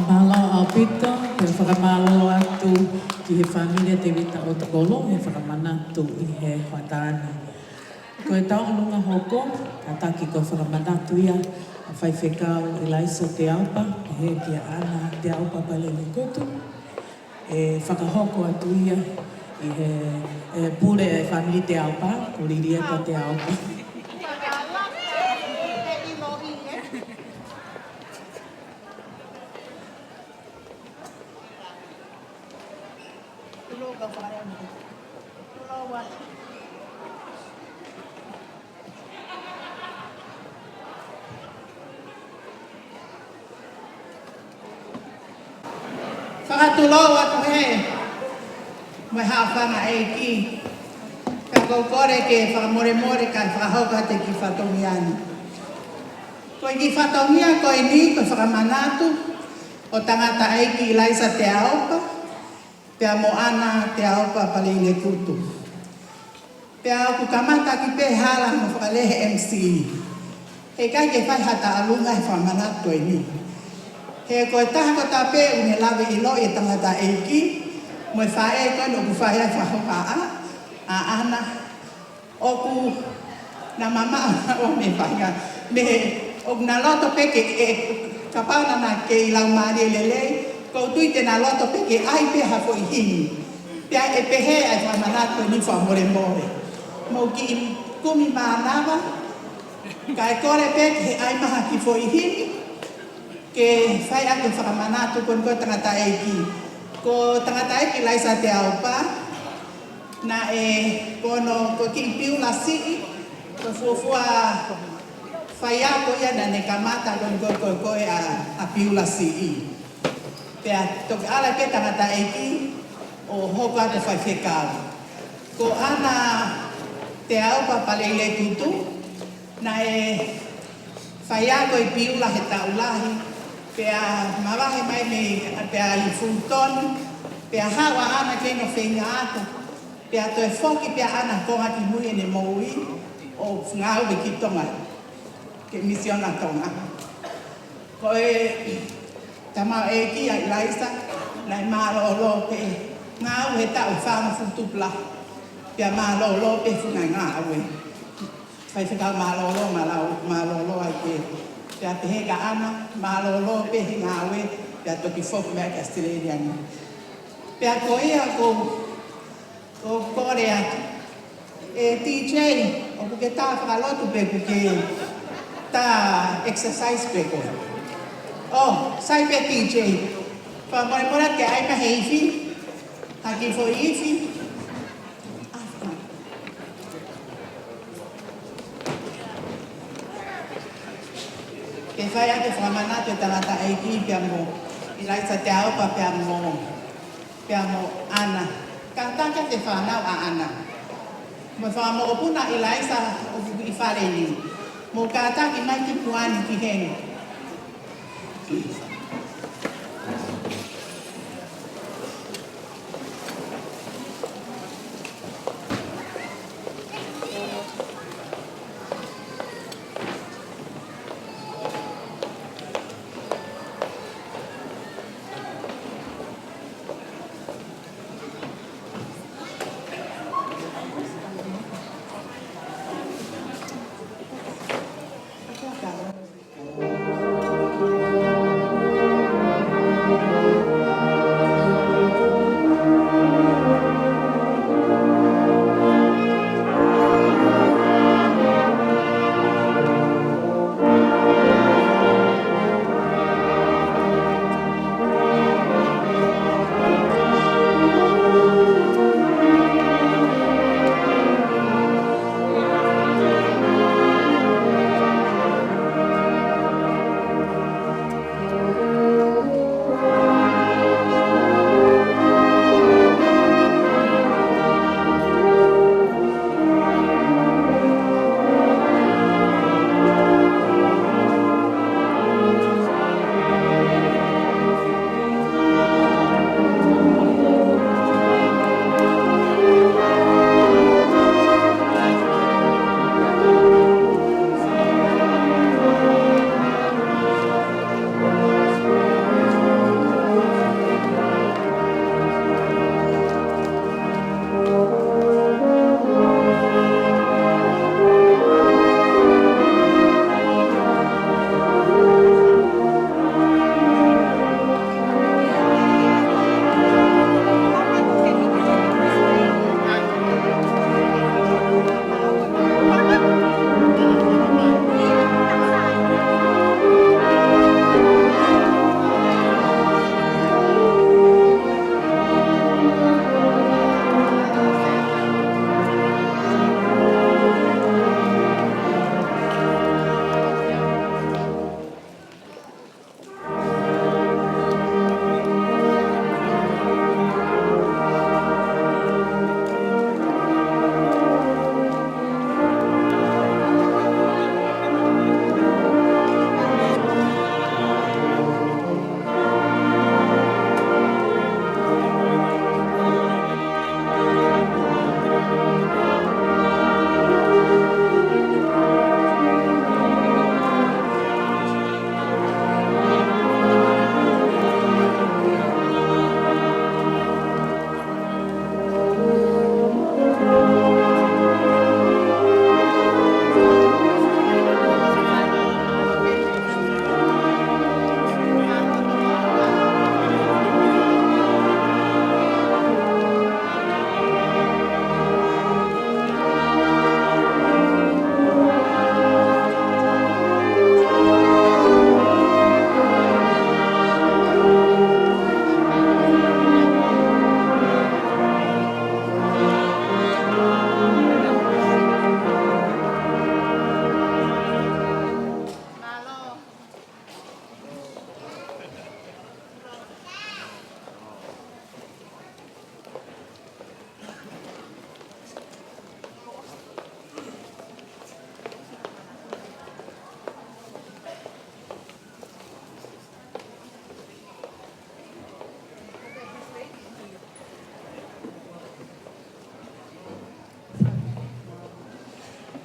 Mālō ʻaupito, pea fakamālō atu ki he fāmili ʻa Tēvita ʻOtukolo he fakamanatu ʻi he hoʻatā ni. Ko e tauʻolunga hoko, kātaki ko e fakamanatu ia ʻa Faifekau ʻIlaisa Teaupa, pehē kia ʻAna Teaupa Palelekutu, ʻe fakahoko atu ia ʻi he, ʻe, pule ʻa e fāmili Teaupa, ko Lilieta Teaupa. Fakatulou atu hē, mo e haʻofanga ʻeiki, ka ʻoku ou kole ke fakamolemole ka fakahoko atu e kiʻi fatongia ni. Ko e kiʻi fatongia ko eni ko e fakamanatu ʻo tangataʻeiki ʻIlaisa Teaupa, pea mo ʻAna Teaupa Palelekutu. Pea ʻoku kamata ʻaki pē hala mo fakalehe M C. He ʻikai ke fai ha tauʻolunga he fakamanatu ko eni. He ko e taha kotoa pē ʻoku ne lave ʻiloʻi e tangataʻeiki, mo e faʻē ko eni ʻoku fai ai e fakahohaʻa, ʻa ʻAna, ʻoku na mamaʻo ʻo me fainga. Mei he, ʻoku na loto pē ke, ʻe, kapau naʻa na kei laumālie lelei, ʻoku ou tui te na loto pē ke ʻai pē ha foʻi himi. Pea ʻe pehē ʻa e fakamanatu ni fakamolemole. Mou kiʻi kumi mānava, kae kole pē ke ʻai mai ha kiʻi foʻi himi, ke fai ʻaki e fakamanatu ko eni ko e tangataʻeiki. Ko tangataʻeiki ʻIlaisa Teaupa, naʻe ko hono, ko e kiʻi piula siʻi, ko e fuofua faiako ia naʻa ne kamata ko eni ko e, ko e, ko e ʻa, ʻa piula siʻi. Pea toki ʻalu pē tangataʻeiki ʻo hoko atu faifekau. Ko ʻAna Teaupa Palelekutu, naʻe faiako ʻi Piula he taʻu lahi, pea mavahe mai mei, pea ʻi Fulton, pea haʻu ʻa ʻAna ki heni ʻo feinga ako, pea toe foki pē ʻa ʻAna konga ki mui ʻene moʻui ʻo ngāue ki Tonga, ki he Misiona Tonga. Ko e tamaioʻeiki ʻa ʻIlaisa, naʻe mālōlō pē ngāue he taʻu ʻe fāngofulu tupu lahi, pea mālōlō pē funga ngāue. Faifekau mālōlō, mālō, mālōlō ai pē. Pea pehē kia ʻAna, mālōlō pē he ngāue, pea toki foki mai ki ʻAositelēlia ni. Pea ko ia ko, ko Korea. ʻE D J, ʻoku ke tā fakalotu pe ʻoku ke tā exercise pē koe? ʻŌ, sai pē D J. Fakamolemole ke ʻai mai he ifi, ha kiʻi foʻi ifi. Ke fai ʻaki e fakamanatu e tangataʻeiki pea mo ʻIlaisa Teaupa pea mo, pea mo ʻAna. Kātaki ʻa e fānau ʻa ʻAna mo e fanga mokopuna ʻa ʻIlaisa ʻoku ʻi fale ni. Mou kātaki mai ki muʻa ni ki heni.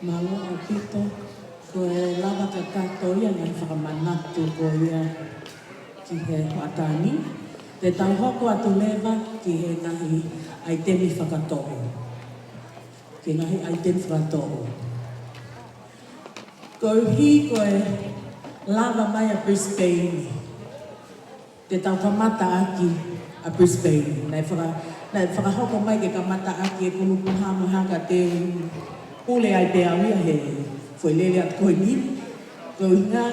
Mālō ʻaupito, ko e lava kakato ia ngaahi fakamanatu ko ia ki he hoʻatā ni. Te tau hoko atu leva ki he ngaahi ʻaitemi fakatoʻo. Ki he ngaahi ʻaitemi fakatoʻo. Koeʻuhi ko e lava mai ʻa Brisbane, te tau kamata ʻaki ʻa Brisbane. Naʻe faka-, naʻe fakahoko mai ke kamata ʻaki e kulupu Haʻamoehaka, te u pule ai pē au ia he foʻi lele atu ko eni. Ko e ʻuhinga,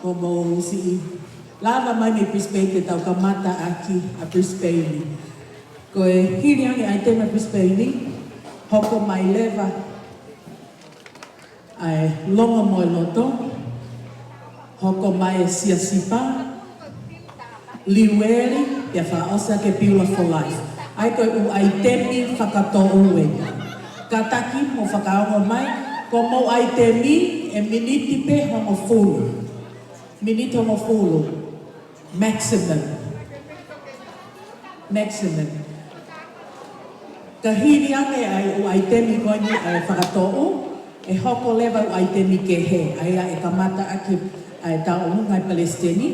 ko hoʻomou siʻi lava mai mei Brisbane te tau kamata ʻaki ʻa Brisbane. Ko e hili ange ʻaitemi ʻa Brisbane, hoko mai leva ʻa e Longomoeloto, hoko mai e Siasipa, Liueli, pea fakaʻosi ʻaki e Beautiful Life. ʻA ia ko e ʻū ʻaitemi fakatoʻo eni. Kātaki mou fakaongo mai, ko hoʻomou ʻaitemi ʻe miniti pē hongofulu. Miniti hongofulu. Maximum. Maximum. Ka hili ange ʻa e ʻū ʻaitemi ko eni ʻa e fakatoʻo, ʻe hoko leva ʻū ʻaitemi kehe, ʻa ia ʻe kamata ʻaki ʻa e tauʻolunga ʻa e Palesiteni,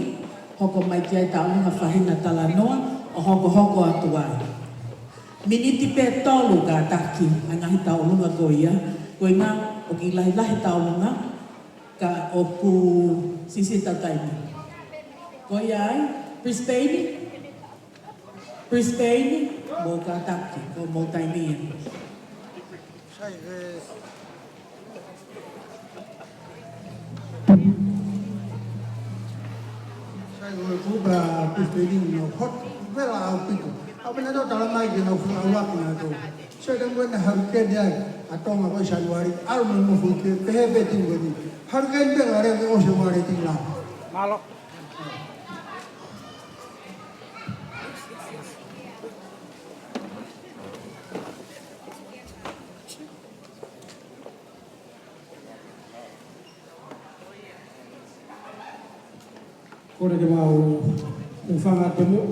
hoko mai ki ai e tauʻolunga Faʻahinga Talanoa, ʻo hokohoko atu ai. Miniti pē ʻe tolu kātaki ʻa e ngaahi tauʻolunga ko ia, ko e ʻuhinga ʻoku lahilahi e tauʻolunga, ka ʻoku siʻisiʻi ʻetau taimi. Ko ia ai, Brisbane? Brisbane, mou kātaki, ko hoʻomou taimi ia. Sai, ē, sai, ko e kupu ʻa Brisbane naʻe hot, vela ʻaupito. ʻAu pē naʻa tau tala mai ke nau fua ʻalu ʻaki naʻa tau. Sai, ka ko e hurricane ai ʻa Tonga ko ē ʻi Sānuali, ʻalu mo e mofuike, pehē pē timi ko eni. Hurricane pē ka lea ke ʻosi e uale timi la. Mālō. Kole ke mau hūfanga atu pē muʻa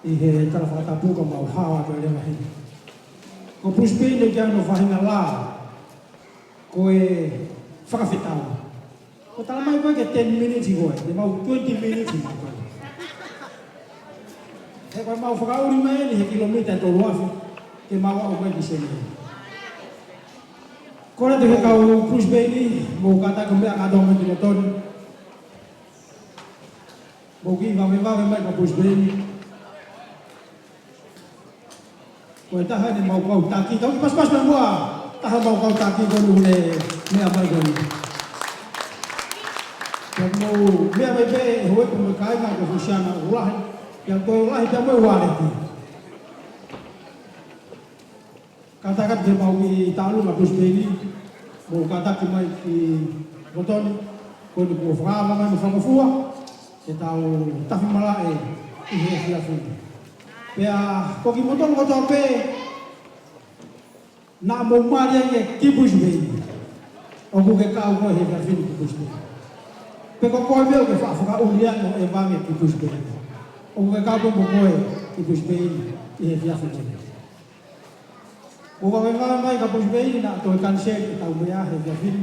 ʻi he tala fakatapu ka mau hao atu e leva heni. Ko Brisbane ʻoku ʻi ai hono faʻahinga la, ko e fakafetau. Ko e tala mai ko ē ke ten minutes ko ē, te mau twenty minutes mai ko ē. He ko e mau fakaʻuli mai eni he kilomita ʻe tolu afe, ke mau aʻu mai ki Senē. Kole atu ki he kau Brisbane, mou kātaki mei ʻAkatau mai ki Lotoni. Mou kiʻi vavevave mai ki Brisbane. Ko e taha eni ʻemau kau taki, tau kiʻi pasipasi mai muʻa, taha ʻemau kau taki ko eni ʻoku ne meʻa mai ko eni. Pea mou meʻa mai pē ʻe houʻeiki mo e kāinga ko Fusiana ʻoku lahi, pea ko e lahi pea mo e ualeti. Kātaki atu ke mau kiʻi tauʻolunga Brisbane, mou kātaki mai ki Lotoni, ko eni kuo fakaava mai mo fakafua, ke tau tafi malaʻe ʻi he efiafi ni. Pea ko kimoutolu kotoa pē naʻa mou mali ange ki Brisbane, ʻoku ke kau koe he efiafi ni ki Brisbane. Pe ko koe pē ʻoku ke faʻa fakaʻuli ange ʻo ʻeva ange ki Brisbane, ʻoku ke kau pē mo koe ki Brisbane ʻi he efiafi ni. Mou vavevave mai ka Brisbane naʻa toe kaniseli ʻetau meʻa he efiafi ni.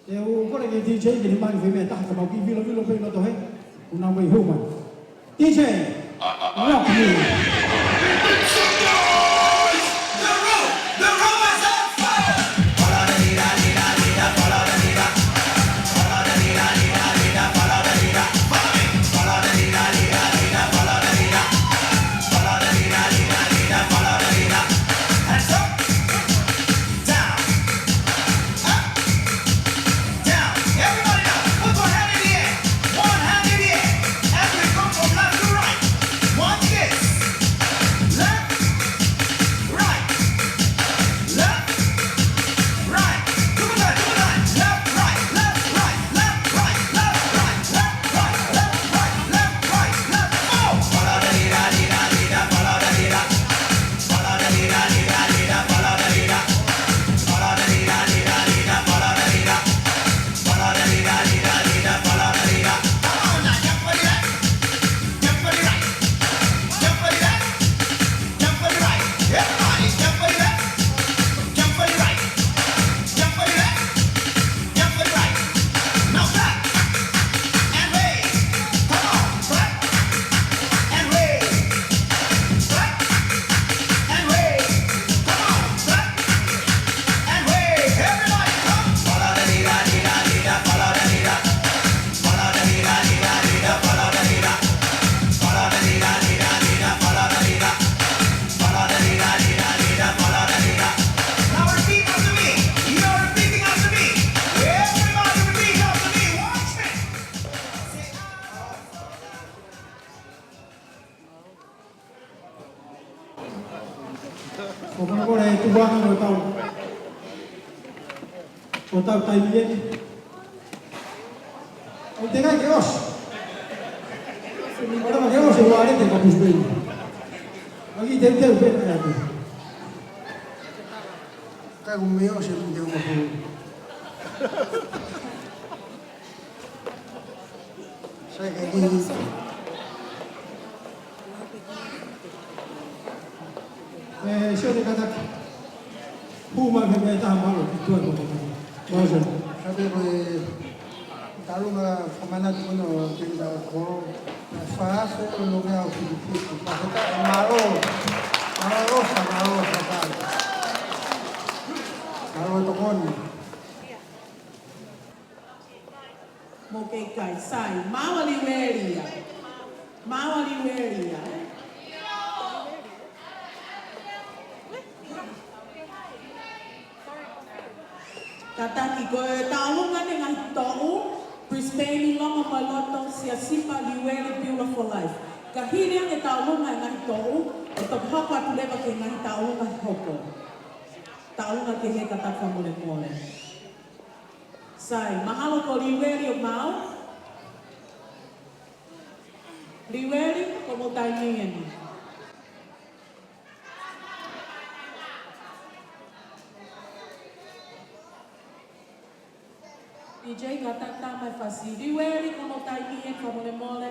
Te u kole ki he D J ke ne maʻu ha kiʻi meʻa ʻe taha ka mau kiʻi vilovilo pē ʻi loto he. Kuo nau mai hū mai. D J, rock me. Down. Up. Down. Everybody now. Put your hand in the air. One hand in the air. As we go from left to right. Watch this. Left. ʻOku ou kole atu ʻa e tuʻunga ʻo e tau, ʻo e tau taimi eni. ʻOku teʻeki ke ʻosi. ʻOku teʻeki ke ʻosi ʻa e Uarete ka Brisbane. ʻOku teʻeki ke ʻosi pē ʻa e ʻaho. Ka ʻoku mei ʻosi ʻa e ʻaho. Sai, ka ki. ʻE, sio te kataki. Hū mai pē mei taha, mālō, ki tuʻa ko. Mālō. Sai, ko e talu ʻa e fakamanatu ko eni ʻo Tēvita Kolo. Fā afe ʻo e nonga ʻo Filifili. Mālō. Mālō, mālō, mālō. Mālō tokoni. Mou kei kai, sai, maʻu ʻa Liueli ia. Maʻu ʻa Liueli ia, ē? Kātaki, ko e tauʻolunga ʻa e ngaahi toʻu, Brisbane, Longomoeloto, Siasipa, Liueli, Beautiful Life. Ka hili ange e tauʻolunga ʻa e ngaahi toʻu, ʻe toki hoko atu leva ki he ngaahi tauʻolunga hoko. Tauʻolunga kehe, kātaki fakamolemole. Sai, mahalo ko Liueli ʻoku maʻu. Liueli, ko hoʻomou taimi eni. DJ, kātaki tā mai fasi. Liueli, ko hoʻomou taimi eni, fakamolemole.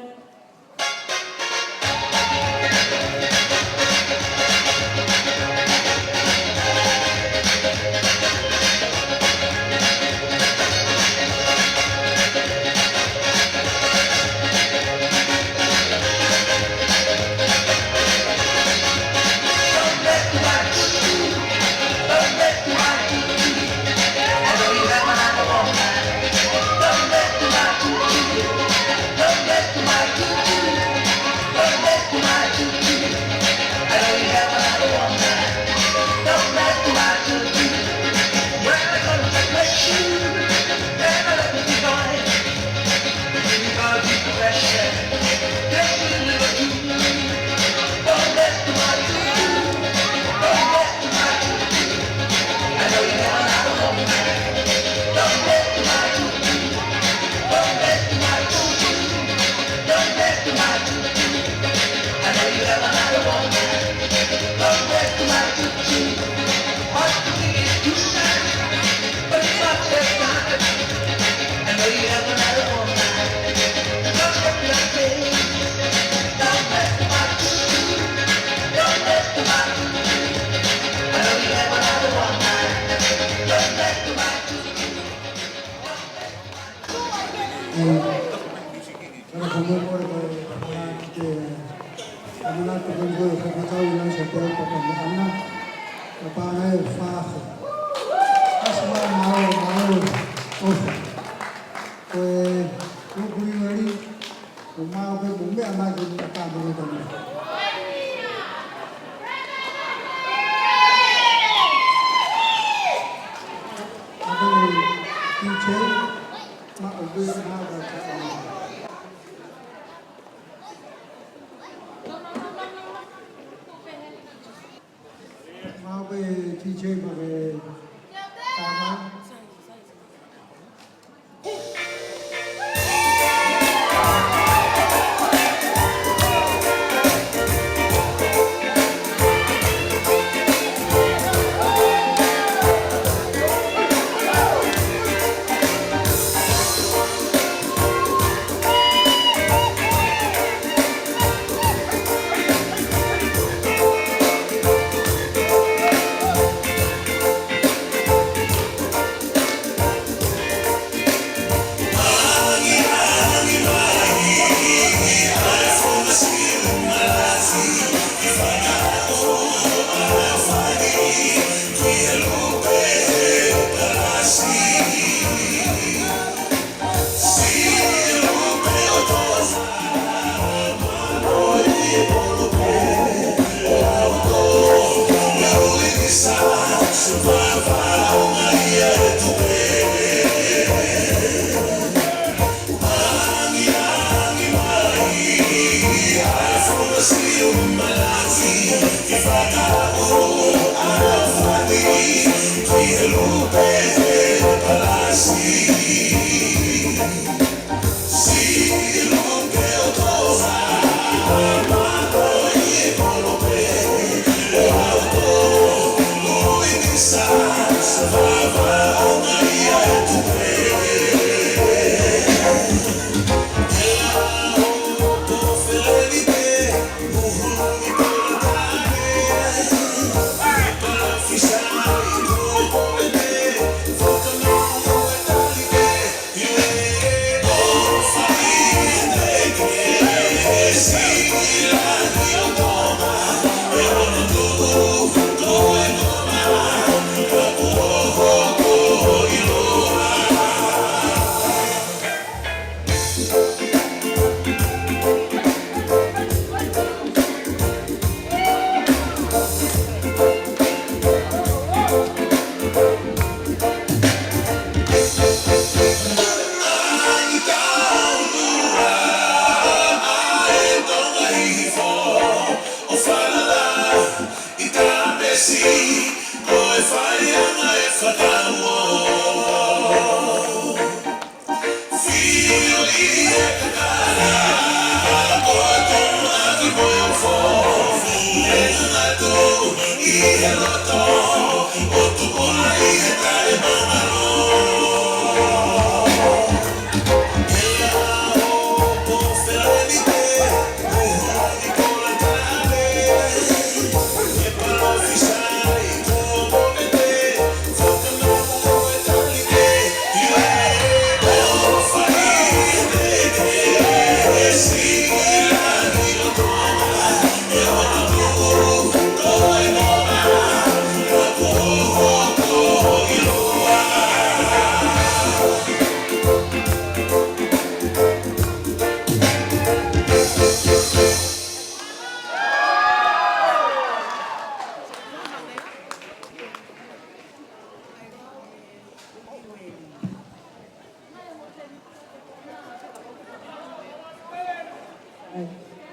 Ē, ʻoku ou kole ko e fakamanatu ko e fakamatala ʻa e Siasi ʻo Papua Niu Sini. Ka pā ngai e fā afe. Kasi mai, mālō, mālō, ʻofa. Ko e, ko Liueli, ʻoku maʻu pē mo e meʻa mai ke ne ka mo e tama. Ako ni D J, ma o be ma da ka. Ma o be D J ma be tama.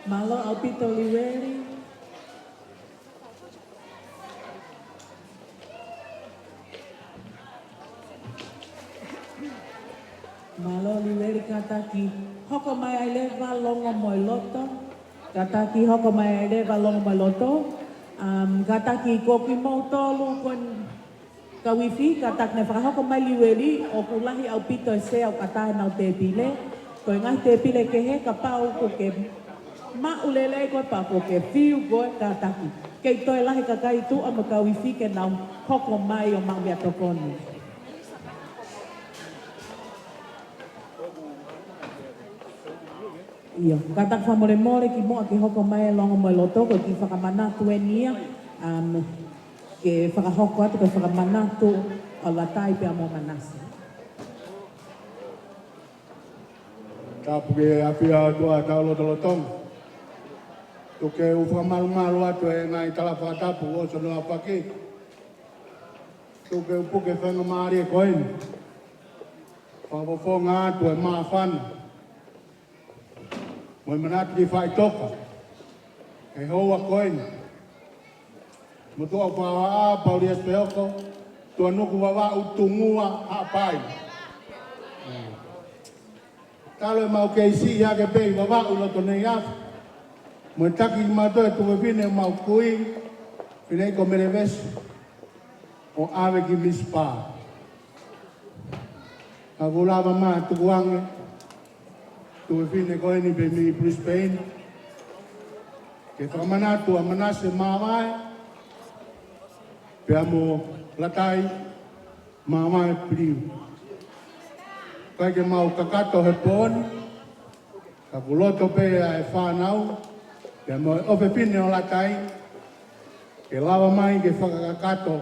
Mālō ʻaupito Liueli. Mālō Liueli, kātaki hoko mai ai leva Longomoeloto. Kātaki hoko mai ai leva Longomoeloto. Um, kātaki ko kimoutolu ko e kau ifi, kātaki naʻe fakahoko mai Liueli, ʻoku lahi ʻaupito e sea ʻoku ʻatā ʻenau tēpile. Ko e ngaahi tēpile kehe, kapau ʻoku ke maʻu lelei koe pea ʻoku ke fiu koe, kātaki. Kei toe lahi kakai tuʻa mo e kau ifi ke nau hoko mai ʻo maʻu meʻatokoni. ʻIo, kātaki fakamolemole kimuʻa ke hoko mai e Longomoeloto, ko e kiʻi fakamanatu eni ia, um, ke fakahoko atu ko e fakamanatu ʻa Latai pea mo Manase. Tapu ki he ʻafio ʻa e ʻOtua, tau lotolotonga. Tuku ke u fakamalumalu atu e ngaahi tala fakatapu ʻo e ʻaho ni. Tuku ke u puke faingamālie ko eni. Fakafofonga atu e māfana mo e manatu ki faʻitoka he houa ko eni. Motuʻa Paoa, Pauliasi Peoko, Tuʻanuku, Vavaʻu, Tungua, Haʻapai. Talu ʻemau kei siʻi hake pē ʻi Vavaʻu loto nei afi. Mo e taki kimautolu e tuofefine ʻemau kui, Fineʻeiki Melevesi, ʻo ʻave ki Misipa. Ka kuo lava mai tukuange tuofefine ko eni pē mei Brisbane, ke fakamanatu ʻa Manase Māvae pea mo Latai Māvae Piliu. ʻIkai ke mau kakato he pō ni, ka kuo loto pē ʻa e fānau pea mo e ʻofefine ʻo Latai ke lava mai ke fakakakato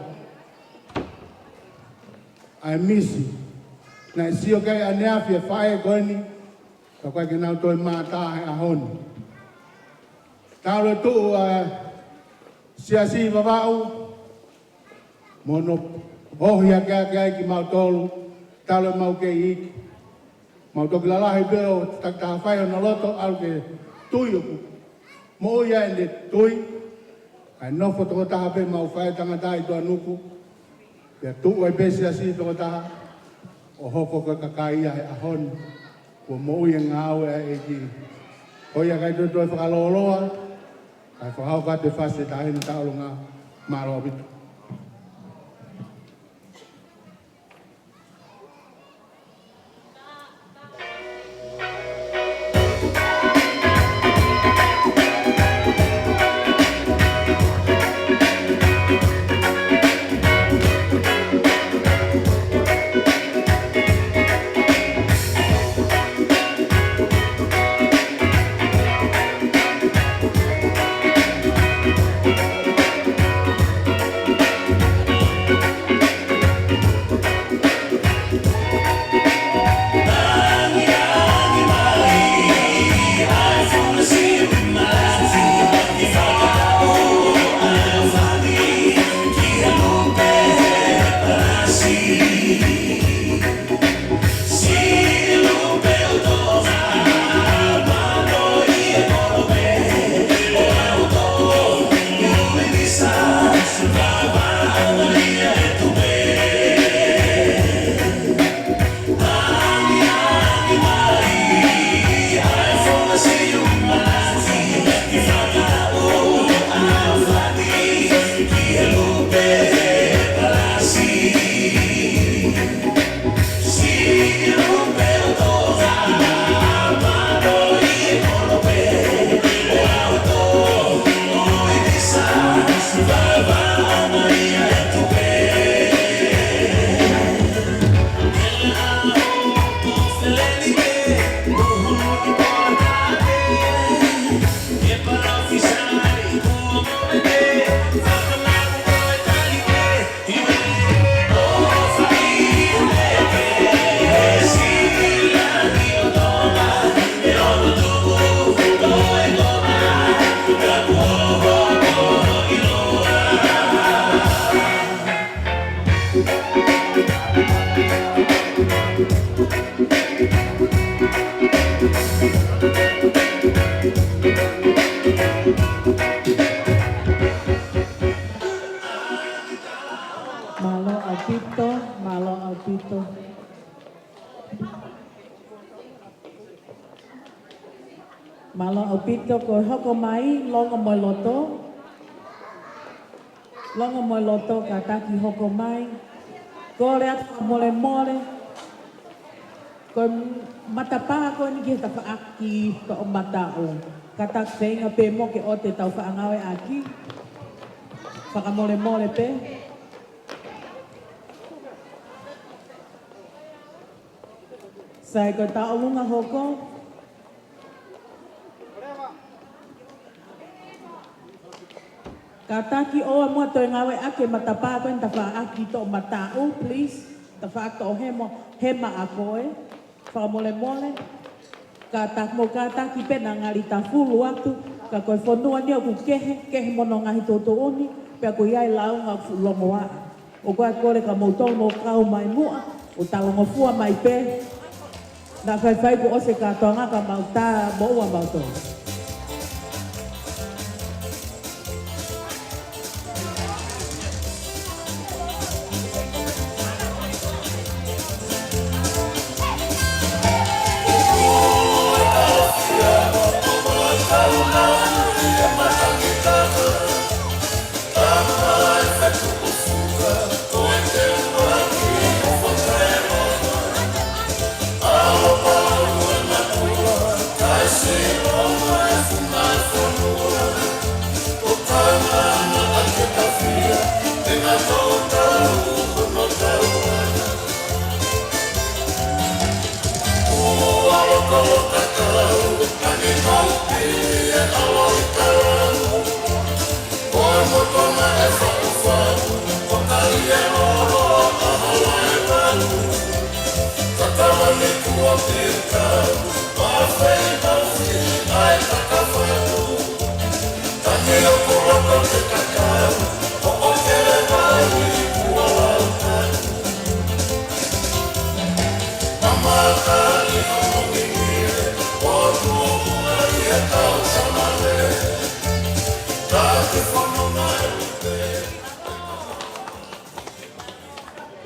ʻa e misi naʻe sio ki ai ʻaneafi e faʻē ko eni, ka ʻoku ʻikai ke nau toe mātā he ʻaho ni. Talu e tuʻu ʻa e Siasi ʻi Vavaʻu mo hono ohi hake ai kimautolu, talu ʻemau kei iiki. Mau toki lalahi pē ʻo takitaha fai hono loto, ʻalu ke tui ʻoku moʻui ai ʻene tui. Kae nofo tokotaha pē ʻemau faʻētangata ʻi Tuʻanuku. Pea tuʻu ai pē Siasi Tokotaha, ʻo hoko ko e kakai ia he ʻaho ni, kuo moʻui e ngāue ʻa e ʻEiki. Ko ia, ʻikai toe toe fakalōloa, kae fakahoko atu e fasi ʻe taha eni, tauʻolunga. Mālō ʻaupito. Mālō ʻaupito, mālō ʻaupito. Mālō ʻaupito, ko e hoko mai, longo mo e loto. Longo mo e loto, kātaki hoko mai. Kole atu fakamolemole. Ko e matapā ko eni ki he tafaʻaki toʻomataʻu. Kātaki feinga pē mo ke ʻoua te tau faʻa ngāueʻaki. Fakamolemole pē. Sai, ko e tauʻolunga hoko. Kātaki ʻoua muʻa toe ngāueʻaki e matapā ko eni tafaʻaki toʻomataʻu, please. Tafaʻaki toʻohema, hema ʻa koe. Fakamolemole. Kātaki mo kātaki pē naʻa ngali tafulu atu, ka ko e fonua ni ʻoku kehe, kehe mo hono ngaahi tuʻutuʻuni, pea ʻoku ʻi ai e lāunga ʻoku fuʻu longoaʻa. ʻOku ou kole kia moutolu mou kau mai muʻa, ʻo talangofua mai pē. Naʻa faifai kuo ʻosi e kātoanga ka mau tā moʻua mautolu.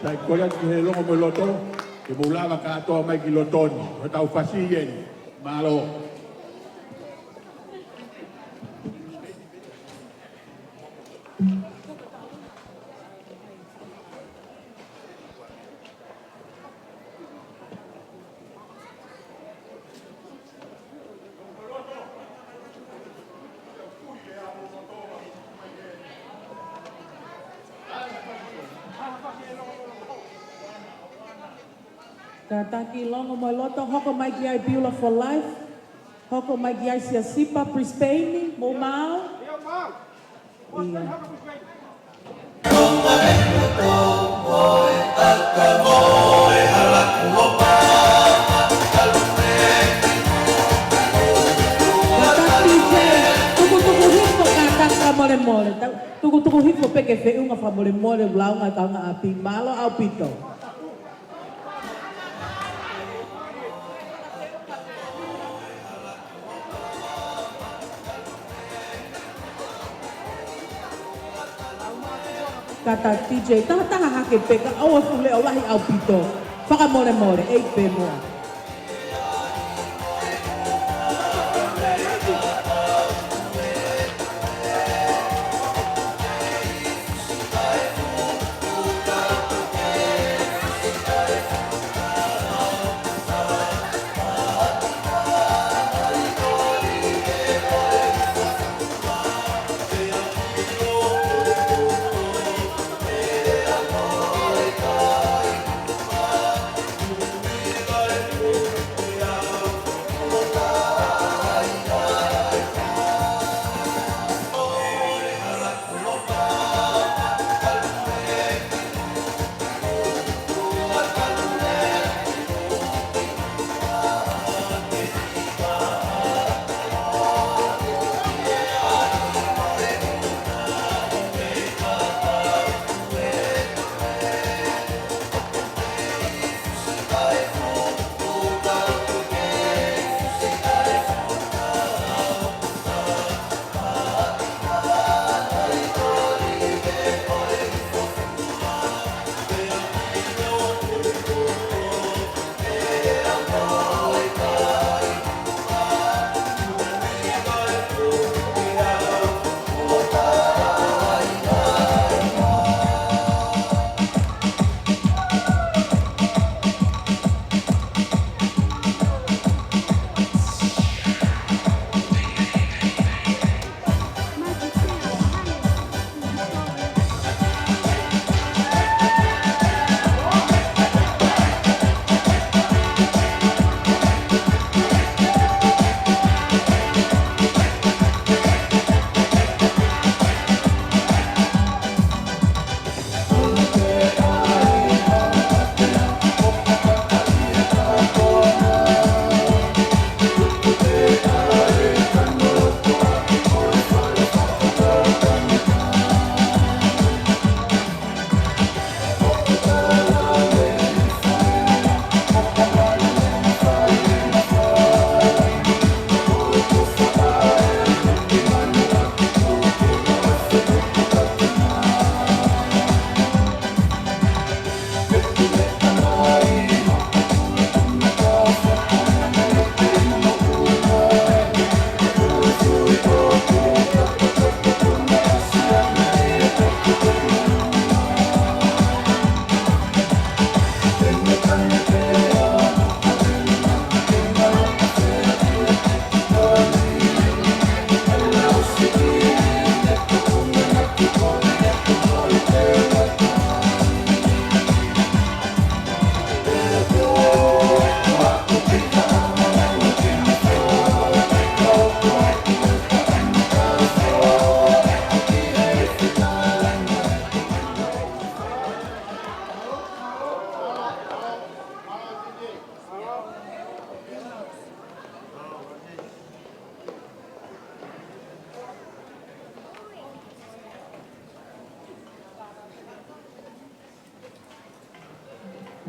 Sai, kole atu ki he longo mo e loto, ke mou lava kātoa mai ki loto ni. Ko ʻetau fasi eni. Mālō. Kātaki longo mo e loto, hoko mai ki ai Beautiful Life, hoko mai ki ai Siasipa, Brisbane, mou maau. ʻIa. Kātaki T J, tukutuku hifo kātaki fakamolemole. Tau, tukutuku hifo pē ke feʻunga fakamolemole, ʻoku lāunga e kaungāʻapi. Mālō ʻaupito. Kātaki T J, taha taha hake pē ka ʻoua ʻe fuʻu leʻo lahi ʻaupito. Fakamolemole, ʻei pē muʻa.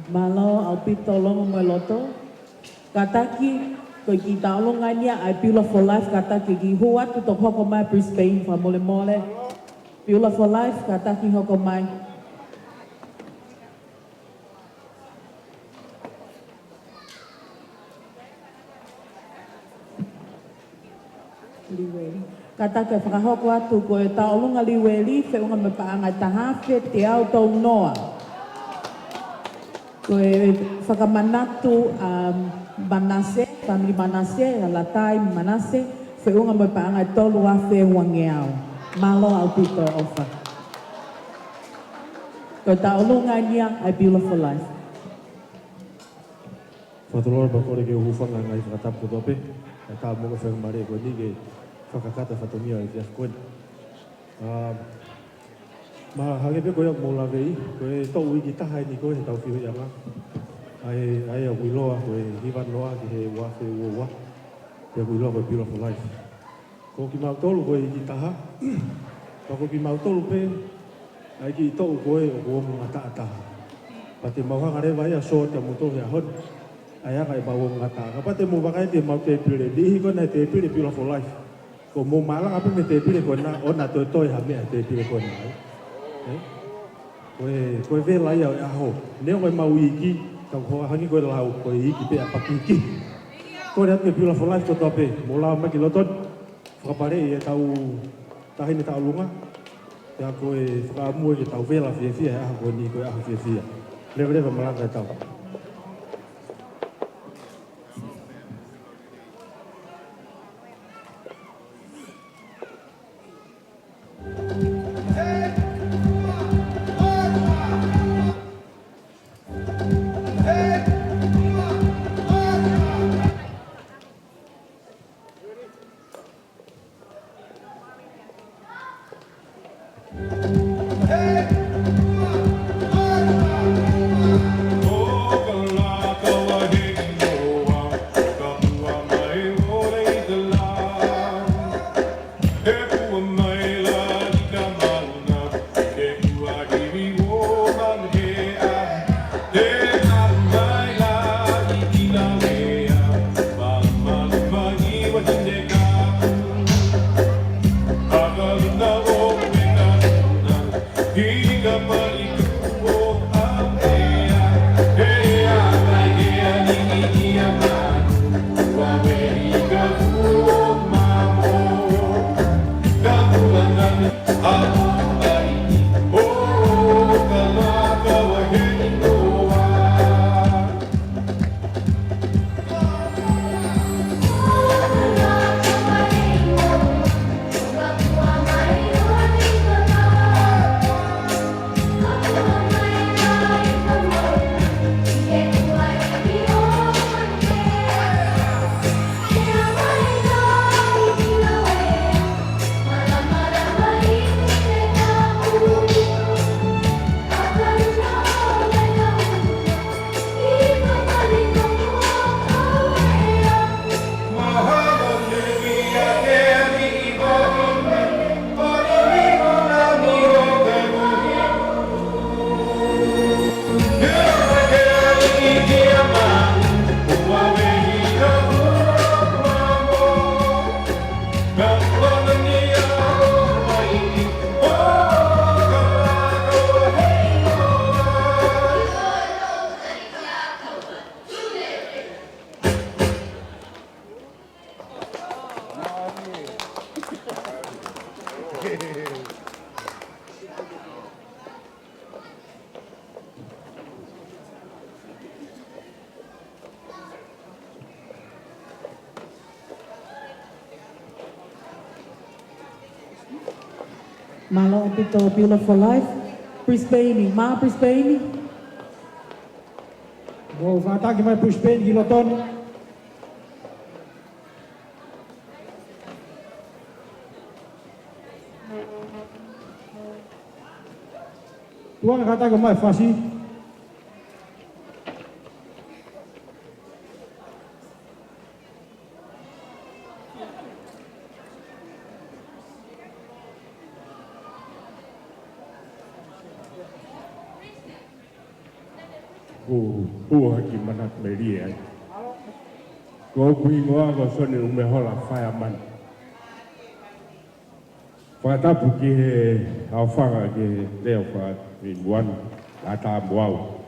Mālō ʻaupito longo mo e loto. Kātaki, ko e kiʻi tauʻolunga eni ia ʻa e Beautiful Life, kātaki ke hū atu toki hoko mai Brisbane fakamolemole. Beautiful Life, kātaki hoko mai. Liueli. Kātaki ke fakahoko atu ko e tauʻolunga Liueli, feʻunga mo e paʻanga ʻe taha afe teau tolu noa. Ko e fakamanatu ʻa Manase, fāmili Manase, ʻa Latai Manase, feʻunga mo e paʻanga ʻe tolu afe uangeau. Mālō ʻaupito e ʻofa. Ko e tauʻolunga ia ʻa e Beautiful Life. Fakatulou pea kole ke u hūfanga he ngaahi fakatapu kotoa pē, ʻa e tau mo e faingamālie ko eni ke fakakakato e fatongia ʻo e efiafi ko eni. ʻA, ma hangē pē ko ia ʻoku mou laveʻi, ko e toʻu iiki taha eni ko ē heʻetau feohiʻanga. ʻA e, ʻa ia ʻoku ʻiloa ko e hiva noa ki he ua afe ua ua, pea ʻoku ʻiloa ko e Beautiful Life. Ko kimautolu ko e iiki taha, pea ko kimautolu pē ʻa e kiʻi toʻu ko ē ʻoku ongongataʻa taha. Pea te mau hanga leva ia ʻo sio kiate kimoutolu he ʻaho ni, ʻa e anga ʻemau ongongataʻa. Kapau te mou vakai ki heʻemau tēpile, niʻihi ko ena he tēpile Beautiful Life. Ko hoʻomou malanga pē mei he tēpile ko ena, ʻoua naʻa toe toe ha meʻa he tēpile ko ena, ē? Ē? Ko e, ko e vela ia ʻo e ʻaho. Neongo ʻemau iiki, ka ko e hangē ko e lau, ko e iiki pē ʻa e pakiki. Kole atu ki he Beautiful Life kotoa pē, mou lava mai ki loto ni, fakapaleʻi ʻetau taʻahine tauʻolunga, pea ko e fakaʻamu ia ke tau vela fiefia he ʻaho ko eni, ko e ʻaho fiefia. Leveleva malanga ʻetau. Mālō ʻaupito Beautiful Life. Brisbane, mā Brisbane. Mou kātaki mai Brisbane ki loto ni. Tuʻunga kātaki mai Fasi. Hu, hu haki manatu melie ai. Ko hoku hingoa ko Sone Umehola Faiamani. Fakatapu ki he ʻaofanga ki he leo fakamuanu, ʻa Tamuau.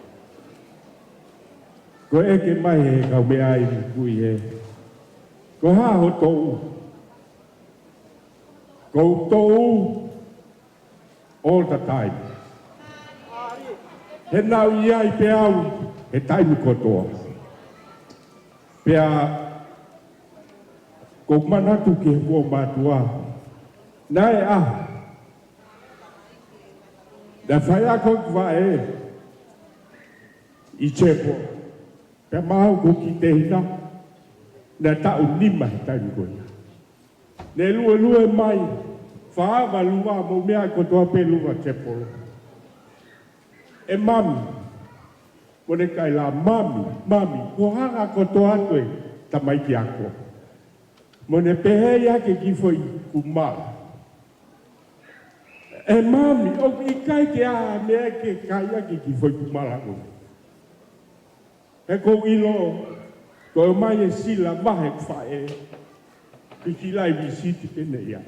Ko e ʻeke mai he kaumeʻa ʻi Kui he, ko e hā ho toʻu? Ko u toʻu all the time. He naʻa ku ʻi ai pē au he taimi kotoa. Pea ʻoku ou manatu ki he kuo mātuʻa. Naʻe ʻaho naʻe faiako ʻeku faʻē ʻi Sepo. Pea maʻu ʻeku kiʻi tehina, naʻe taʻu nima he taimi ko ia. Ne luelue mai, fāva luva mo e meʻa kotoa pē luva Sepo. ʻE mami, mo ne kaila, mami, mami, kuo hanga kotoa atu e tamaiki ako. Mo ne pehē ia ke kiʻi foʻi kumala. ʻE mami, ʻoku ʻikai ke ʻi ai ha meʻa ke kai ʻaki e kiʻi foʻi kumala ko ē. He ʻoku ou ʻilo, ko e ʻomai e sila vahe ʻeku faʻē, ke kiʻi lai visiti pē ʻe ia.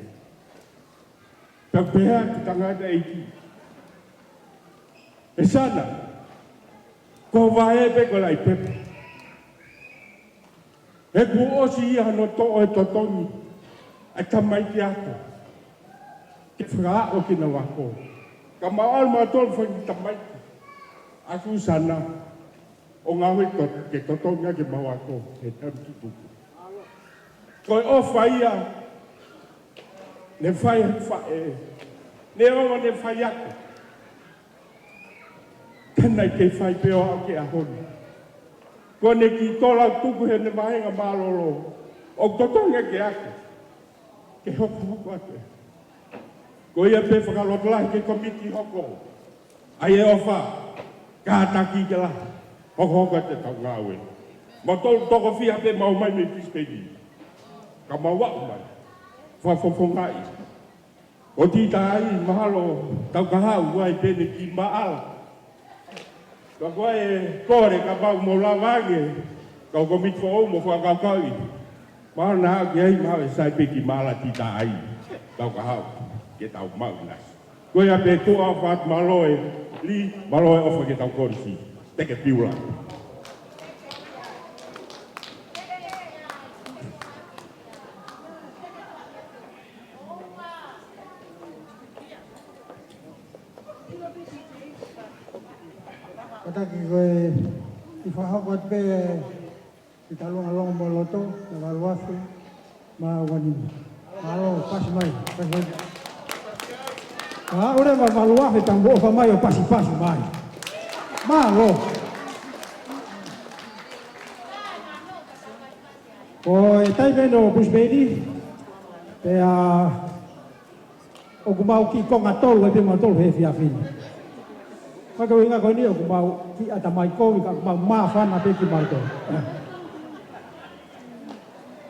Pea pehē atu e tangataʻeiki, ʻe Sana, ko e vahe pē ko e laʻi pepa. He kuo ʻosi ia hono toʻo e totongi ʻa e tamaiki ako ke fakaaʻu ke nau ako. Ka mau ʻalu mautolu fanga tamaiki ʻa Sana ʻo ngāue to-, ke totongi ʻaki ʻemau ako he taimi kiʻi puke. Ko e ʻofa ia ne fai ʻe he faʻē, neongo ne faiako. Ka naʻe kei fai pē ʻo aʻu ki he ʻaho ni. Ko ʻene kiʻi tola tuku heʻene vāhenga mālōlō, ʻoku totongi ke ako, ke hokohoko atu. Ko ia pē fakalotolahi ki he kōmiti hoko, ʻa ia ʻofa, kātaki ke la hokohoko atu ʻetau ngāue. Mautolu toko fiha pē mau ō mai mei Brisbane, ka mau aʻu mai fakafofongaʻi. Ko Tita ai, mahalo tau ka haʻu ai pē ʻene kiʻi maʻala. Ka ko e kole kapau mou lava ange, kau kōmiti foʻou mo fakakaukauʻi. Mahalo naʻa ke ʻi ai, mahalo ʻe sai pē kiʻi maʻala Tita ai, tau ka haʻu ke tau maʻu nasi. Ko ia pē, tuʻa ʻofa atu, mālō e Li, mālō e ʻofa ki heʻetau kolisi. Teke piula. Kātaki ko e kiʻi fakahoko atu pē ʻetau longalonga mo loto, ʻe valu afe mā ua nima. Mālō, pasi mai, pasi mai. Ka ʻoua leva valu afe, tau ō ʻo ʻofa mai ʻo pasipasi mai. Mālō. Ko e taimi eni ʻo Brisbane, pea ʻoku mau kiʻi konga tolu ai pē mautolu he efiafi ni. Ko e ʻuhinga ko eni ʻoku mau kiʻi ʻatamai kovi ka ʻoku mau māfana pē kimautolu.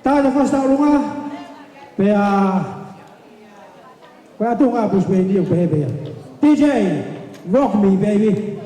Tā ʻetau fasi tauʻolunga, pea ko e ʻatunga ʻa Brisbane ʻoku pehē pē ia. D J, rock me, baby.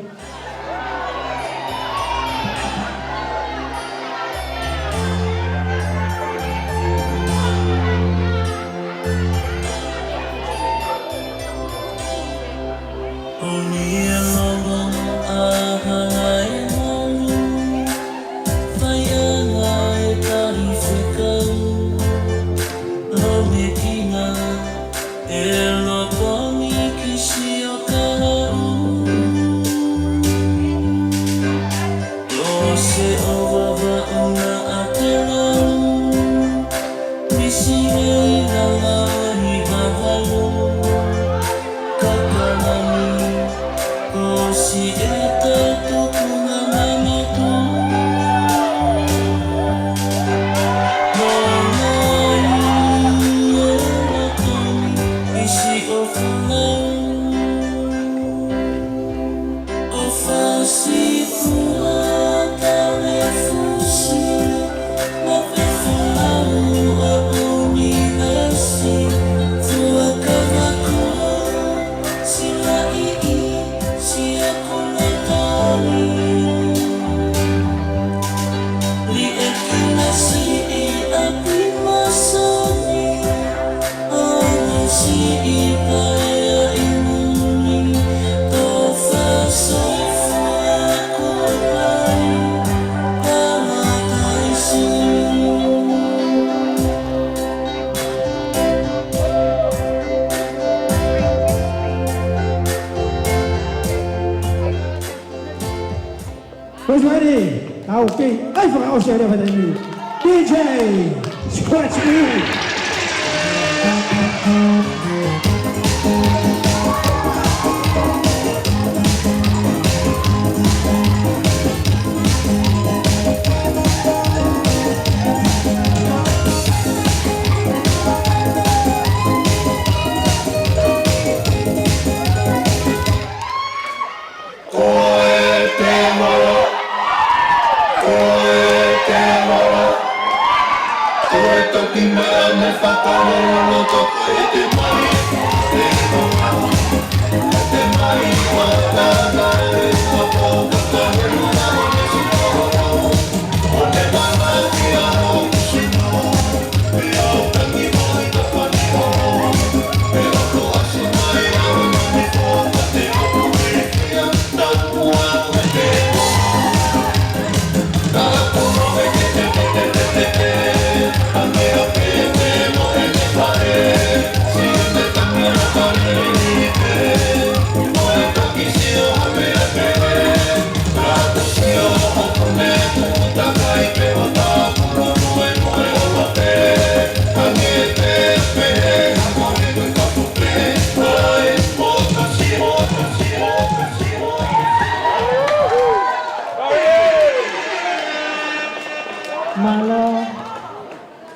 Who's ready? Okay. ʻAi fakaʻosi ʻa e lea fata ni. D J, scratch me. Ko e te holo, ko e te holo, ko e toki mai ʻo ne fakalololoto, ko e te mai. Te mai, ko e te mai, ko e te mai. Mālō,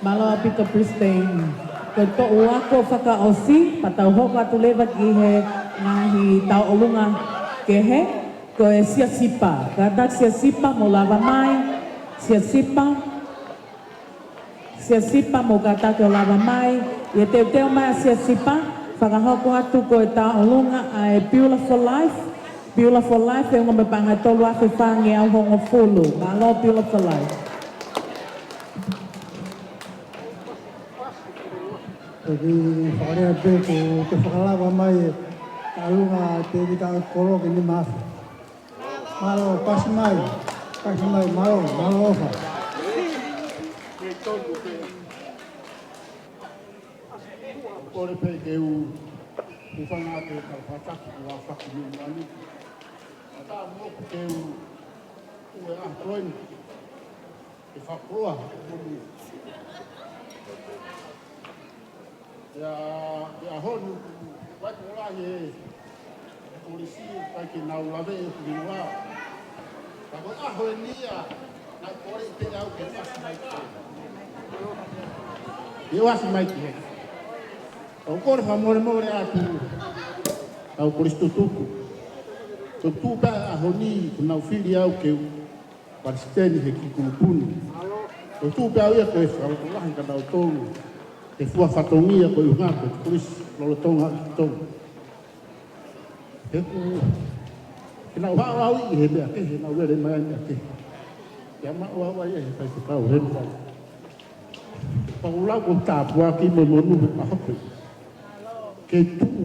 mālō ʻaupito Brisbane. Ko e toʻu ako fakaʻosi, pea tau hoko atu leva ki he ngaahi tauʻolunga kehe. Ko e Siasipa, kātaki Siasipa mou lava mai. Siasipa, Siasipa mou kātaki ʻo lava mai. ʻI he teuteu mai ʻa Siasipa, fakahoko atu ko e tauʻolunga ʻa e Beautiful Life. Beautiful Life, ʻe ʻunga mo e paʻanga ʻe tolu afe fāngeau hongofulu. Mālō Beautiful Life. Toki fakalea pē ko e fakalava mai e tauʻolunga Tēvita Kolo ke ne mafi. Mālō, pasi mai. Pasi mai, mālō, mālō ʻofa. Kole pē ke u, u fanga ke kau fataki ua faki ni mani. Ata mo ke u, u e a koen. Ke fakoloa. Ia, ia honu, wai kola he, polisi, pai ke nau lave e kuli noa. Ka ko e ʻaho ni ia, naʻe kole pē au ke fasi mai ke. Ke fasi mai ke. Kau kole fakamolemole atu, kau polisi tutuku. Tutuku pē ʻaho ni, kuo nau fili au ke u palesiteni he kiʻi kulupu ni. Ko e tuʻu pē au ia ko e fakalotolahi kia nautolu. He fua fatongia ko e ʻuhinga ko e polisi lolotonga ʻi Tonga. He ʻoku, he naʻu haʻu au ʻi he meʻa kehe, he naʻu lele mai meʻa kehe. Pea maʻu au ai he faifekau, he meʻa. Pau lau ko tāpuaki mo e monū he ʻaho ko ē. Ke tuʻu.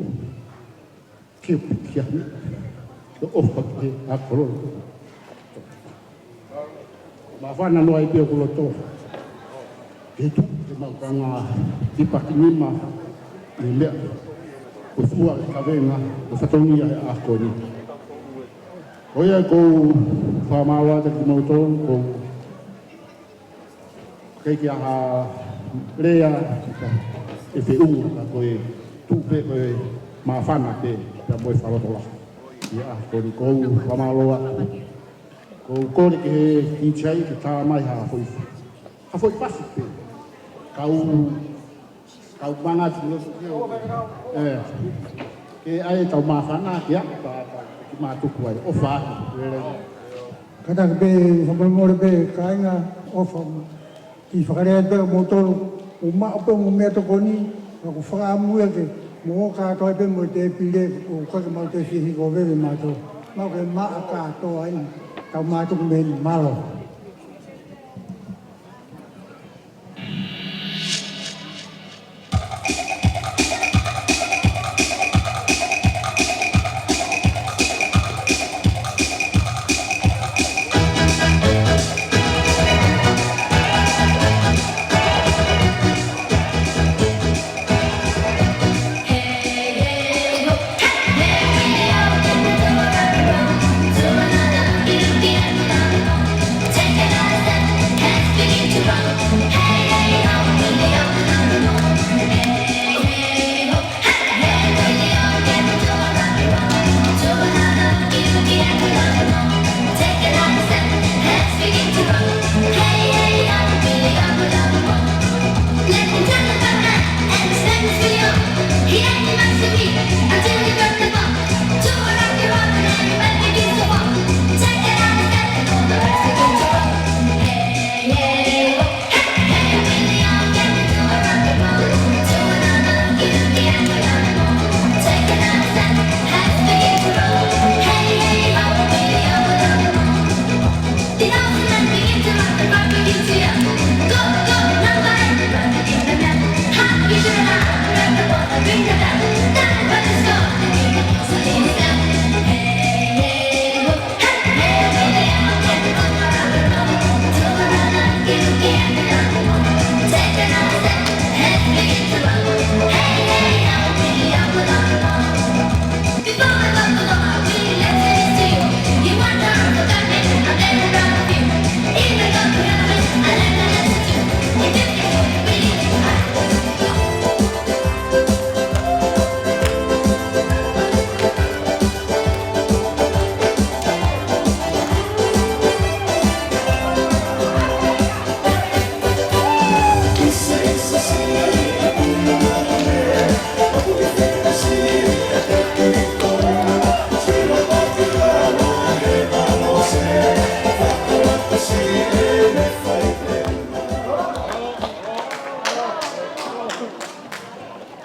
Ke piki ai. Ke ʻofa ki he ʻAkolo. Māfana noa ʻi pē ʻoku loto. Ke tuʻu ke mau kanga tipaki nima. Ni meʻa. Ko e fua e kavenga. Ko e fatongia he ʻaho ko eni. Ko ia ʻoku ou fakamālō atu kiate kimoutolu, ʻoku ʻikai ke ʻi ai ha lea ʻe feʻunga ka ko e tuʻu pē ko e māfana pē pea mo e fakalotolahi. ʻI he ʻaho ko eni ʻoku ou fakamālō atu. ʻOku ou kole ki he D J ke tā mai ha foʻi, ha foʻi fasi pē. Kau Kau manga tu lo. ʻE. Ke ʻai e tau māfana ke ʻaʻa, pea, pea, ke mātuku ai. ʻOfa atu. Lele. Kātaki pē, fakamolemole pē, kāinga, ʻofa. Kiʻi fakalea pē ʻa moutolu, ʻo maʻu pē mo e meʻatokoni, ka ʻoku ou fakaʻamu ia ke, mo kātoa pē mo e tēpile, ʻoku ʻikai ke mau toe fie hiko veve mautolu. Mau ke maʻa kātoa ai, tau mātuku mei heni, mālō.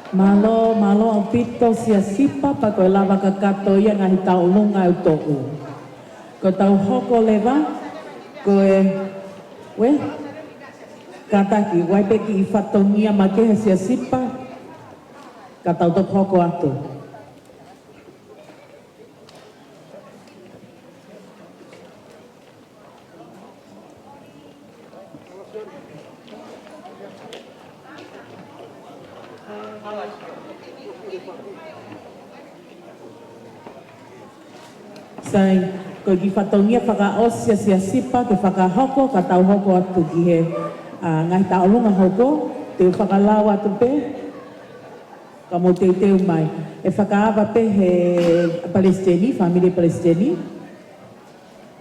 Mālō, mālō ʻaupito Siasipa, pea ko e lava kakato ia ngaahi tauʻolunga ʻoku toʻu. Ko ʻetau hoko leva, ko e, ue, kātaki, ʻoku ʻi ai pē kiʻi fatongia makehe Siasipa, ka tau toki hoko atu. Sai, ko e kiʻi fatongia fakaʻosi ʻa Siasipa ke fakahoko, ka tau hoko atu ki he, ʻa, ngaahi tauʻolunga hoko, te u fakalau atu pē, ka mou teuteu mai. ʻE fakaava pē he palesiteni, fāmili palesiteni.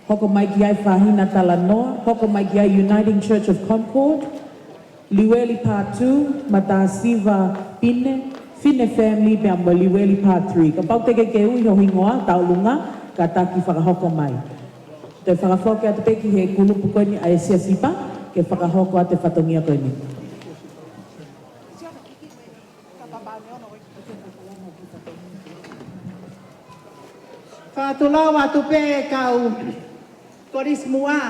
Hoko mai ki ai Fahina Talanoa, hoko mai ki ai Uniting Church of Concord, Liueli Part two, Matāsiva Pine, Fine Family pea mo Liueli Part three. Kapau te ke ui ho hingoa, tauʻolunga, kātaki fakahoko mai. Te u fakafoki atu pē ki he kulupu ko eni ʻa e Siasipa, ke fakahoko atu e fatongia ko eni. Fakatulou atu pē kau kolisi muʻa,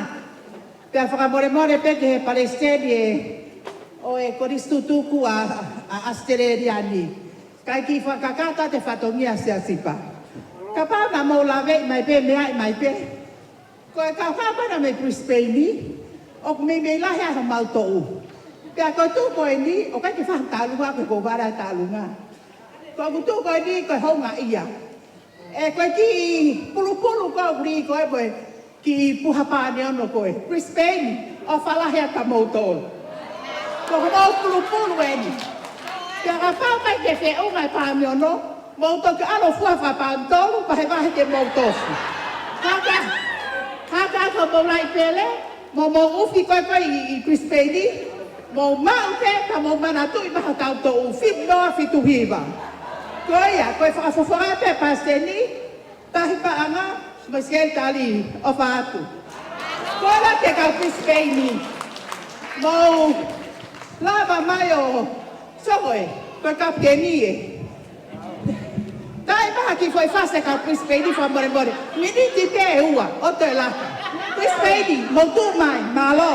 pea fakamolemole pē ki he palesiteni ʻo e kolisi tutuku ʻa, ʻa ʻAositelēlia ni. Kae kiʻi fakakakato atu e fatongia Siasipa. Kapau naʻa mou laveʻi mai pē, meaʻi mai pē. Ko e kau hapa na mei Brisbane, ʻoku meimei lahi ʻa homau toʻu. Pea ko e tuʻu ko eni, ʻoku ʻikai ke fai ha tauʻolunga, ko e kou vale ʻa e tauʻolunga. Ko ʻeku tuʻu ko eni, ko e houngaʻia. ʻE ko e kiʻi pulupulu ko ʻeku lī ko ē mo e kiʻi puha pāne ono ko ē. Brisbane, ʻofa lahi atu kia moutolu. Ko homau pulupulu eni. Pea kapau ʻikai ke feʻunga e pāne ono, mou toki ʻalu ʻo fua fakapaʻanga tolu, vahevahe ke mou tofu. Haka, haka ka mou laʻi pele, mo mou ʻufi ko ē ko ē ʻi, ʻi Brisbane, mou maʻu pē ka mou manatuʻi mai hotau toʻu, fitu noa fitu hiva. Ko ia, ko e fakafofonga pē palesiteni, tahi paʻanga, mo e sekelitali, ʻofa atu. Ko e laki e kau Brisbane, mou lava mai ʻo soko ē, ko e kapiteni ē. Taimi ha kiʻi foʻi fasi e kau Brisbane fakamolemole. Miniti pē ʻe ua, ʻo toe laka. Brisbane, mou tuʻu mai, mālō.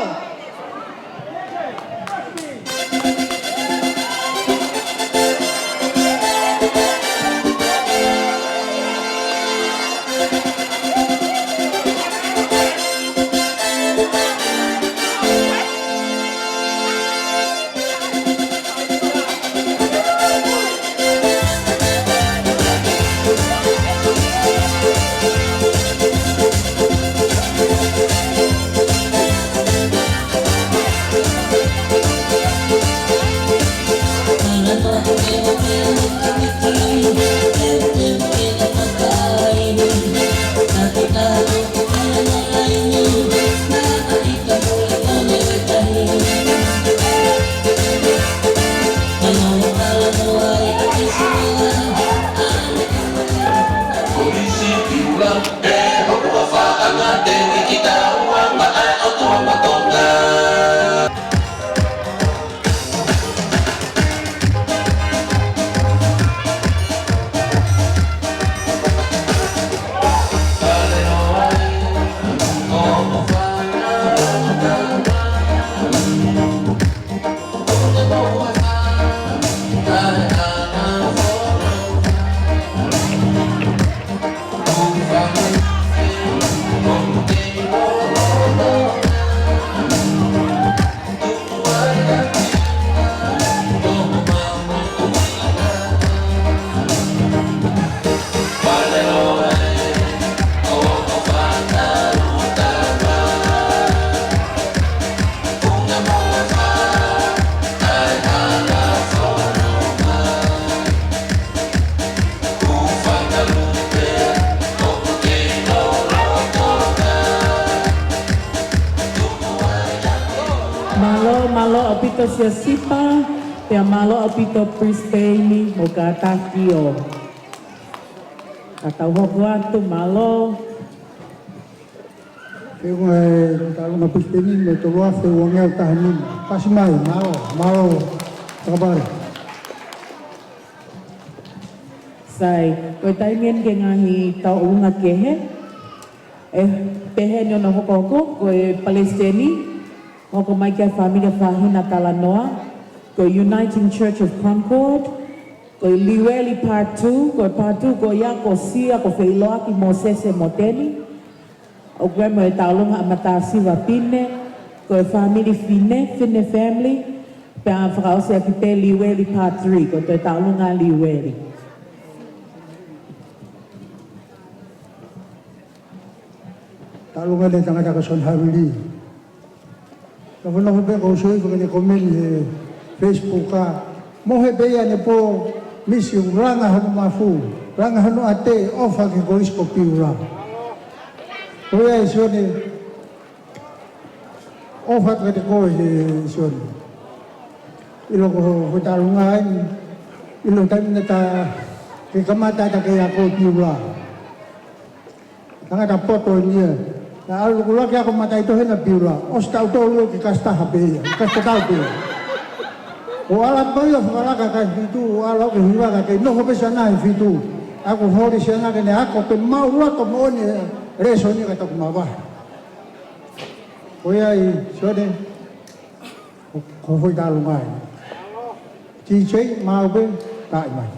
Mālō, mālō ʻaupito Siasipa, pea mālō ʻaupito Brisbane, mo kātaki ʻo. Ka tau hoko atu, mālō. Feʻunga e tauʻolunga Brisbane, mo e tolu afe uangeau taha nima. Pasi mai, mālō, mālō. Fakapale. Sai, ko e taimi eni ki he ngaahi tauʻolunga kehe. ʻE pehē ni hono hokohoko, ko e palesiteni, hoko mai ki he fāmili Fahina Talanoa, ko e Uniting Church of Concord, ko e Liueli Part Two, ko e Part Two ko ia ko Sia, ko Feiloaki, Mōsese mo Teni. ʻOku ʻi ai mo e tauʻolunga ʻa Matasiva Pine, ko e fāmili Fine, Fine family, pea fakaʻosi ʻaki pē Liueli Part Three, ko e toe tauʻolunga Liueli. Tauʻolunga ʻa e tangata ko Sione Havili. Ka fanongo pē ko Sione ko ʻene komeni he Facebook ʻa, mohe pē ia ʻanepō, misi ʻoku langa hono mafu, langa hono ʻatē, ʻofa ki he Kolisi ko Piula. Ko ia ʻe Sione, ʻofa atu kiate koe ʻe Sione. ʻIlo ko, ko e tauʻolunga eni, ʻilo taimi naʻa ta ke kamata ʻa e kei ako ʻi Piula. Tangata poto eni ia. Naʻa ʻalu ʻuluaki ako mataʻitohi ʻi Piula. ʻOsi taʻu tolu ki he kasi taha pē ia. Kasi tatau pē ia. ʻO ʻalu atu pē ia ʻo fakalaka ki he fitu, ʻo ʻalu ki he hiva ka kei nofo pē Sione he fitu. Ako holi Sione ke ne ako ke maʻu loto moʻoni e lēsoni ka toki mavahe. Ko ia ʻe Sione, ko, ko e foʻi tauʻolunga eni. T J, maʻu pē, taʻi mai.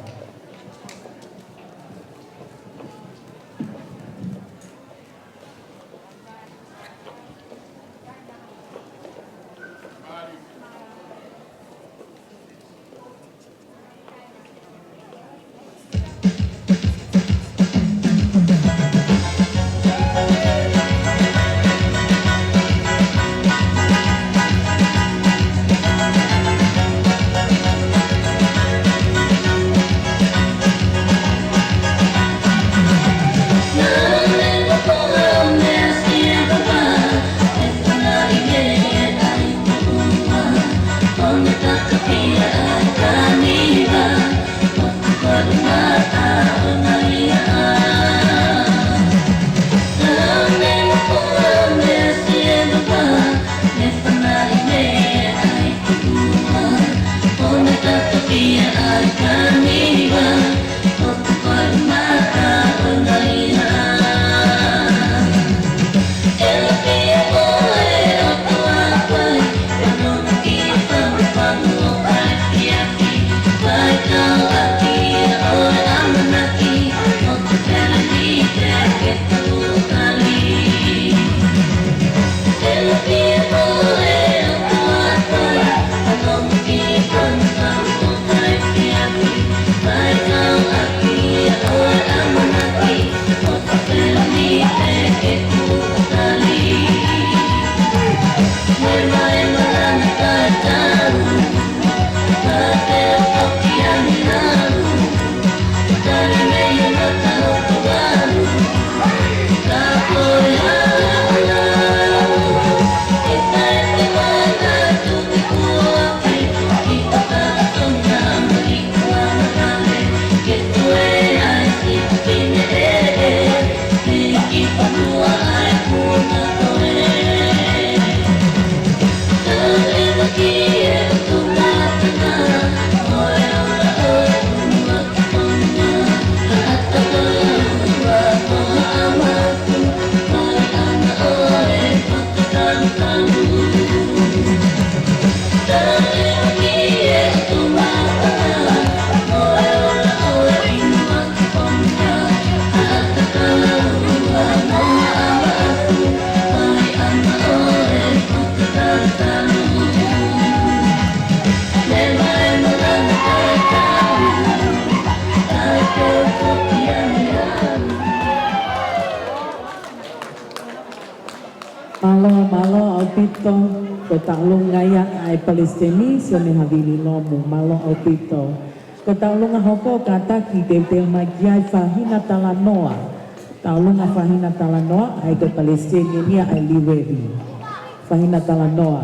Mālō, mālō ʻaupito, ko e tauʻolunga ia ʻa e palesiteni, Sione Havili Lomu, mālō ʻaupito. Ko e tauʻolunga hoko, kātaki teuteu mai ki ai Fahina Talanoa. Tauʻolunga Fahina Talanoa, ʻa ia ko e palesiteni eni ia ʻa e Liueli. Fahina Talanoa.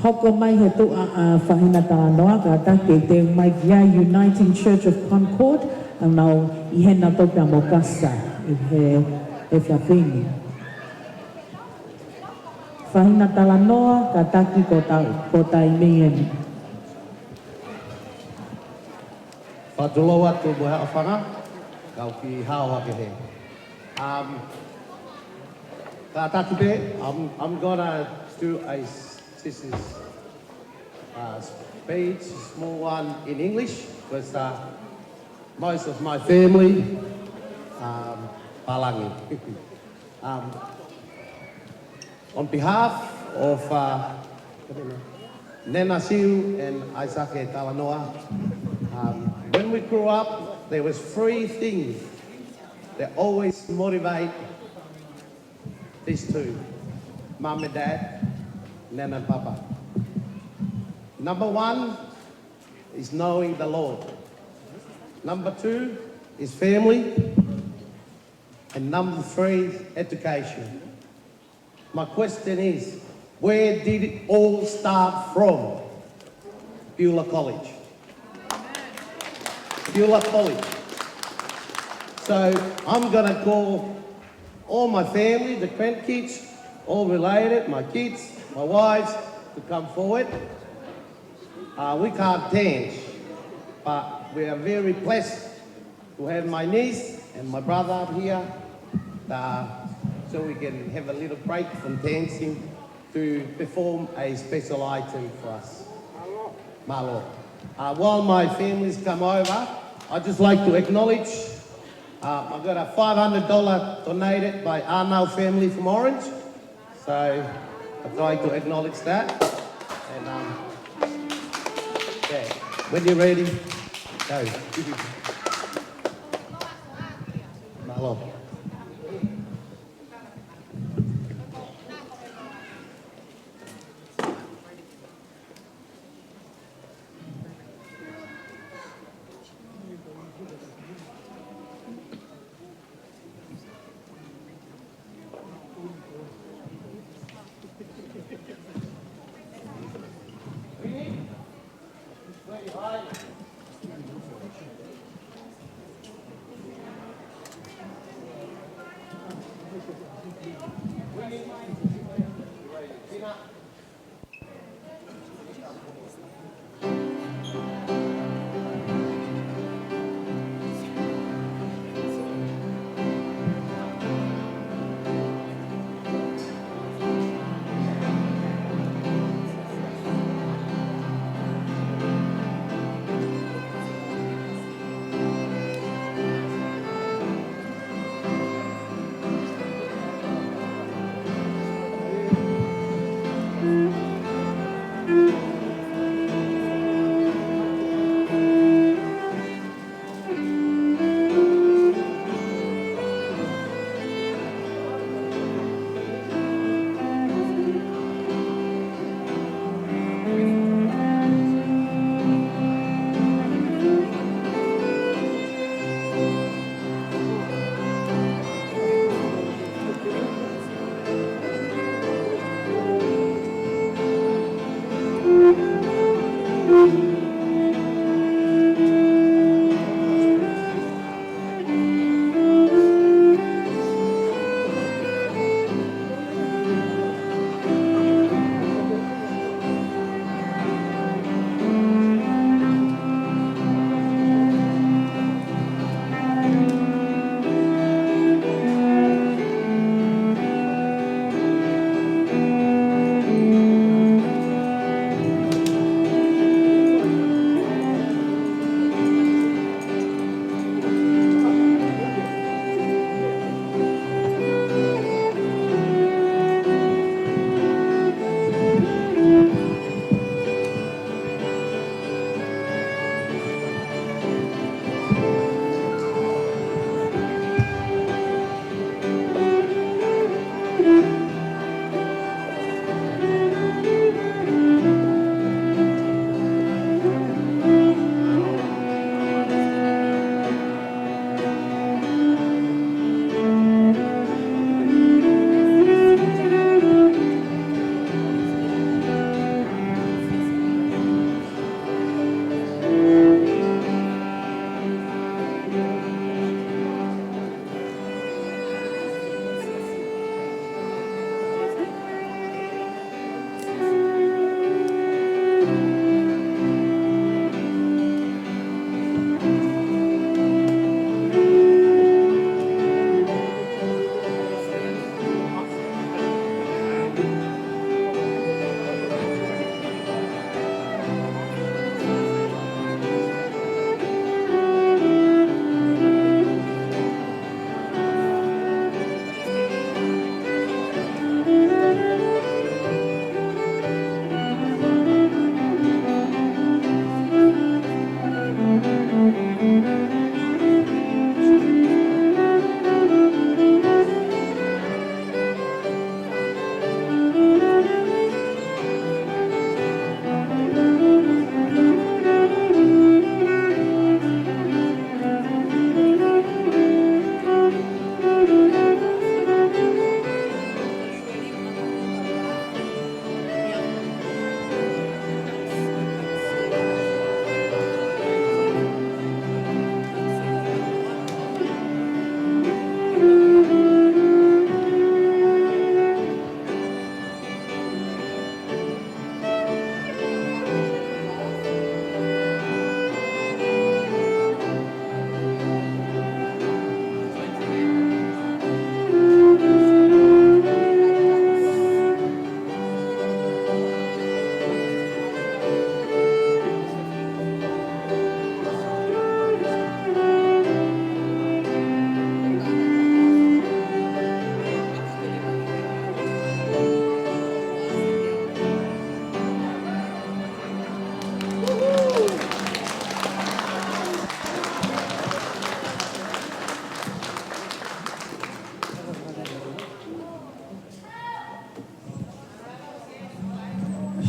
Hoko mai he tuʻa ʻa Fahina Talanoa, kātaki teuteu mai ki ai Uniting Church of Concord, ʻa ia ʻoku ʻi hena toka mo kasa, ʻi he, he fafini. Fahina Talanoa, kātaki ko e tau, ko e taimi eni. Fakatulou atu mo e haʻofanga. Kau ki hao hake he. Um, kātaki pē, I'm, I'm gonna do a s-, this is, uh, speech, small one in English, because, uh, most of my family, um, pālangi. Um, on behalf of, uh, Nena Siu and Aisake Talanoa, um, when we grew up, there was three things that always motivate these two, Mum and Dad, Nena and Papa. Number one is knowing the Lord. Number two is family. And number three, education. My question is, where did it all start from? Beulah College. Beulah College. So I'm gonna call all my family, the grandkids, all related, my kids, my wives, to come forward. Uh, we can't dance, but we are very blessed to have my niece and my brother up here, uh, so we can have a little break from dancing to perform a special item for us. Mālō. Uh, while my families come over, I'd just like to acknowledge, uh, I got a five hundred dollar donated by Arnau family from Orange. So I'd like to acknowledge that. And, um, yeah, when you're ready, go. Mālō.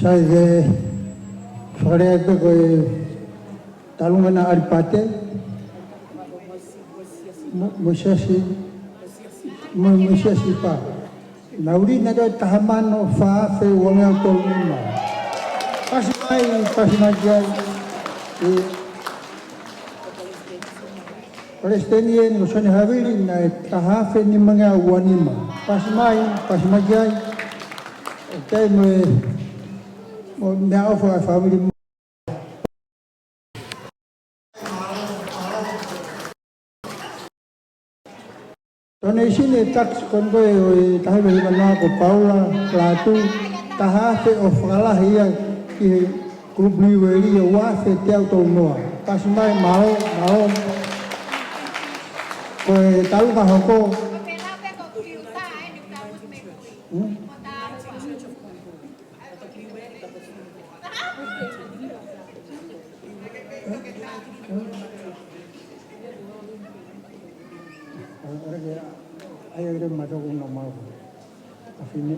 Sai ke fakalea pē ko e Talungana ʻAlipate, mo, mo Siasi, mo, mo Siasi Pā. Naʻe ʻuli naʻe taha mano fā afe uangeau tolu nima. Pasi mai, pasi mai ki ai. ʻE, Palesiteni eni ko Sione Havili naʻe taha afe nimangeau uanima. Pasi mai, pasi mai ki ai. ʻE tei mo e, mo e meʻaʻofa ʻa e fāmili. Donation ʻe tax ko eni ko e ʻo e taha hiva hiva noa ko Paula Lātū, taha afe ʻo fakalahi ia ki he Group Liueli ʻo ua afe teau tolu noa. Pasi mai, mālō, mālō. Ko e talu ka hoko. Hmm? ʻAi ʻa e mātou ko ena mau. ʻA fine.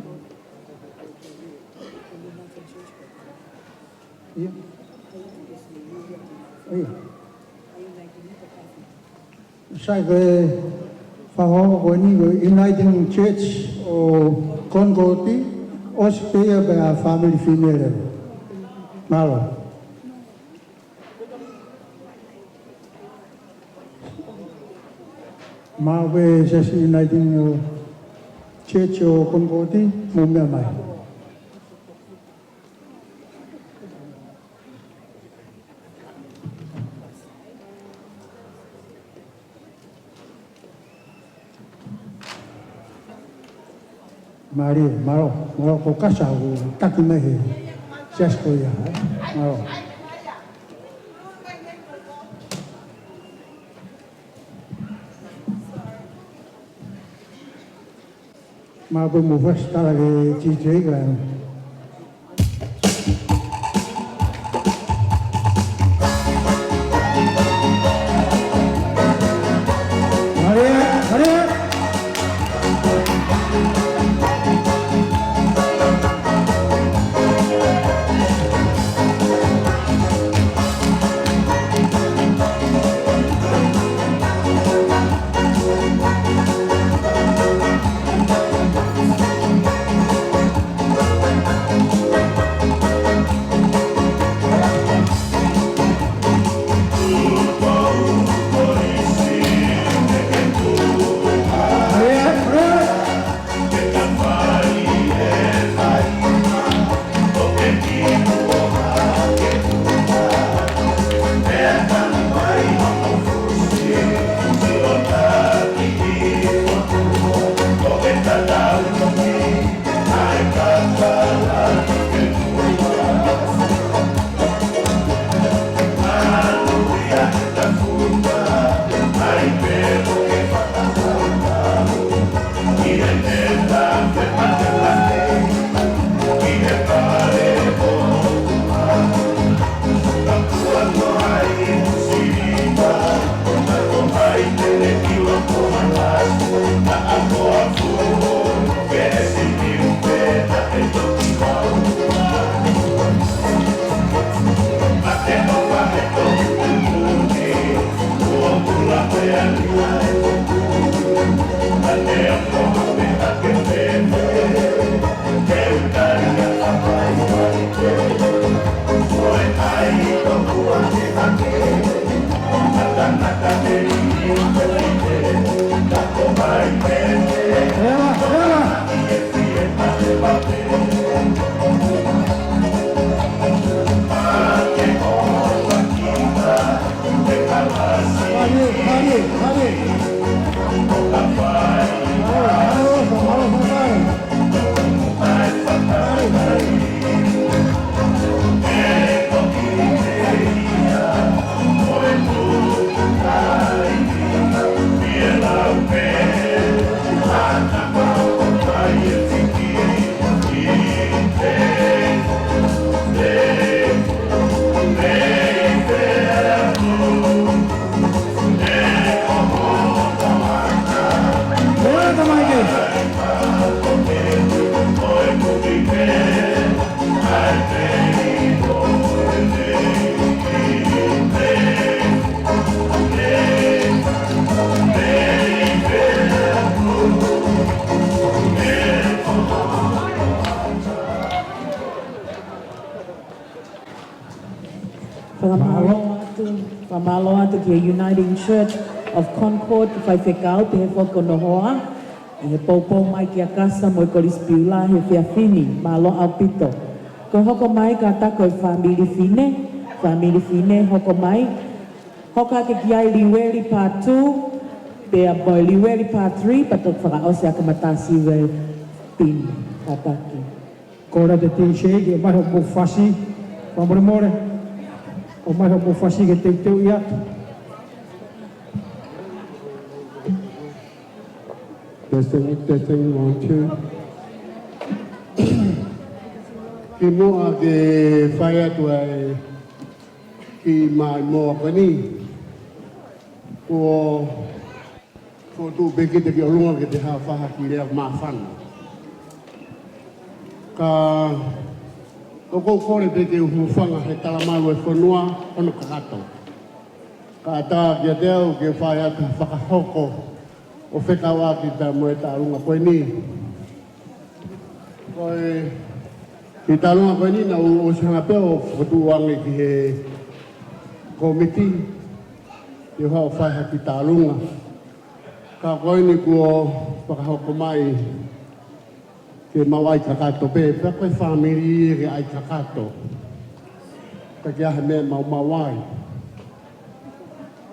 ʻIo. ʻIo. Sai ko e fakahoa ko eni ko e Uniting Church ʻo Concord, ʻosi pē ia pea fāmili fine leva. Mālō. Maʻu pē Siasi Uniting ʻo Church ʻo Concord, mou meʻa mai. Mālō, mālō, mālō ko Kasa ʻoku taki mai he Siasi ko ia, ē? Mālō. Maʻu pē mo e fasi tala ke titei ka. Maria, Maria. Mālō atu, fakamālō atu ki he Uniting Church of Concord, faifekau, pehē foki ko hono hoa, ʻi he poupou mai kia Kasa mo e Kolisi Piula he efiafi ni, mālō ʻaupito. Ko e hoko mai kātaki ko e fāmili Fine, fāmili Fine hoko mai, hoko ake ki ai Liueli Part two, pea mo e Liueli Part three, pea toki fakaʻosi ʻaki ʻa Matasivea Fine, kātaki. Kole atu e D J ke ʻomai hoʻomou fasi, fakamolemole, ʻomai hoʻomou fasi ke teuteuʻi atu. Testing, testing, one, two. Kimuʻa ke fai atu ʻa e kiʻi maimoa ko eni, kuo fokotuʻu pē kita ki ʻolunga ke te hafahaki lea māfana. Ka ʻoku ou kole pē ke u hūfanga he talamalu e fonua hono kakato. Kae ʻatā kiate au ke fai atu ha fakahoko ʻo fekauʻaki pea mo e taʻalunga ko eni. Ko e kiʻi taʻalunga ko eni naʻa ku ʻosi hanga pē ʻo fokotuʻu ange ki he kōmiti ke u haʻu ʻo fai ha kiʻi taʻalunga. Ka ko eni kuo fakahoko mai ke mau ʻai kakato pē, pea ko e fāmili ke ʻai kakato. Ka ke ʻai ha meʻa maumau ai.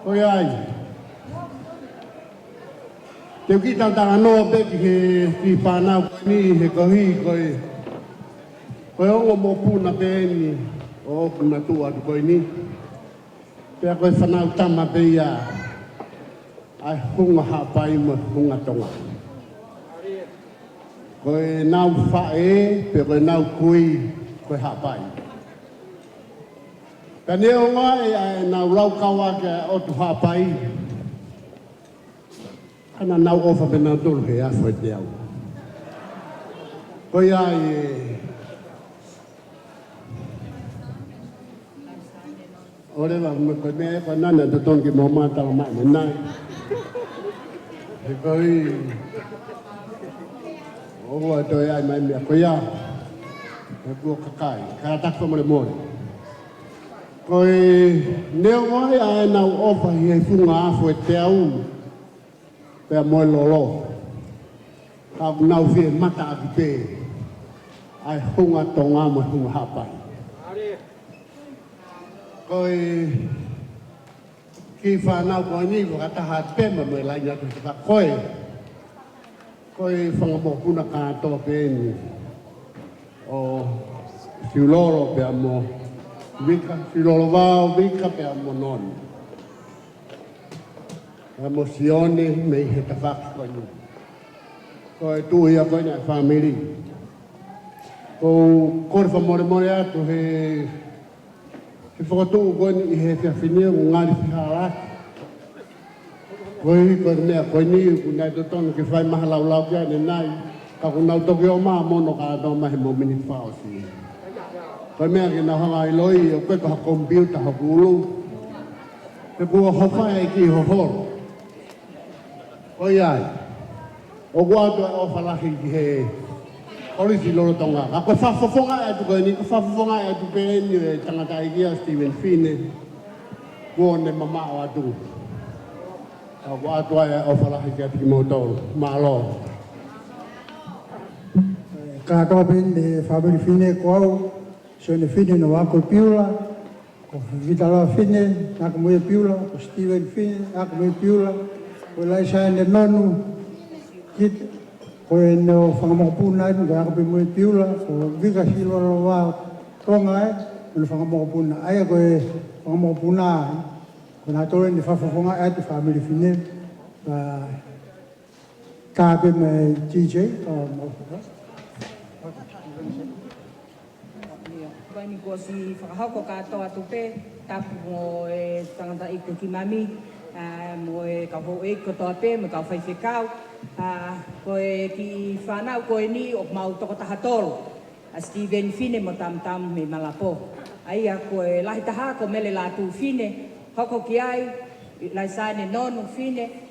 Ko ia ai. Te u kiʻi talanoa pē ki he kiʻi fānau ko eni he kohi ko e, ko e ongo mokopuna pē eni ʻoku na tuʻu atu ko eni. Pea ko e fānau tama pē ia ʻa e Hunga Haʻapai mo e Hunga Tonga. Ko ʻenau faʻē, pe ko ʻenau kui, ko e Haʻapai. Pea neongo ʻa ʻenau laukau ʻaki ʻa e ʻotu Haʻapai, ka naʻa nau ʻofa pē nautolu he afo e teau. Ko ia ai e ʻOleva mo e ko e meʻa ko ena naʻe totonu ke mau mata mai mei ai. He ko e ʻoua toe ʻai mai meʻa ko ia. He kuo kakai. Kātaki fakamolemole. Ko e neongo ʻa ʻenau ʻofa ʻi he funga afo e teau pea mo e lolo, ka ʻoku nau fie mata ʻaki pē ʻa e Hunga Tonga mo e Hunga Haʻapai. Ko e kiʻi fānau ko eni, fakataha pē mo e laine atu he ka ko e, ko e fanga mokopuna kātoa pē eni ʻo Siulolo pea mo Vika, Siulolo Vao, Vika pea mo Nonu. Pea mo Sione mei he tafaʻaki ko eni. Ko e tuʻu ia ko ena e fāmili. Ko e kole fakamolemole atu he, he fokotuʻu ko eni ʻi he efiafi ni ʻoku ngali fehālaaki. Koeʻuhi ko e meʻa ko eni ʻoku nau totonu ke fai mai ha laulau ki ai ʻanenai, ka ʻoku nau toki ō mai ʻo mono kātoa mai he momeniti fakaʻosi. Ko e meʻa ke nau hanga ʻo ʻiloʻi ʻoku ʻikai ko ha komipiuta hoku ʻulu. He kuo hoko ai e kiʻi hoholo. Ko ia ai. ʻOku ʻoatu ʻa e ʻofa lahi ki he Kolisi Lolotonga. Ka ko e fakafofonga atu ko eni, ko e fakafofonga atu pē eni e tangataʻeiki ʻa Steven Fine. Kuo ne mamaʻo atu. Ka ʻoku ʻoatu ʻa e ʻofa lahi kiate kimoutolu. Mālō. Kātoa pē eni e fāmili Fine, ko au, Sione Fine naʻa ku ʻi Piula, ko Fitaloa Fine naʻa ku ʻi Piula, ko Steven Fine naʻa ku ʻi Piula, ko Laisane Nonu, kita, ko ʻene fanga mokopuna eni naʻa ku ʻi Piula, ko Vika Siulolo Vao Tonga ē, ko ʻene fanga mokopuna, ʻa ia ko e fanga mokopuna, ko nautolu eni fakafofonga atu e fāmili Fine, ka Ka pē mai D J, ka mau faka. Ko eni kuo ʻosi fakahoko kātoa atu pē, tapu mo e tangataʻeiki ko Kimami, ā, mo e kau houʻeiki kotoa pē, mo e kau faifekau, ā, ko e kiʻi fānau ko eni ʻoku mau toko taha tolu, ʻa Steven Fine mo Tamutamu mei Malapō. ʻA ia ko e lahi taha ko Mele Lātū Fine, hoko ki ai, Laisane Nonu Fine,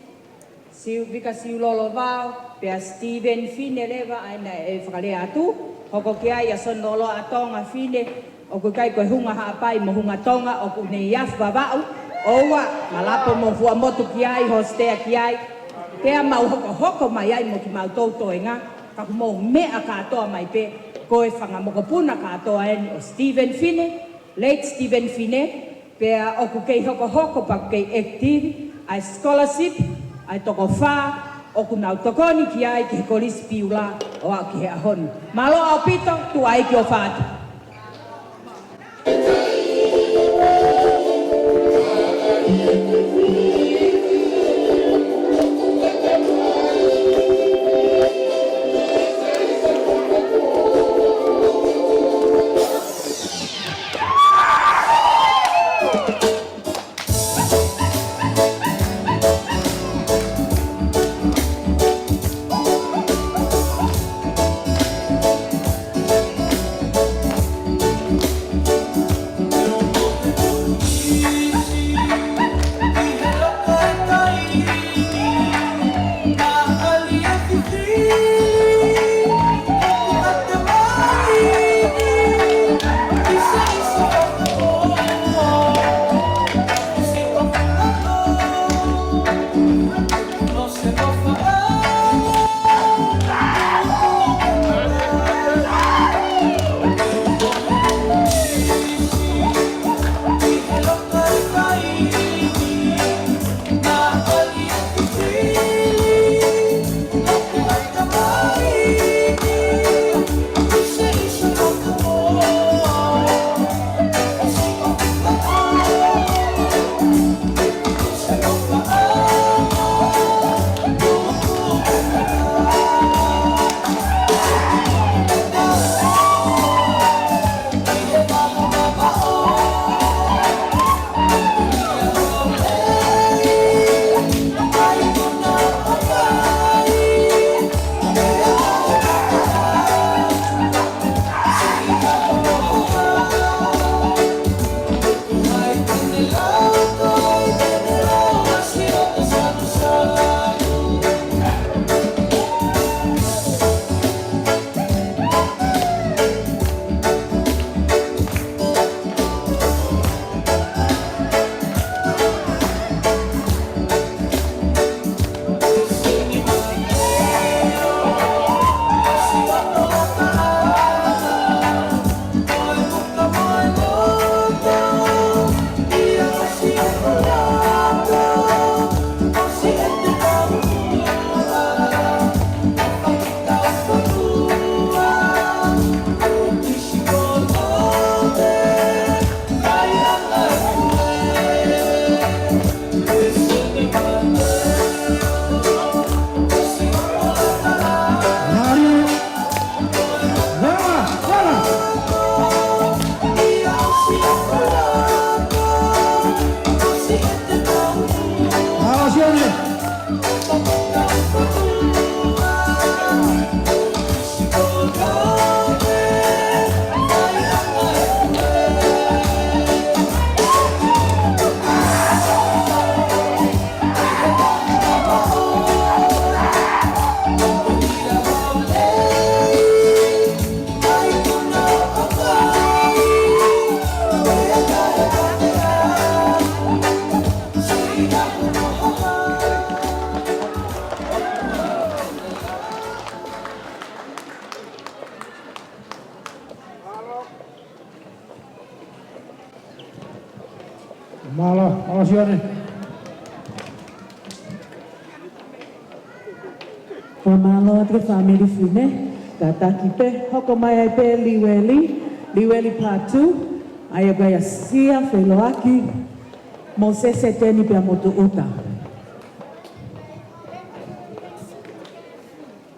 Siu-, Vika Siulolo Vao, pea Steven Fine leva ʻa ia naʻe fakalea atu, hoko ki ai ʻa Sonolo ʻa Tonga Fine, ʻOku ʻikai ko e Hunga Haʻapai mo Hunga Tonga ʻoku ne ʻi Afi Vavaʻu, ʻoua, Malapo mo Fuaʻamotu ki ai, Hōstea ki ai. Pea mau hokohoko mai ai mo kimautolu toenga, ka ʻoku mou meʻa kātoa mai pē, ko e fanga mokopuna kātoa eni ʻo Stephen Fine, late Stephen Fine, pea ʻoku kei hokohoko pea ʻoku kei active ʻa e scholarship ʻa e toko fā ʻoku nau tokoni ki ai ki he Kolisi Piula ʻo aʻu ki he ʻaho ni. Mālō ʻaupito, tuʻa ʻeiki ʻofa atu. Mālō, mālō Sione. Pea mālō atu ki he fāmili Fine, kātaki pē, hoko mai ai pē Liueli, Liueli Patu, ʻa ia ko ia Sia Feloaki, Mosese Teni pea mo Tuʻuta.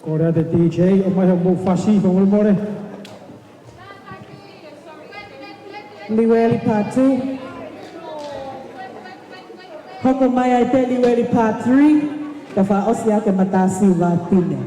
Kole atu e D J, ʻomai hoʻomou fasi, fakamolemole. Liueli Part two. Hoko mai ai pē Liueli Part three, ka fakaʻosi ʻaki e Matāsiva Fine.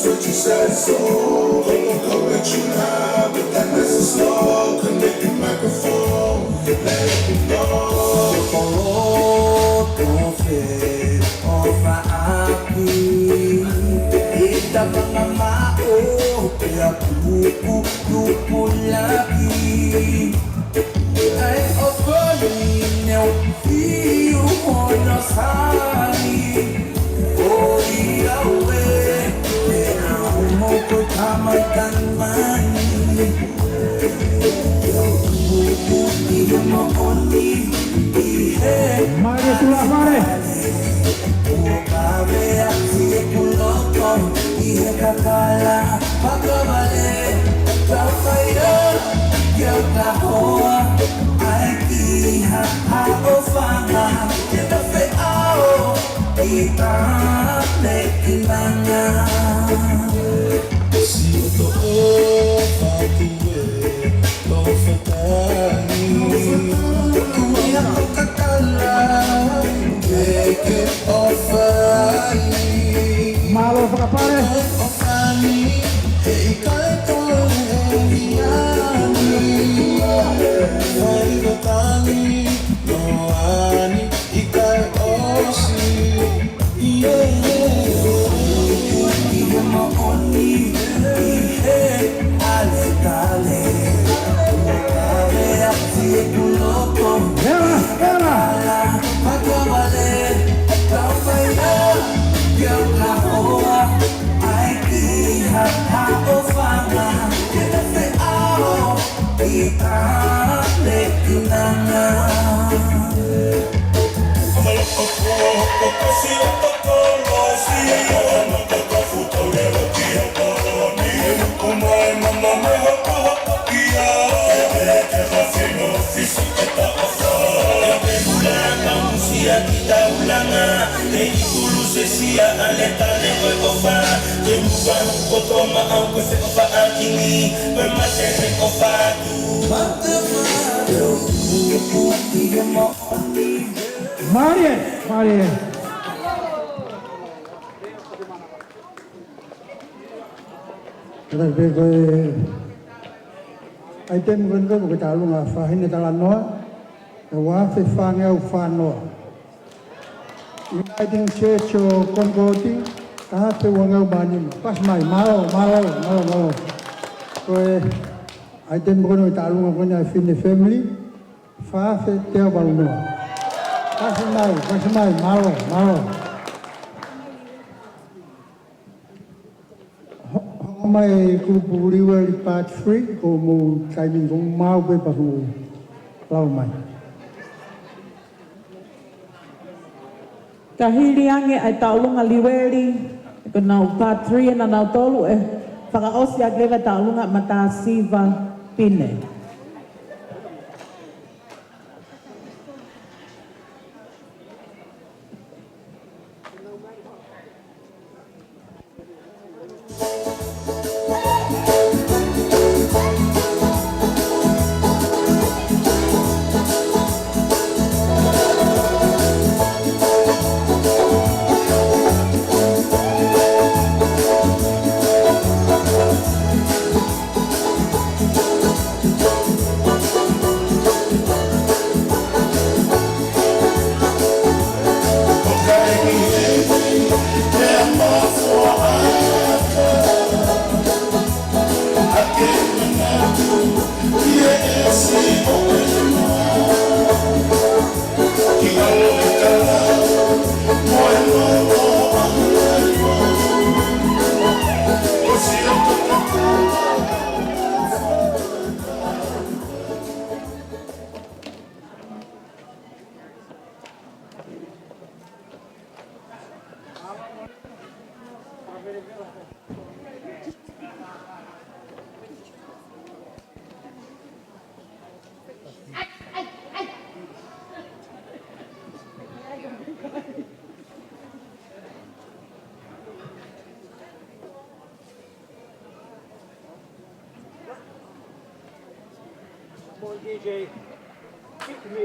What you said so. Go, go, go, let you lie with that message slow. Connect the microphone. Let it go. Ko e fē ʻofa ʻaʻaku, ʻi he tapa mamaʻo pea kupu, kupu laki. ʻAi ʻo kole ne u fiu hono sani. ʻOi auē, ʻe au mo ko e tamai tanumaki. ʻI he moʻoni, ʻi he Maria Tulafale. Kuo kavea ʻi heʻeku loto ʻi he kakala fakavale, kau fai ā ke u kahoa ai ki ha, ha ʻofaʻanga ke ta feʻao ʻi ʻAmelika na. Sio to o fatu e. Tau fetani, ʻoku ʻi ai ʻo kakala, ke ke ʻofa ai. Mālō fakapale. ʻOfa ni, heʻikai kole ʻi ani. Fai ko tani, no ani, ʻikai ʻosi. ʻI he moʻoni, ʻi he ʻaletale, kuo kavea ʻi heʻeku loto. Hela, hela. Fakavale, kau fai ā ke u kahoa ai ki ha, ha ʻofaʻanga ke ta feʻao ʻi ʻAmelika na. Mālie, mālie. Kātaki pē ko e ʻaitemi ko eni ko e tālunga fāʻahine talanoa, ʻe ua afe fāngeau fā noa. Uniting Church ʻo Concord, ka afe uangeau mā nima. Pasi mai, mālō, mālō, mālō, mālō. Ko e ʻaitemi ko eni ʻo e tālunga ko eni ʻa e Fine Family, fā afe teau valu noa. Pasi mai, pasi mai, mālō, mālō. Ho-, hoko mai kupu Liueli part three, ko hoʻomou taimi ko ē maʻu pē pea mou lava mai. Ka hili ange ʻa e tālunga Liueli, ko ʻenau part three ʻa nautolu ʻe fakaʻosi ʻaki leva ʻa e tālunga Matāsiva Pine. Come on, D J. Speak to me.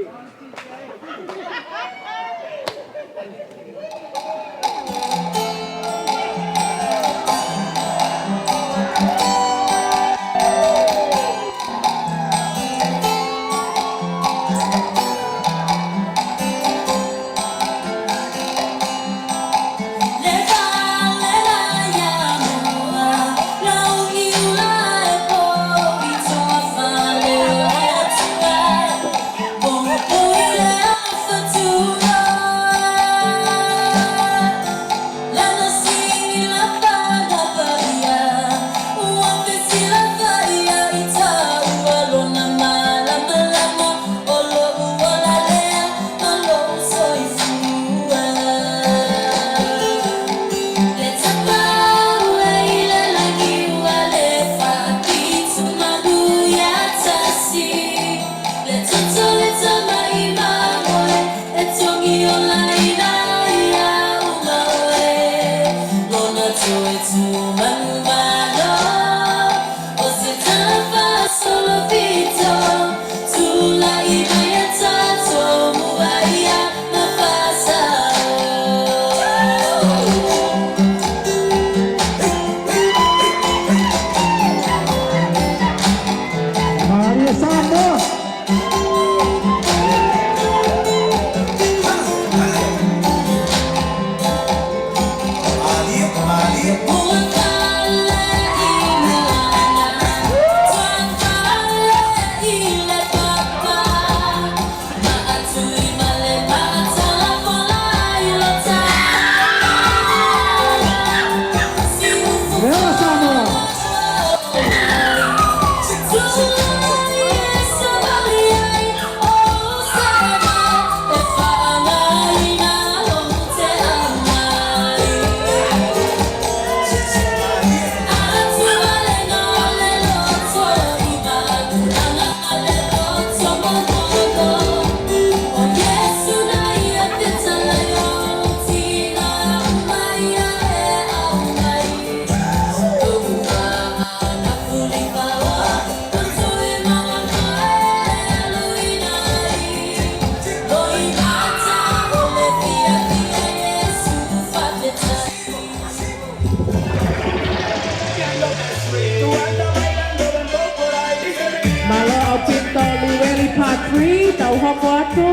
Hoko atu,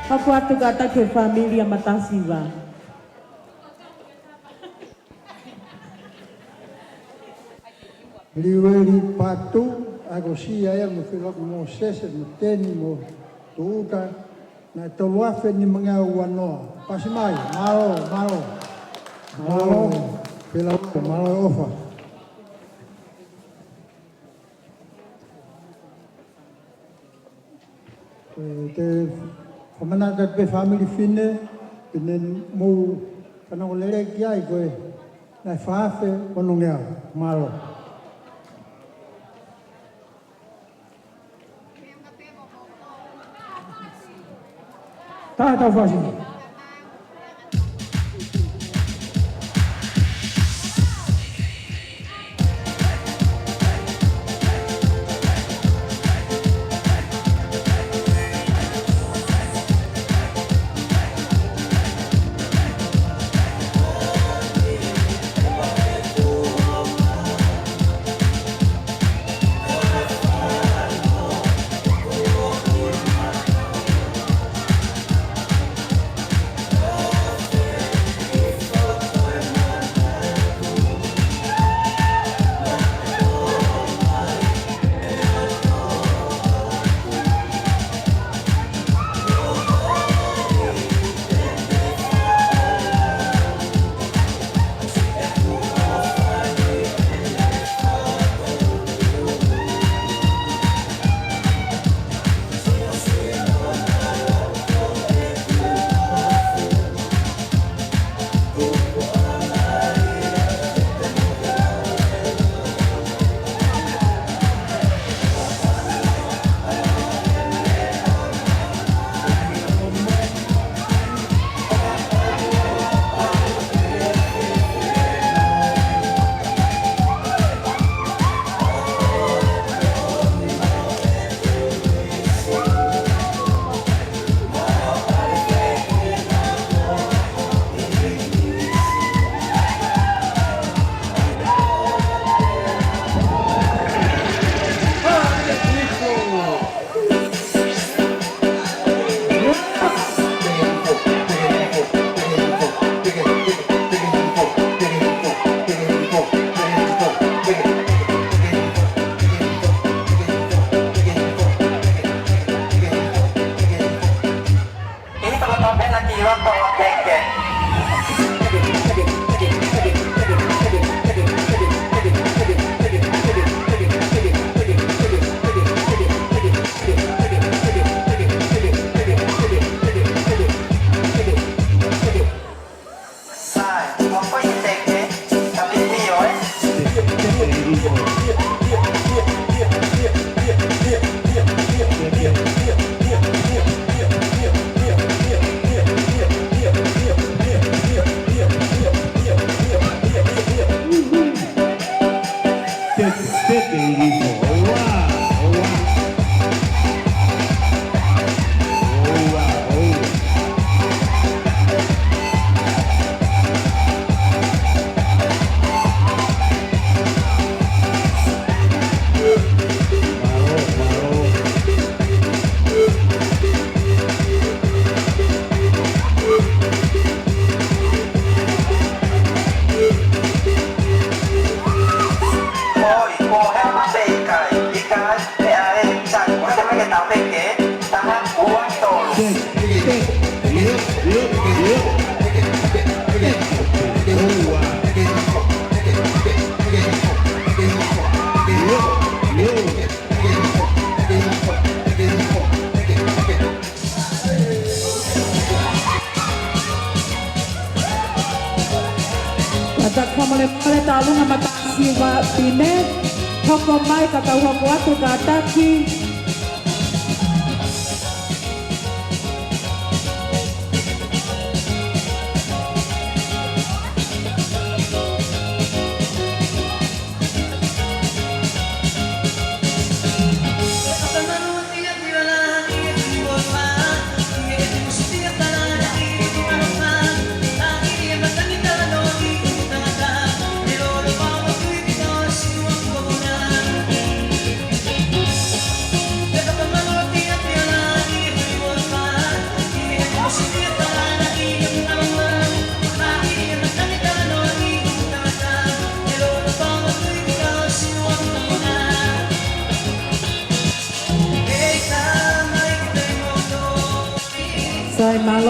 hoko atu kātaki e fāmili ʻa Matasiva. Liueli Patu, ʻa ia ko Sia ia mo Filoki mo Sese mo Teni mo Tuʻuta, naʻe tolu afe nimangeau ua noa. Pasi mai, mālō, mālō. Mālō, Filoki, mālō ʻofa. Ko e te fakamānava atu pē fāmili Fine, pea ne mou fanongo lelei ki ai ko e naʻe fā afe onongeau. Mālō. Taha tau fasi. Teke, teke, Ilifo. ʻOua, ʻoua. ʻOua, ʻoua. Mālō, mālō. Kātaki fakamolemole, tauʻolunga Matasiva Fine, hoko mai ka tau hoko atu kātaki.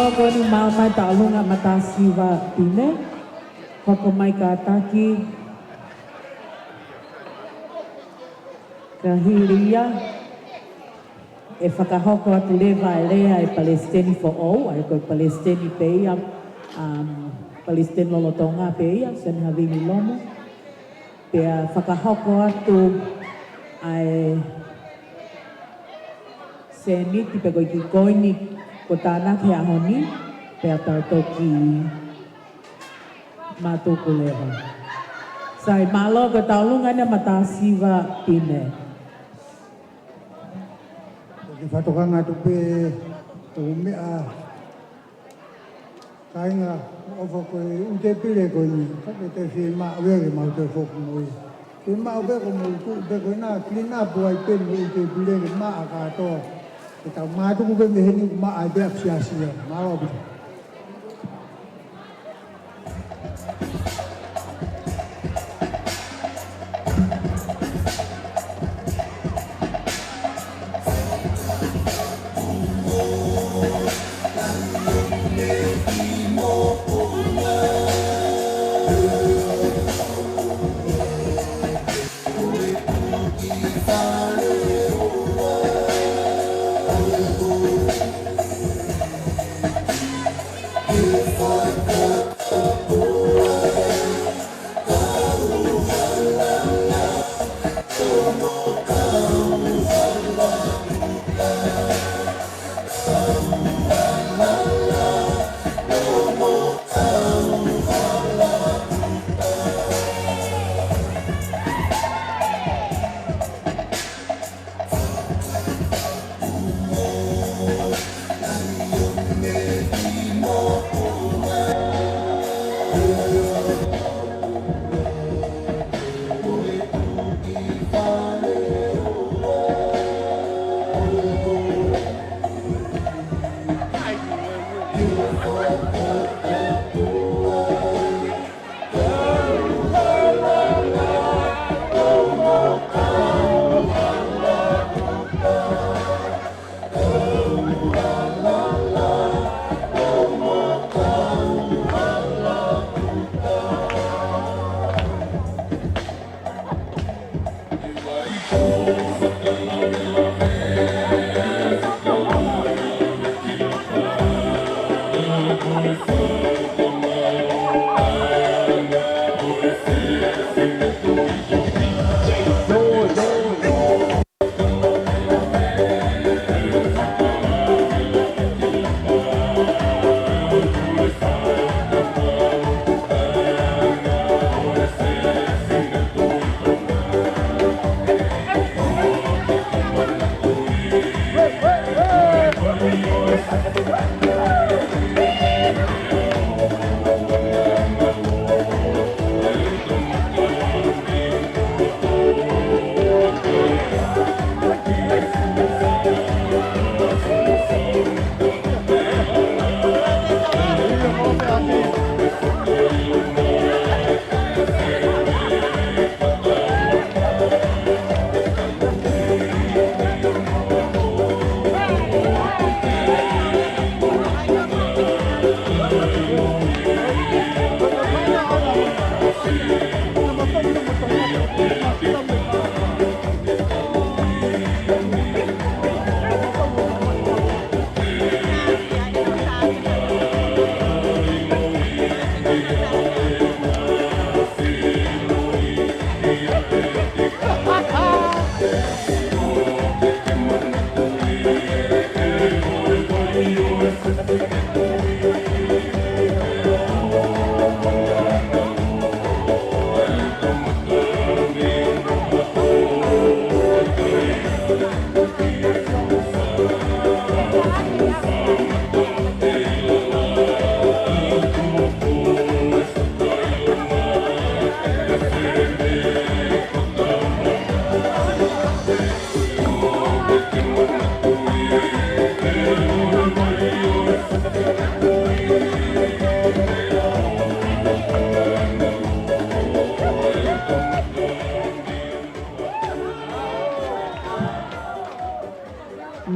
Ko eni maʻu mai e tauʻolunga Matasiva Pine, hoko mai kātaki, ka hili ia, ʻe fakahoko atu leva e lea ʻa e Palesiteni foʻou, ʻa ia ko e Palesiteni pē ia, um, Palesiteni lolotonga pē ia, Sione Havili Lomu. Pea fakahoko atu ʻa e sēniti pe ko e kiʻi koini kuo tānaki he ʻaho ni, pea tau toki mātuku leva. Sai, mālō, ko e tauʻolunga eni ʻa Matasiva Pine. Ko e kiʻi fakatokanga atu pē ʻo e meʻa, kāinga, ʻofa, ko e ʻū tēpile ko eni, ka ke te fiemaʻu ke mau toe foki mo ia. Fiemaʻu pē ke mou tuʻu pē ko ena, clean up ai pē mo e ʻū tēpile ke maʻa kātoa. Ke tau mātuku pē mei heni ʻoku maʻa ai pē ʻa e siasi ia. Mālō ʻaupito.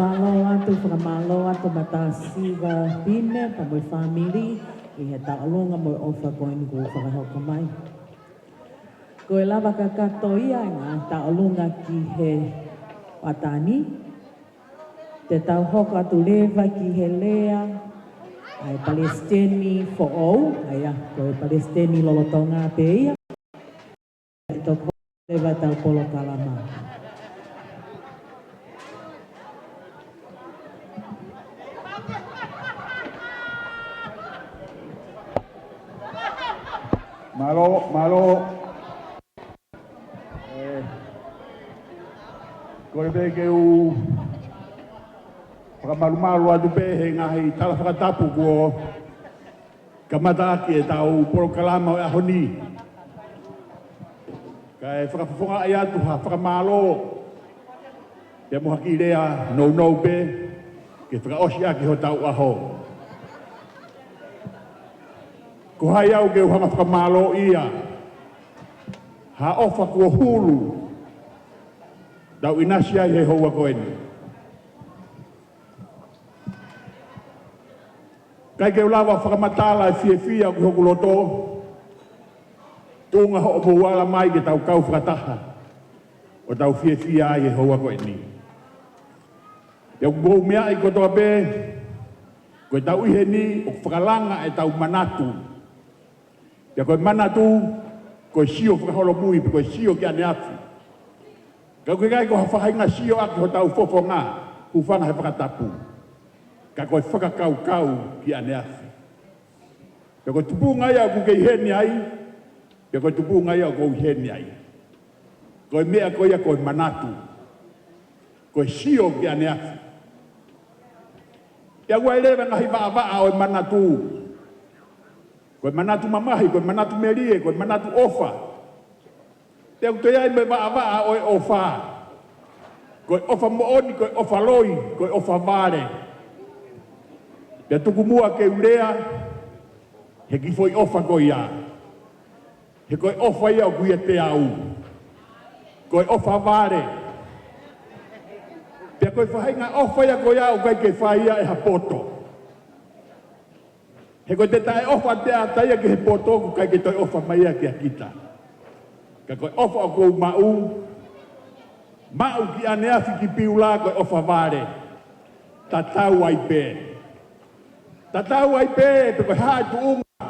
Mālō atu, fakamālō atu. Ko Matasiva Pine, pea mo e fāmili, ʻi he tauʻolunga mo e ʻofa ko eni kuo fakahoko mai. Ko e lava kakato ia ʻa e ngaahi tauʻolunga ki he ʻatā ni. Te tau hoko atu leva ki he lea ʻa e palesiteni foʻou, ʻa ia, ko e palesiteni lolotonga pē ia. ʻE toki leva ʻetau polokalama. Mālō, mālō. ʻE, ko e pē ke u fakamalumalu atu pē he ngaahi tala fakatapu kuo kamata ʻaki ʻetau polokalama ʻo e ʻaho ni. Kae fakafofongaʻi atu ha fakamālō, pea mo ha kiʻi lea nounou pē, ke fakaʻosi ʻaki hotau ʻaho. Ko hai au ke u hanga fakamālōʻia ha ʻofa kuo hulu, tau ʻinasi ai he houa ko eni. ʻIkai ke u lava fakamatala e fiefia ʻoku ʻi hoku loto, tuʻunga hoʻomou ala mai ke tau kau fakataha ʻo tau fiefia ai he houa ko eni. Pea ʻoku mou meaʻi kotoa pē, ko ʻetau ʻi heni ʻoku fakalanga ʻetau manatu. Pea ko e manatu, ko e sio fakaholomui, pe ko e sio ki ʻaneafi. Ka ʻoku ʻikai ko ha faʻahinga sio ʻaki hotau fofonga, hūfanga he fakatapu. Ka ko e fakakaukau ki ʻaneafi. Pea ko e tupuʻanga ia ʻoku ke ʻi heni ai, pea ko e tupuʻanga ia ʻoku ou ʻi heni ai. Ko e meʻa ko ia ko e manatu. Ko e sio ki ʻaneafi. Pea ʻoku ʻi ai leva ngaahi vaʻavaʻa ʻo e manatu. Ko e manatu mamahi, ko e manatu melie, ko e manatu ʻofa. Pea ʻoku toe ʻi ai mo e vaʻavaʻa ʻo e ʻofa. Ko e ʻofa moʻoni, ko e ʻofa loi, ko e ʻofa vale. Pea tuku muʻa ke u lea he kiʻi foʻi ʻofa ko ia. He ko e ʻofa ia ʻoku ʻiate au. Ko e ʻofa vale. Pea ko e faʻahinga ʻofa ia ko ia ʻoku ʻikai ke fai ia ʻe ha poto. He ko e taʻeʻofa te ata ia ki he poto ʻoku ʻikai ke toe ʻofa mai ia kia kita. Ka ko e ʻofa ʻoku ou maʻu, maʻu ki ʻaneafi ki Piula ko e ʻofa vale. Tatau ai pē. Tatau ai pē, pe ko e hā e tuʻunga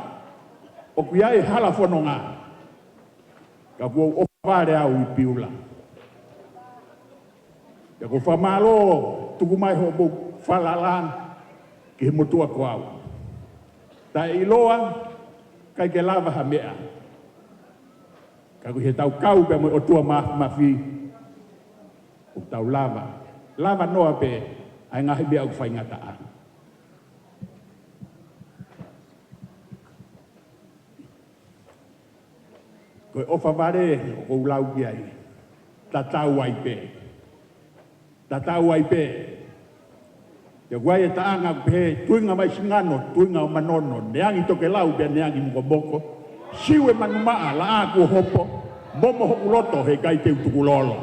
ʻoku ʻi ai e hala fononga. Ka kuo u ʻofa vale au ʻi Piula. Pea ʻoku ou fakamālō, tuku mai hoʻomou falala ki he motuʻa ko au. Taʻeʻiloa, ʻikai ke lava ha meʻa. Ka ko ʻetau kau pea mo e ʻOtua Māfimafi, ʻoku tau lava. Lava noa pē ʻa e ngaahi meʻa ʻoku faingataʻa. Ko e ʻofa vale ʻoku ou lau ki ai. Tatau ai pē. Tatau ai pē. Pea ʻoku ʻi ai e taʻanga ʻoku pehē, tuinga mai singano, tuinga ʻo manono, neangi tokelau pea neangi mokomoko, siu e manumaʻa, laʻā kuo hopo, momo hoku loto heʻikai te u tukulolo.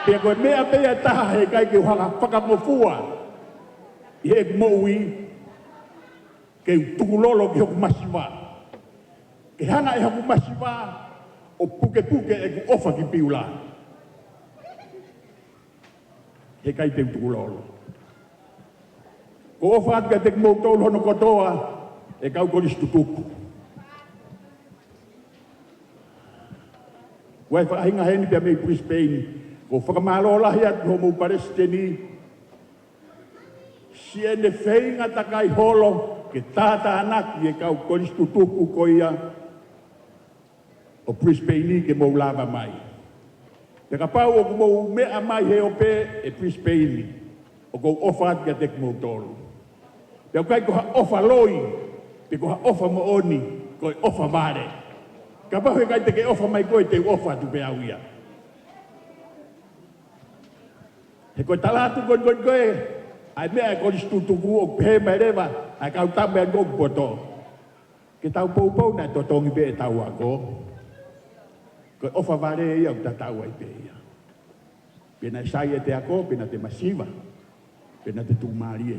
Pea ko e meʻa pē ia ʻe taha heʻikai ke u hanga fakangofua ʻi heʻeku moʻui, ke u tukulolo ki hoku masiva. Ke hanga ʻe hoku masiva ʻo pukepuke ʻeku ʻofa ki Piula. Heʻikai te u tukulolo. ʻOku ou ʻofa atu kiate kimoutolu hono kotoa, ʻe kau kolisi tutuku. Ko e faʻahinga heni pea mei Brisbane, ʻoku ou fakamālō lahi atu ki hoʻomou palesiteni, siʻene feinga takai holo ke tātānaki e kau kolisi tutuku ko ia ʻo Brisbane ke mou lava mai. Pea kapau ʻoku mou meʻa mai he ope ʻe Brisbane, ʻoku ou ʻofa atu kiate kimoutolu. Pea ʻoku ʻikai ko ha ʻofa loi, pe ko ha ʻofa moʻoni, ko e ʻofa vale. Kapau heʻikai te ke ʻofa mai koe, te u ʻofa atu pē au ia. He ko e tala atu ko eni ko ē, ʻa e meʻa ʻa e kolisi tutuku ʻoku pehē mai leva ʻa e kau tama ʻa e ngaahi poto. Ke tau poupou naʻe totongi pē ʻetau ako. Ko e ʻofa vale ia ʻoku tatau ai pē ia. Pe naʻe sai ʻete ako, pe naʻa te masiva. Pea naʻa te tuʻumālie.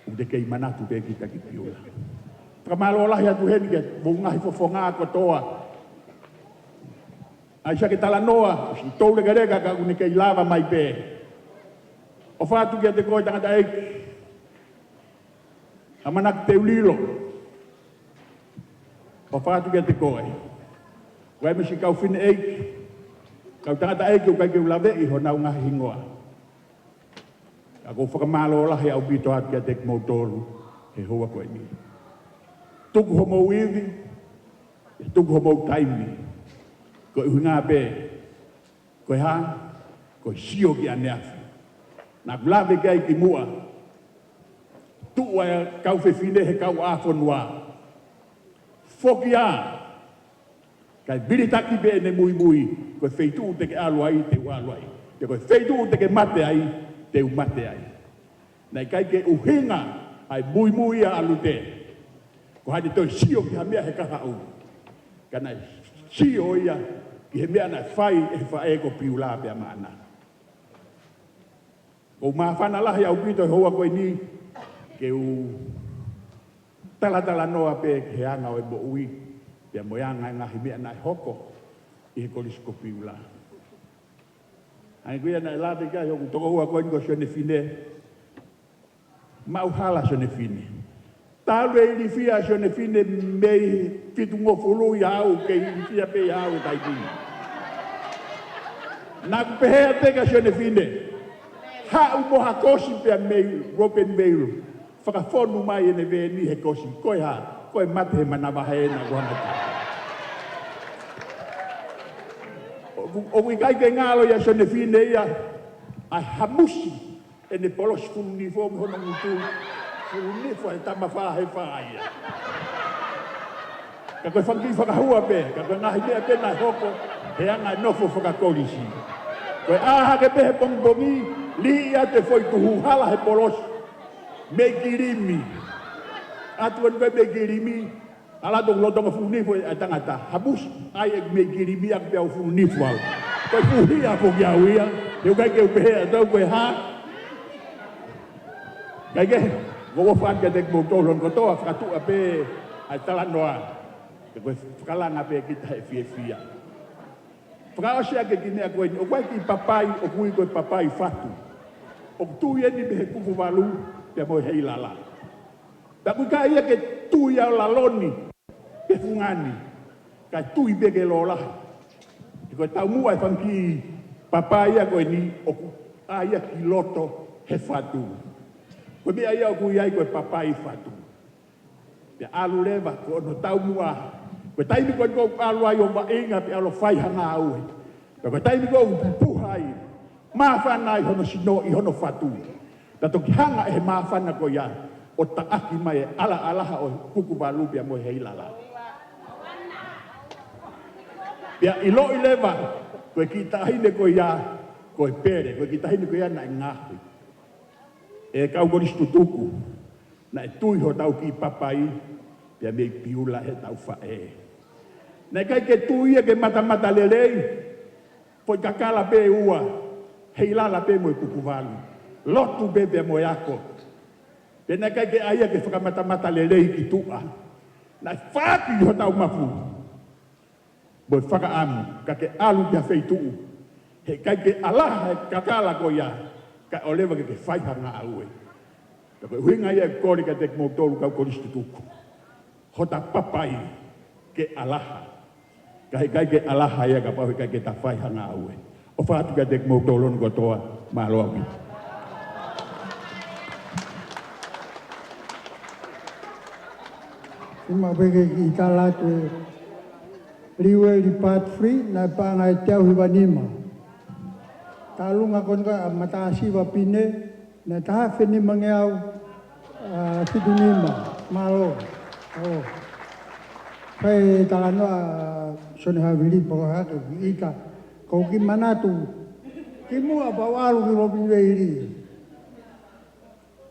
ʻOku te kei manatu pē kita ki Piula. Fakamālō lahi atu heni ki homou ngaahi fofonga kotoa. ʻAi siʻa ke talanoa, ʻosi toulekeleka ka ʻoku ne kei lava mai pē. ʻOfa atu kiate koe tangataʻeiki ʻAmanaki Teulilo. ʻOfa atu kiate koe. Ko e misi kau fineʻeiki, kau tangataʻeiki ʻoku ʻikai ke u laveʻi honau ngaahi hingoa. Ka ʻoku ou fakamālō lahi ʻaupito atu kiate kimoutolu he houa ko eni. Tuku homou ivi, pea tuku homou taimi. Ko e ʻuhinga pē, ko e hā, ko e sio ki ʻaneafi. Naʻa ku lave ki ai kimuʻa, tuʻu ʻa e kau fefine he kau ʻāfonua. Foki ā, kae vilitaki pē ʻene muimui, ko e feituʻu te ke ʻalu ai, te u ʻalu ai. Pea ko e feituʻu te ke mate ai, te u mate ai. Naʻe ʻikai ke ʻuhinga ʻa e muimui ʻa ʻAlute ko haʻane toe sio ki ha meʻa he kahaʻu. Ka naʻe sio ia ki he meʻa naʻe fai ʻe he faʻē ko Piula pea maʻana. ʻOku ou māfana lahi ʻaupito he houa ko eni ke u talatalanoa pē ki he anga ʻo e moʻui, pea mo e anga e ngaahi meʻa naʻe hoko ʻi he kolisi ko Piula. Hangē ko ia naʻe lave ki ai hoku tokoua ko eni ko Sione Fine. Maʻu hala Sione Fine. Talu e ilifia Sione Fine mei he fitungofulu ʻi au, kei ilifia pē ʻi au he taimi ni. Naʻa ku pehē atu kia Sione Fine, haʻu mo ha kosi pea mei Robenvale, fakafonu mai ʻene veni he kosi, ko e hā, ko e mate he manavahē naʻa ku hanga ki ai. ʻOku, ʻoku ʻikai ke ngalo ia Sione Fine ia, ʻa e hamusi ʻene polosi fulu nifo mo hono ngutu, fulu nifo e tama fā he fā ia. Ka ko e fanga kiʻi fakahua pē, ka ko e ngaahi meʻa pē naʻe hoko he anga e nofo fakakolisi. Ko e ʻā hake pē he pongipongi, liʻi atu e foʻi tuhu hala he polosi mei Kilimi. ʻAtu eni ko ē mei Kilimi, ʻalu atu ʻo lolotonga fulu nifo ʻa e tangata. Hamusi, ʻai ʻeku mei Kilimi ʻaku pea u fulu nifo au. Ko e fuhia foki au ia, he ʻoku ʻikai ke u pehē atu au ko e hā. Kae kehe, ʻoku ou ʻofa atu kiate kimoutolu hono kotoa, fakatuʻa pē ʻa e talanoa. Ka ko e fakalanga pē kita he fiefia. Fakaʻosi ʻaki e kiʻi meʻa ko eni, ʻoku ʻi ai e kiʻi papai, ʻoku ui ko e papai fatu. ʻOku tui eni mei he kuku valu, pea mo e heilala. Pea ʻoku ʻikai ia ke tui ʻa e lalo ni ki he fungani, kae tui pē ki he lōlahi. He ko e taumuʻa e fanga kiʻi papai ia ko eni ʻoku ʻā ia ki loto he fatu. Ko e meʻa ia ʻoku ui ai ko e papai fatu. Pea ʻalu leva ko hono taumuʻa. Ko e taimi ko eni ʻoku ʻalu ai ʻo vaʻinga pea ʻalu ʻo fai ha ngāue. Pea ko e taimi ko ē ʻoku pupuha ai, māfana ai hono sino ʻi hono fatu. Pea toki hanga ʻe he māfana ko ia ʻo taʻaki mai e ʻalaʻalaha ʻo e kuku valu pea mo e heilala. Pea ʻiloʻi leva, ko e kiʻi taʻahine ko ia, ko e pele, ko e kiʻi taʻahine ko ia naʻe ngaahi. ʻE kau kolisi tutuku, naʻe tui hotau kiʻi papai, pea mei Piula heʻetau faʻē. Naʻe ʻikai ke tui ia ki he matamata lelei, foʻi kakala pē ʻe ua, heilala pē mo e kuku valu, lotu pē pea mo e ako. Pea naʻe ʻikai ke ʻai ia ki he fakamatamata lelei ki tuʻa. Naʻe faaki hotau mafu mo e fakaʻamu, ka ke ʻalu ki ha feituʻu he ʻikai ke ʻalaha e kakala ko ia, kae ʻoua leva ke ke fai ha ngāue. Pea ko e ʻuhinga ia ʻeku kole kiate kimoutolu kau kolisi tutuku. Hota papai ke ʻalaha. Ka he ʻikai ke ʻalaha ia kapau he ʻikai ke ta fai ha ngāue. ʻOfa atu kiate kimoutolu hono kotoa, mālō ʻaupito. Ima peke ki tala atu e liu e li part three, naʻe paʻanga ʻe teau hiva nima. Talunga ko eni ka ʻa Matāsiva Pine, naʻe taha afe nimangeau, ʻa, fitu nima, mālō. ʻŌ. Fai talanoa, ʻa, Sione Havili, poko hake, ʻita, ko ki manatu, kimuʻa pea u ʻalu ki Robenvale.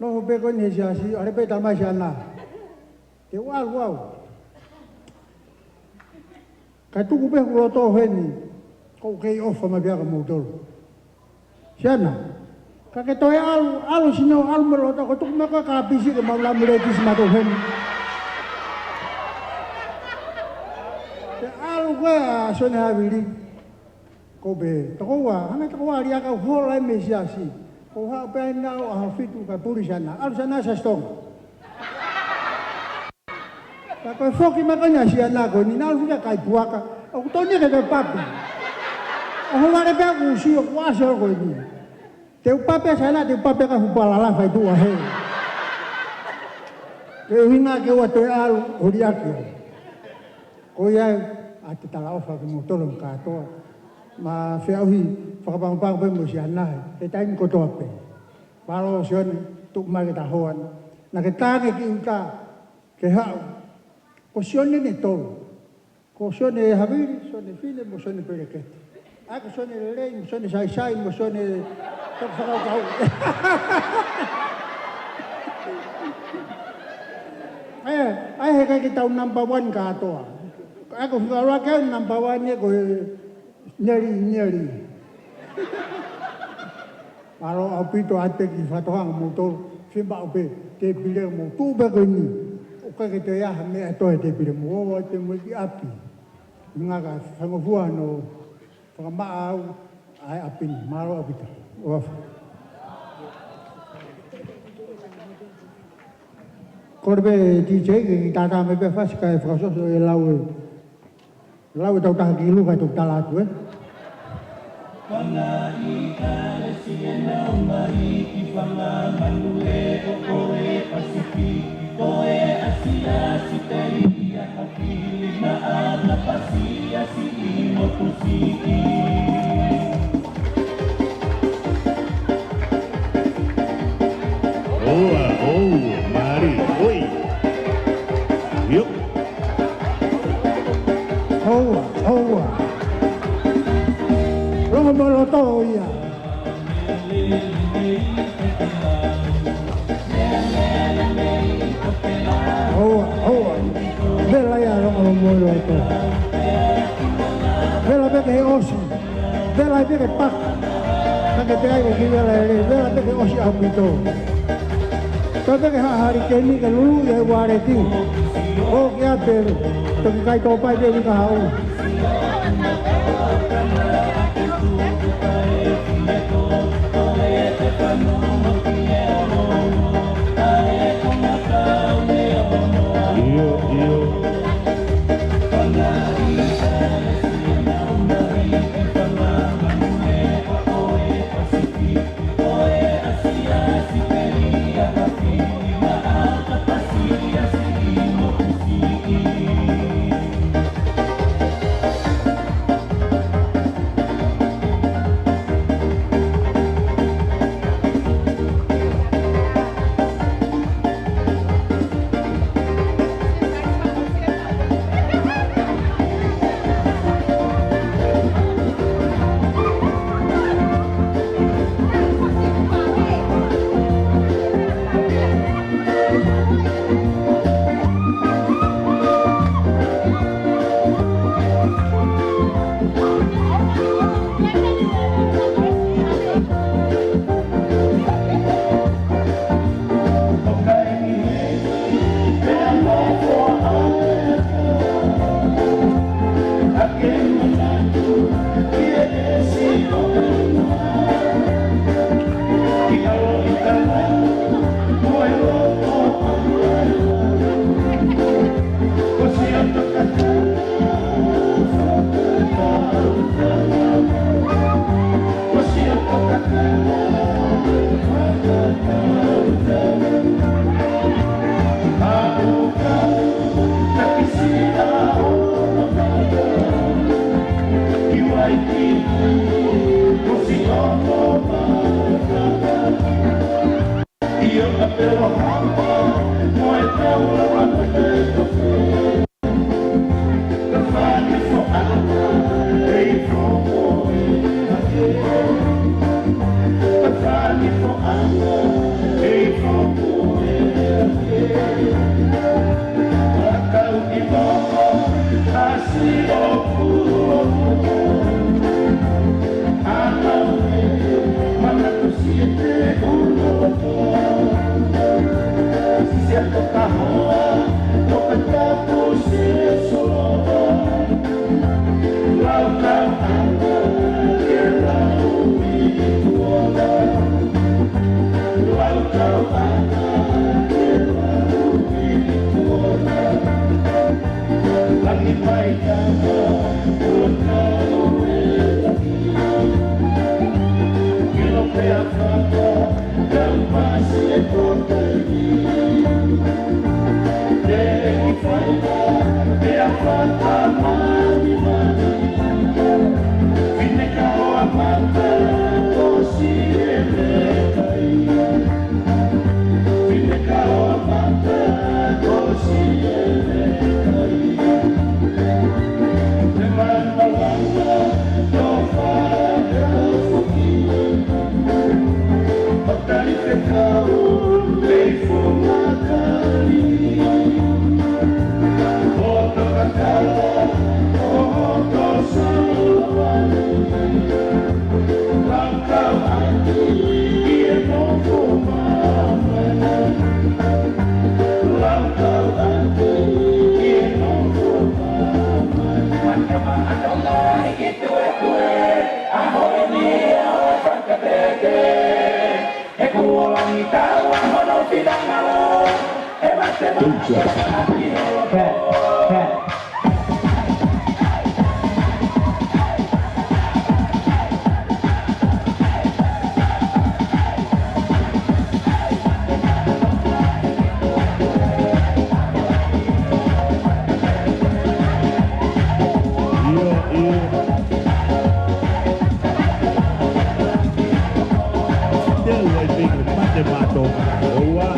Noho pē ko eni he siasi, ʻalu pē tala mai Siana. Te u ʻalu au. Kae tuku pē hoku loto heni, ʻoku ou kei ʻofa mai pē au kia moutolu. Siana, Ka ke toe ʻalu, ʻalu sino, ʻalu mo e loto, ko e tuku mai ko e kāpisi ke mau lamu leti si mato heni. Ke ʻalu ko ē ʻa Sione Havili. Ko pē, tokoua, hanga tokoua lia kau hola e mei siasi. Ko ha pē ai nau ʻaho fitu ka puli sana. ʻAlu sana Siaosi Tonga. Ka ko e foki mai ko eni ʻa Siana ko eni, naʻa ku fika kai puaka, ʻoku tonu ke te papi. ʻOho vale pē ʻoku sio kuo ʻasi ʻo ko eni. Te u papi ʻa Siana, te u papi ka hu pala la fai tuʻa he. Ke ʻuhinga ke ua toe ʻalu, ʻo liʻaki. Ko ia ʻa e talaʻofa ke mo tolo kātoa. Ma feʻauhi, fakapangopango pē mo Siana he, he taimi kotoa pē. Mālō Sione, tuʻu mai ke ta hoa na. Naʻa ke tangi ki ʻuta, ke haʻu. Ko Sione ne tolu. Ko Sione Havili, Sione Fine, mo Sione Pelekete. ʻA ia ko Sione Lelei, mo Sione Saisai, mo Sione Toki Fakakaukau. ʻA ia, ʻa ia he ʻikai ke tau number one kātoa. ʻA ia ko fika ʻuluaki ʻa e number one ia ko e Neli, Neli. Mālō ʻaupito ʻa e teki fakatohanga mo tolu, fiemaʻu pē, tēpile mo tuʻu pē ko eni. ʻOku ʻikai ke toe ʻi ai ha meʻa ʻe toe tēpile mo, ʻoua te mo ki ʻapi. Ngaka fangofua no fakamaʻa au ʻa e ʻapi ni, mālō ʻaupito. ʻOfa. Kole pē D J ke kiʻi tātā mai pē fasi kae fakasoso e lau e. Lau e tau taha ki luka e tau tala atu, ē? Fanga i kale si e nau mai ki fanga manu e o ko e Pasifiki, ko e Asia, Sitelia, Hapili, Maʻana, Pasia, Siʻi mo Tusiki. Oa, oa, mari, oi. Yo. Oa, oa. Longo mo loto ia. Oa, oa. Vela ia longo mo loto. Vela pē ke ʻosi. Vela pē ke paka. Ka ke te ai ke ki vela e lei, vela pē ke ʻosi ʻaupito. Ka pē ke haʻahali ke ni ke lulu ia e ualeti. ʻO ki a pelu. Toki kai tō pai pē ni ka hau. Io, io. Te u ai pē ke mate mātou. Ua.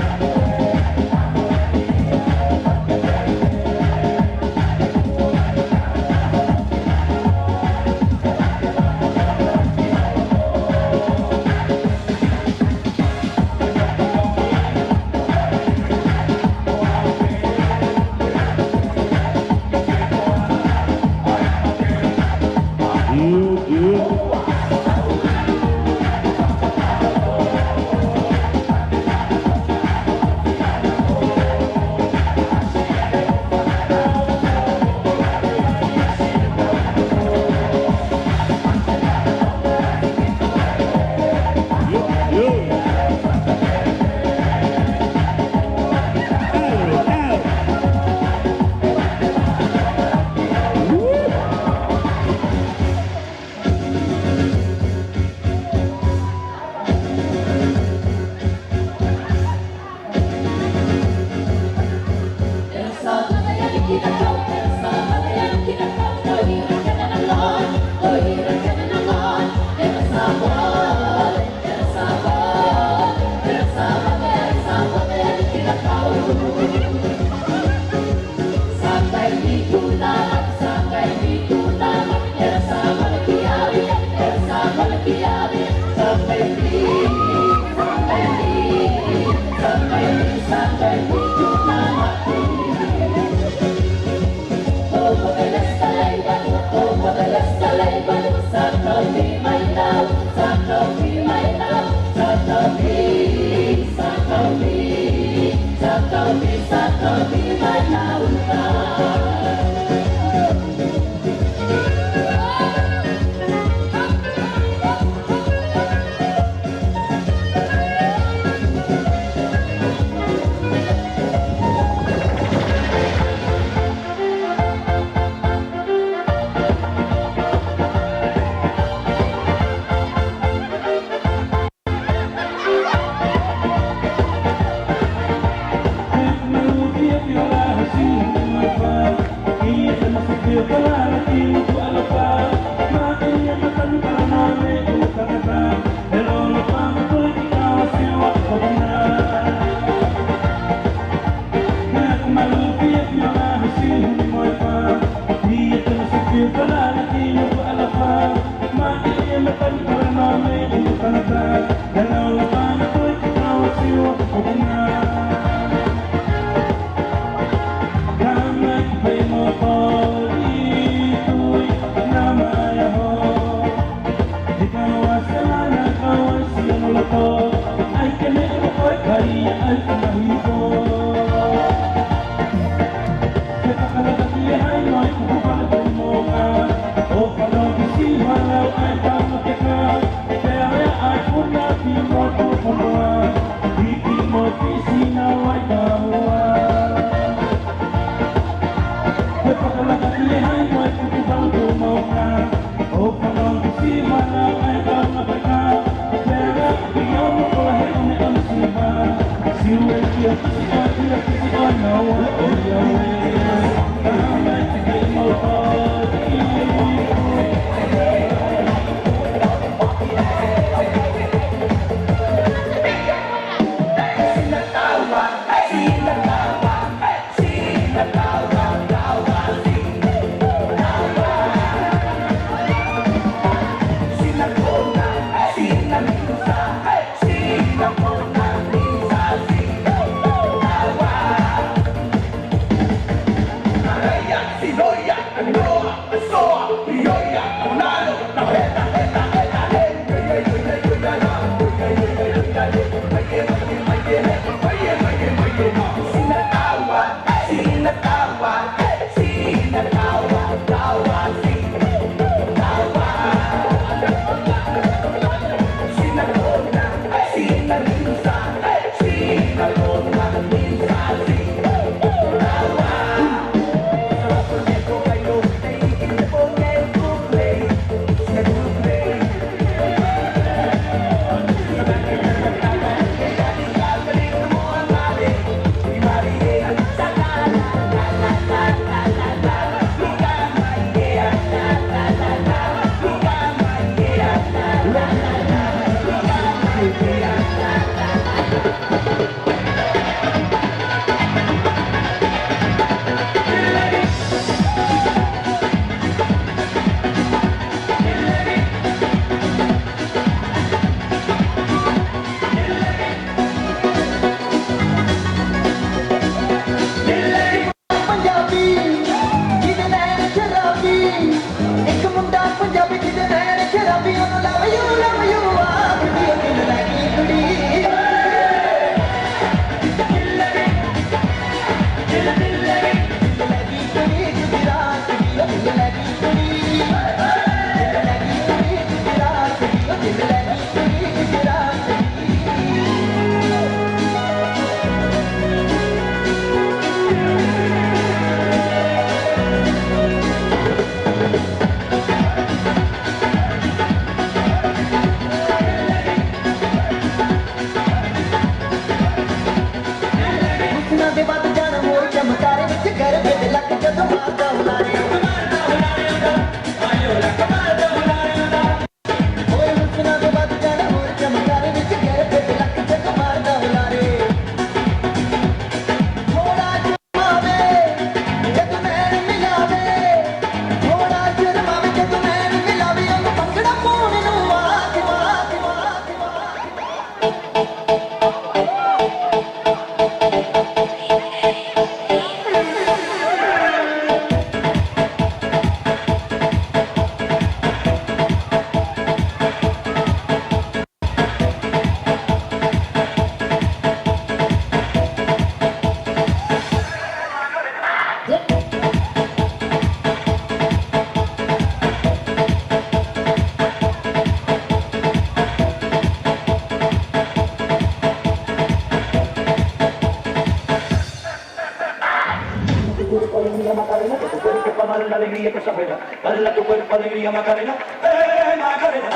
Para la alegría que se abre, para la tu cuerpo alegría Macarena, eh, Macarena.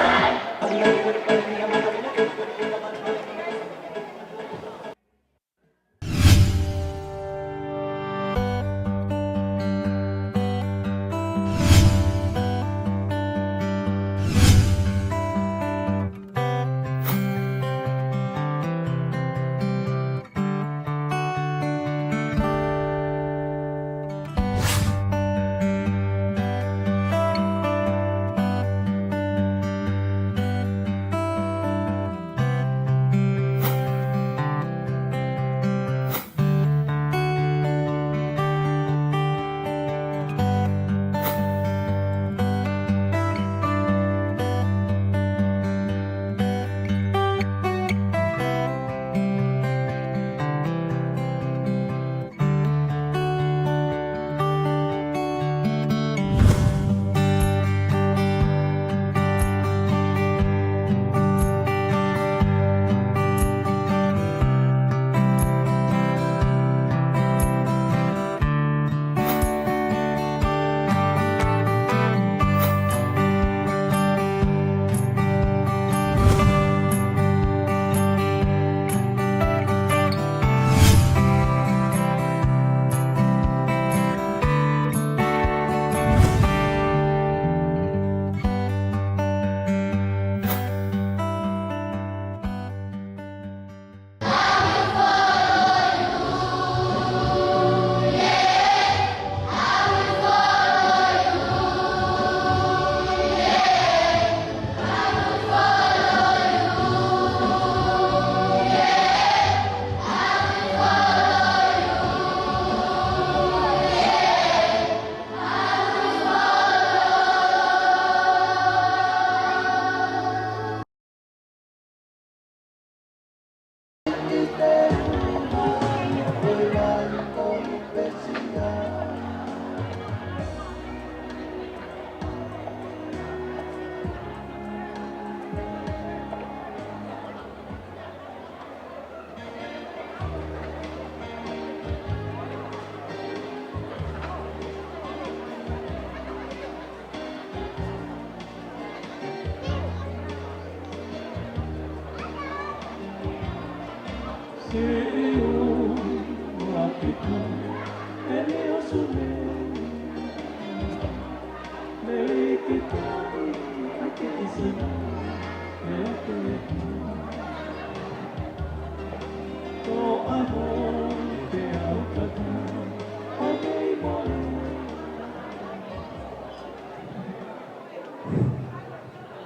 Para la tu cuerpo alegría Macarena, que tu cuerpo alegría.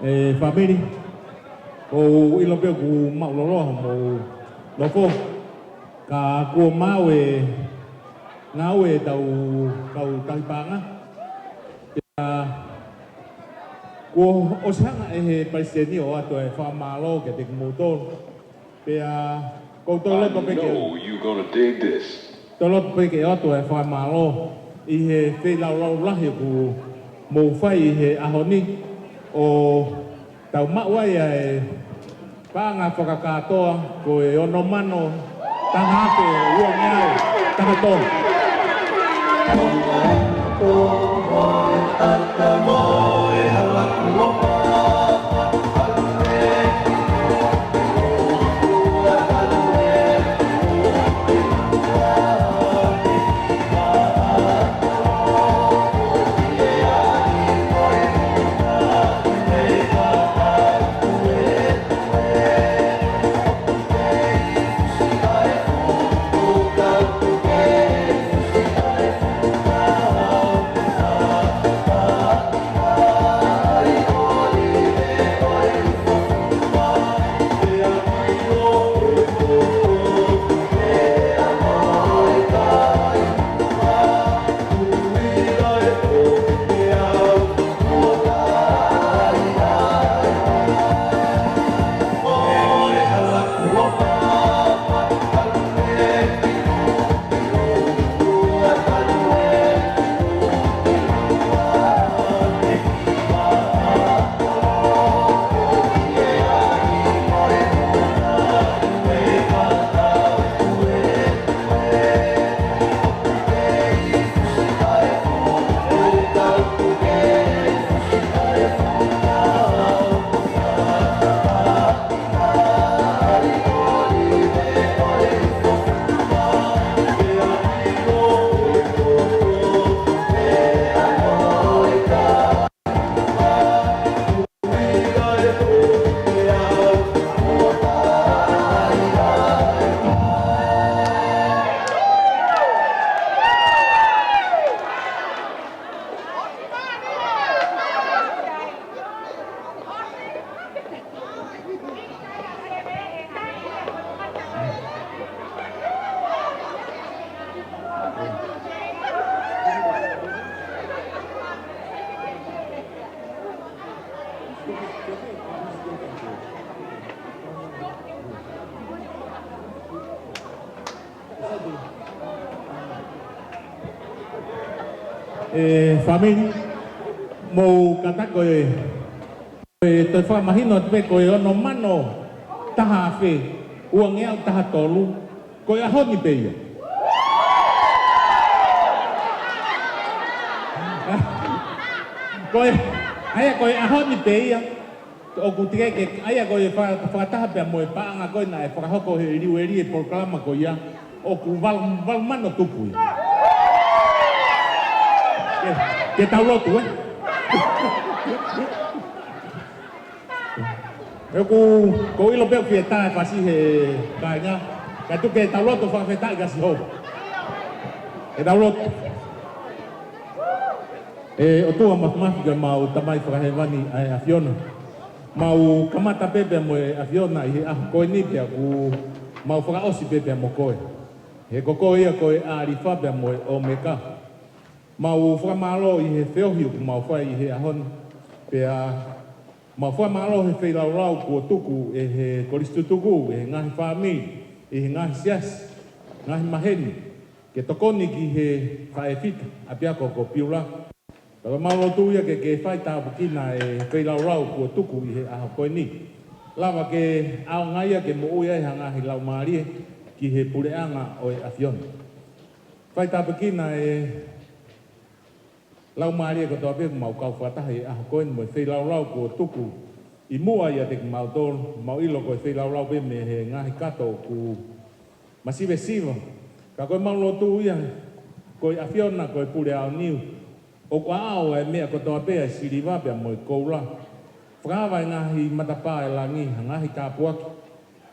ʻE fāmili, ʻoku ou ʻilo pē ʻoku maʻulōloa hoʻomou nofo, ka kuo maʻu e ngāue ʻetau kau tauhi paʻanga. Pea kuo ʻosi hanga ʻe he palesiteni ʻo ʻoatu e fakamālō kiate kimoutolu. Pea ʻoku ou toe loto pē ke, I know you're gonna dig this. Toe loto pē ke ʻoatu e fakamālō ʻi he feilaulau lahi ʻoku mou fai ʻi he ʻaho ni, ʻo tau maʻu ai ʻa e paʻanga fakakātoa ko e ono mano taha afe uangeau taha tolu. ʻE fāmili, mou kātaki ē, ʻe toe fakamahino atu pē ko e ono mano taha afe uangeau taha tolu, ko e ʻaho ni pē ia. Ko e, ʻa ia ko e ʻaho ni pē ia. ʻOku teʻeki ke, ʻa ia ko e fa-, fakataha pea mo e paʻanga ko ē naʻe fakahoko he liueli e polokalama ko ia, ʻoku valu, valu mano tupu ia. Ke, ke tau lotu, ē? ʻOku, ʻoku ou ʻilo pē ʻoku fie tā e fasi he kāinga, ka tuku ke tau lotu fakafetaʻi kia Sihova. Ke tau lotu. ʻE ʻOtua Māfimafi, ko ʻemau Tamai Fakahēvani ʻa e ʻAfiona. Mau kamata pē pea mo e ʻAfiona ʻi he ʻaho ko eni pea ʻoku mau fakaʻosi pē pea mo koe. He ko koe ia ko e ʻAlifa pea mo e ʻOmeka. Mau fakamālō ʻi he feohi ʻoku mau fai ʻi he ʻaho ni. Pea mau fakamālō he feilaulau kuo tuku ʻe he kolisi tutuku, ʻe he ngaahi fāmili, ʻi he ngaahi siasi, ngaahi maheni, ke tokoni ki he faʻē fita ʻapiako ko Piula. Ka ko ʻemau lotu ia ke ke fai tāpuekina e feilaulau kuo tuku ʻi he ʻaho ko eni. Lava ke ʻaonga ia ke moʻui ai ha ngaahi laumālie ki he puleʻanga ʻo e ʻAfiona. Fai tāpuekina e laumālie kotoa pē ʻoku mau kau fakataha ʻi he ʻaho ko eni mo e feilaulau kuo tuku ʻi muʻa ʻiate kimautolu, mau ʻilo ko e feilaulau pē mei he ngaahi kato ʻoku masivesiva. Ka ko ʻemau lotu ia, Ko e ʻAfiona, ko e pule aoniu, ʻoku ʻaʻau ʻa e meʻa kotoa pē, ʻa e siliva pea mo e koula. Fakaava ʻa e ngaahi matapā ʻo e langi ha ngaahi tāpuaki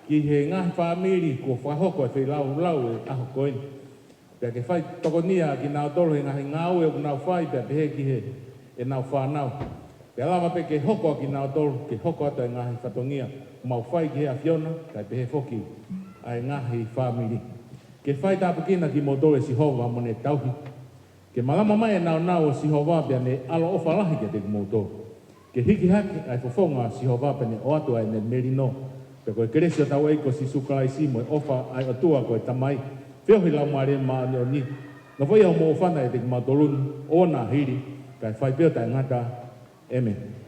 ki he ngaahi fāmili kuo fakahoko ʻa e feilaulau ʻo e ʻaho ko eni. Pea ke fai tokonia kinautolu he ngaahi ngāue ʻoku nau fai, pea pehē ki heʻenau fānau. Pea lava pē ke hoko ʻa kinautolu ke hoko atu ʻa e ngaahi fatongia ʻoku mau fai ki he ʻAfiona, kae pehē foki ʻa e ngaahi fāmili. Ke fai tāpuekina kimoutolu ʻe Sihova mo ne tauhi. Ke malama mai ʻa e nāunau ʻo Sihova pea ne ʻaloʻofa lahi kiate kimoutolu. Ke hiki hake ʻa e fofonga ʻo Sihova pea ne ʻoatu ʻa ʻene melino. Pea ko e kelesi ʻa hotau ʻEiki ko Sīsū Kalaisi mo e ʻofa ʻa e ʻOtua ko e Tamai, feohi ʻa e Laumālie Māʻoniʻoni, nofoʻia ʻo moʻua ʻiate kimautolu ni ʻo ʻoua naʻa hili, kae fai pē ʻo taʻengata. ʻĒmeni.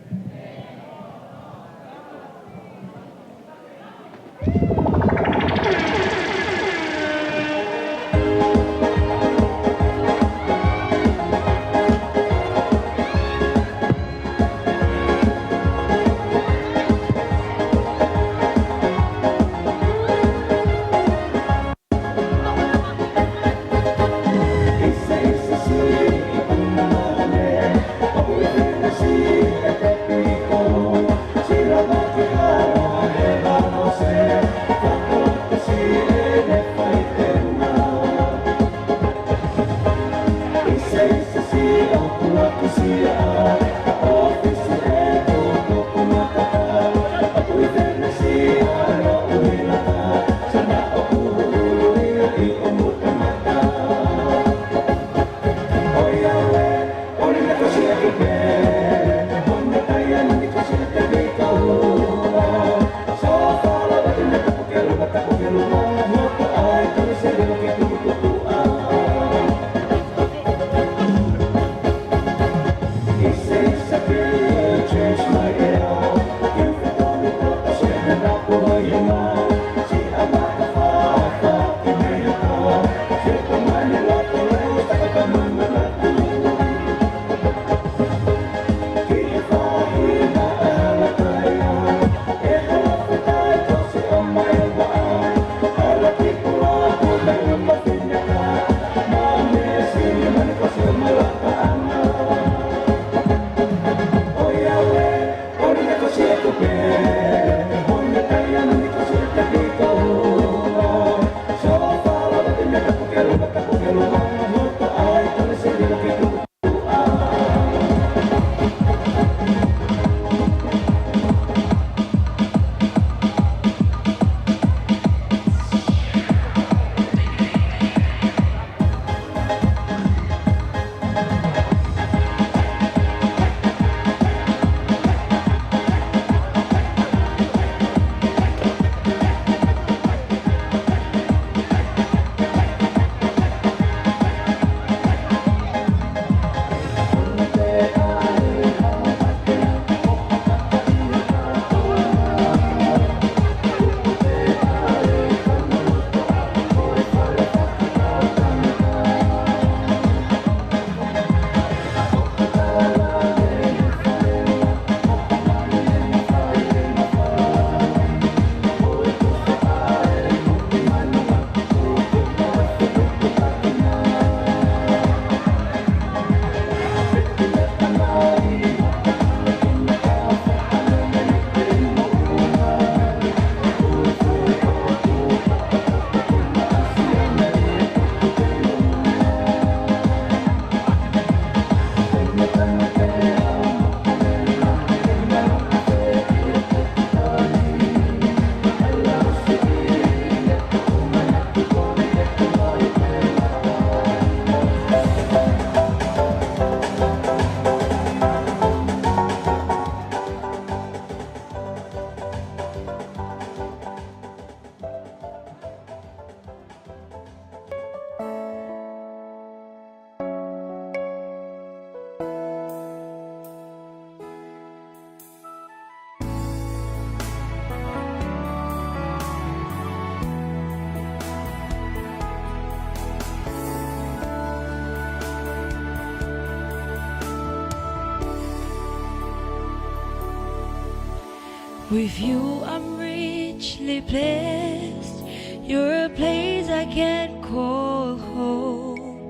With you, I'm richly blessed. You're a place I can call home.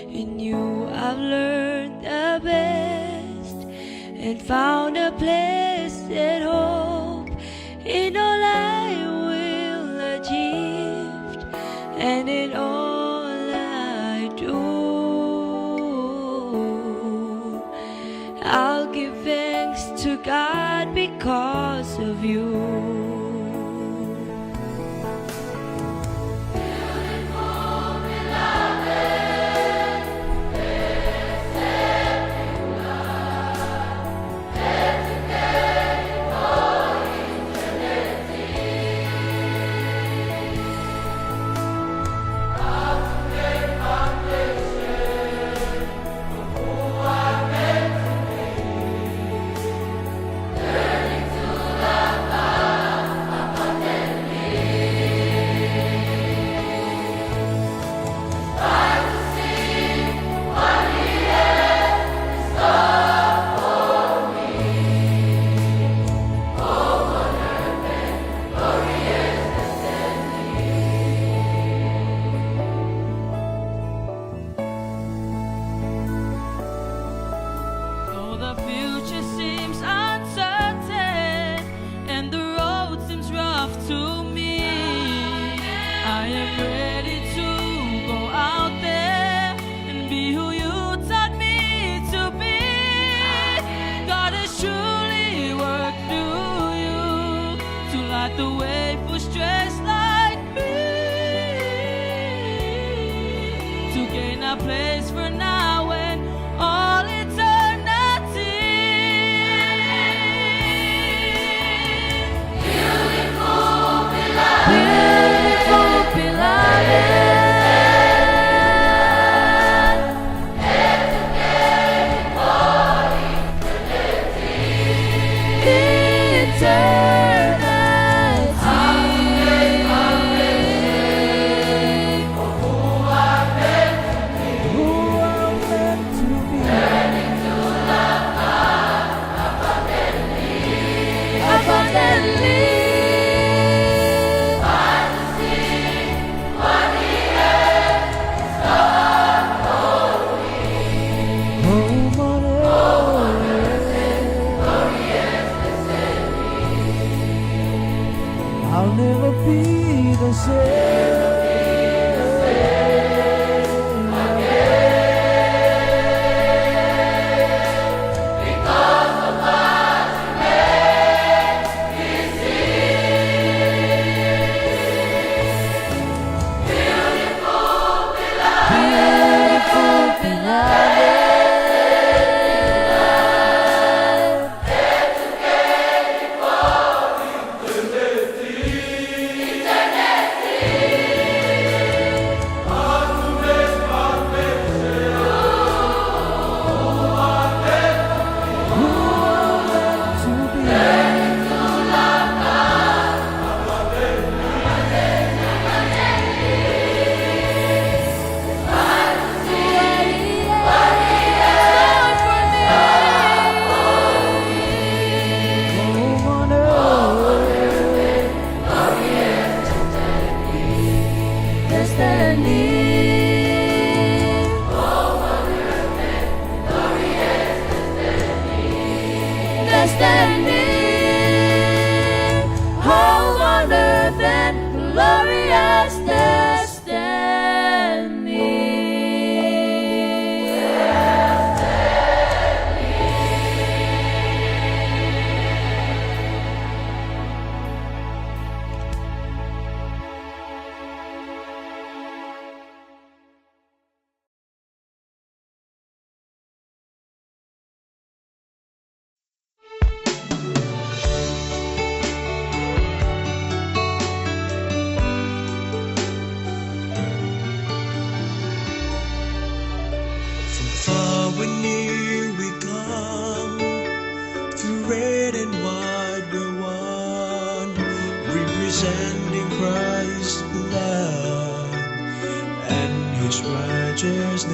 In I've learned the best and found a blessed hope in all I will achieve and in all I do. I'll give thanks to God because of you. Though the future seems uncertain and the road seems rough to me, I am ready to go out there and be who you taught me to be. God has truly worked through you to light the way for stress like me, to gain a place for now and all eternity. Beautiful beloved. Eternity. Who I'm meant to be. Abundantly. Home on earth. I'll never be the same. Beautiful beloved. Destiny. Destiny. Home on earth and glorious destiny. From far and near we come, through red and white we're one, representing Christ's blood and his righteousness.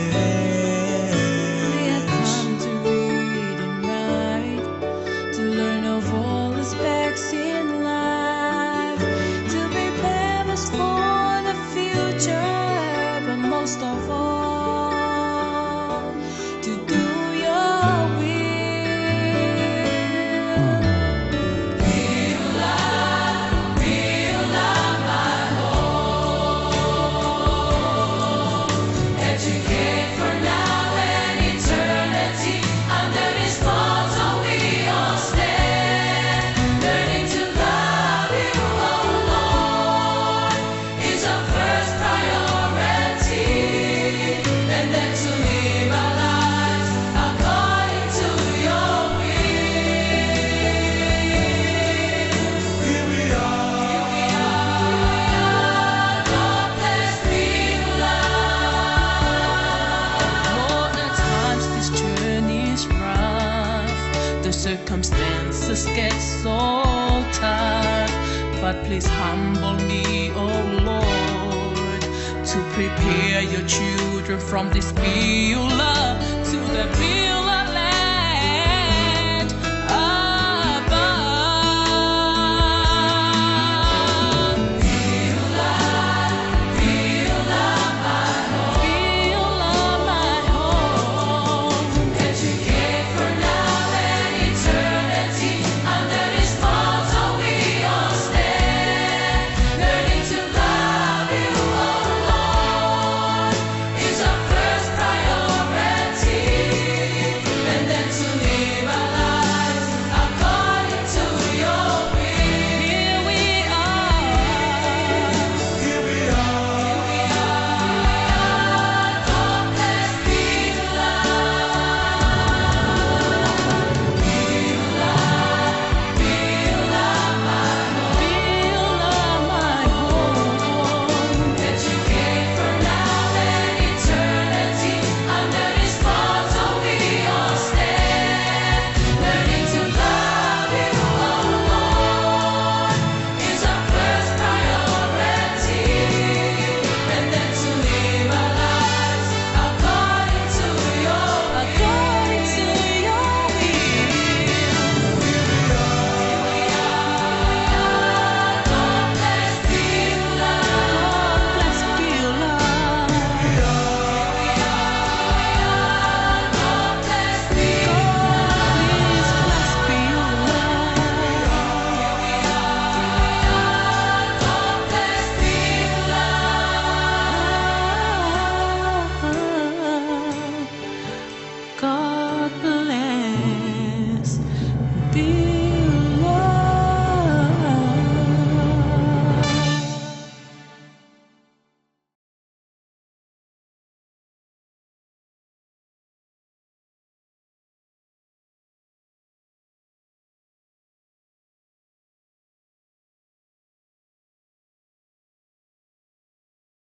We have come to read and write, to learn of all aspects in life, to prepare us for the future, but most of all, Circumstances get so tough, but please humble me, oh Lord, to prepare your children from this view love.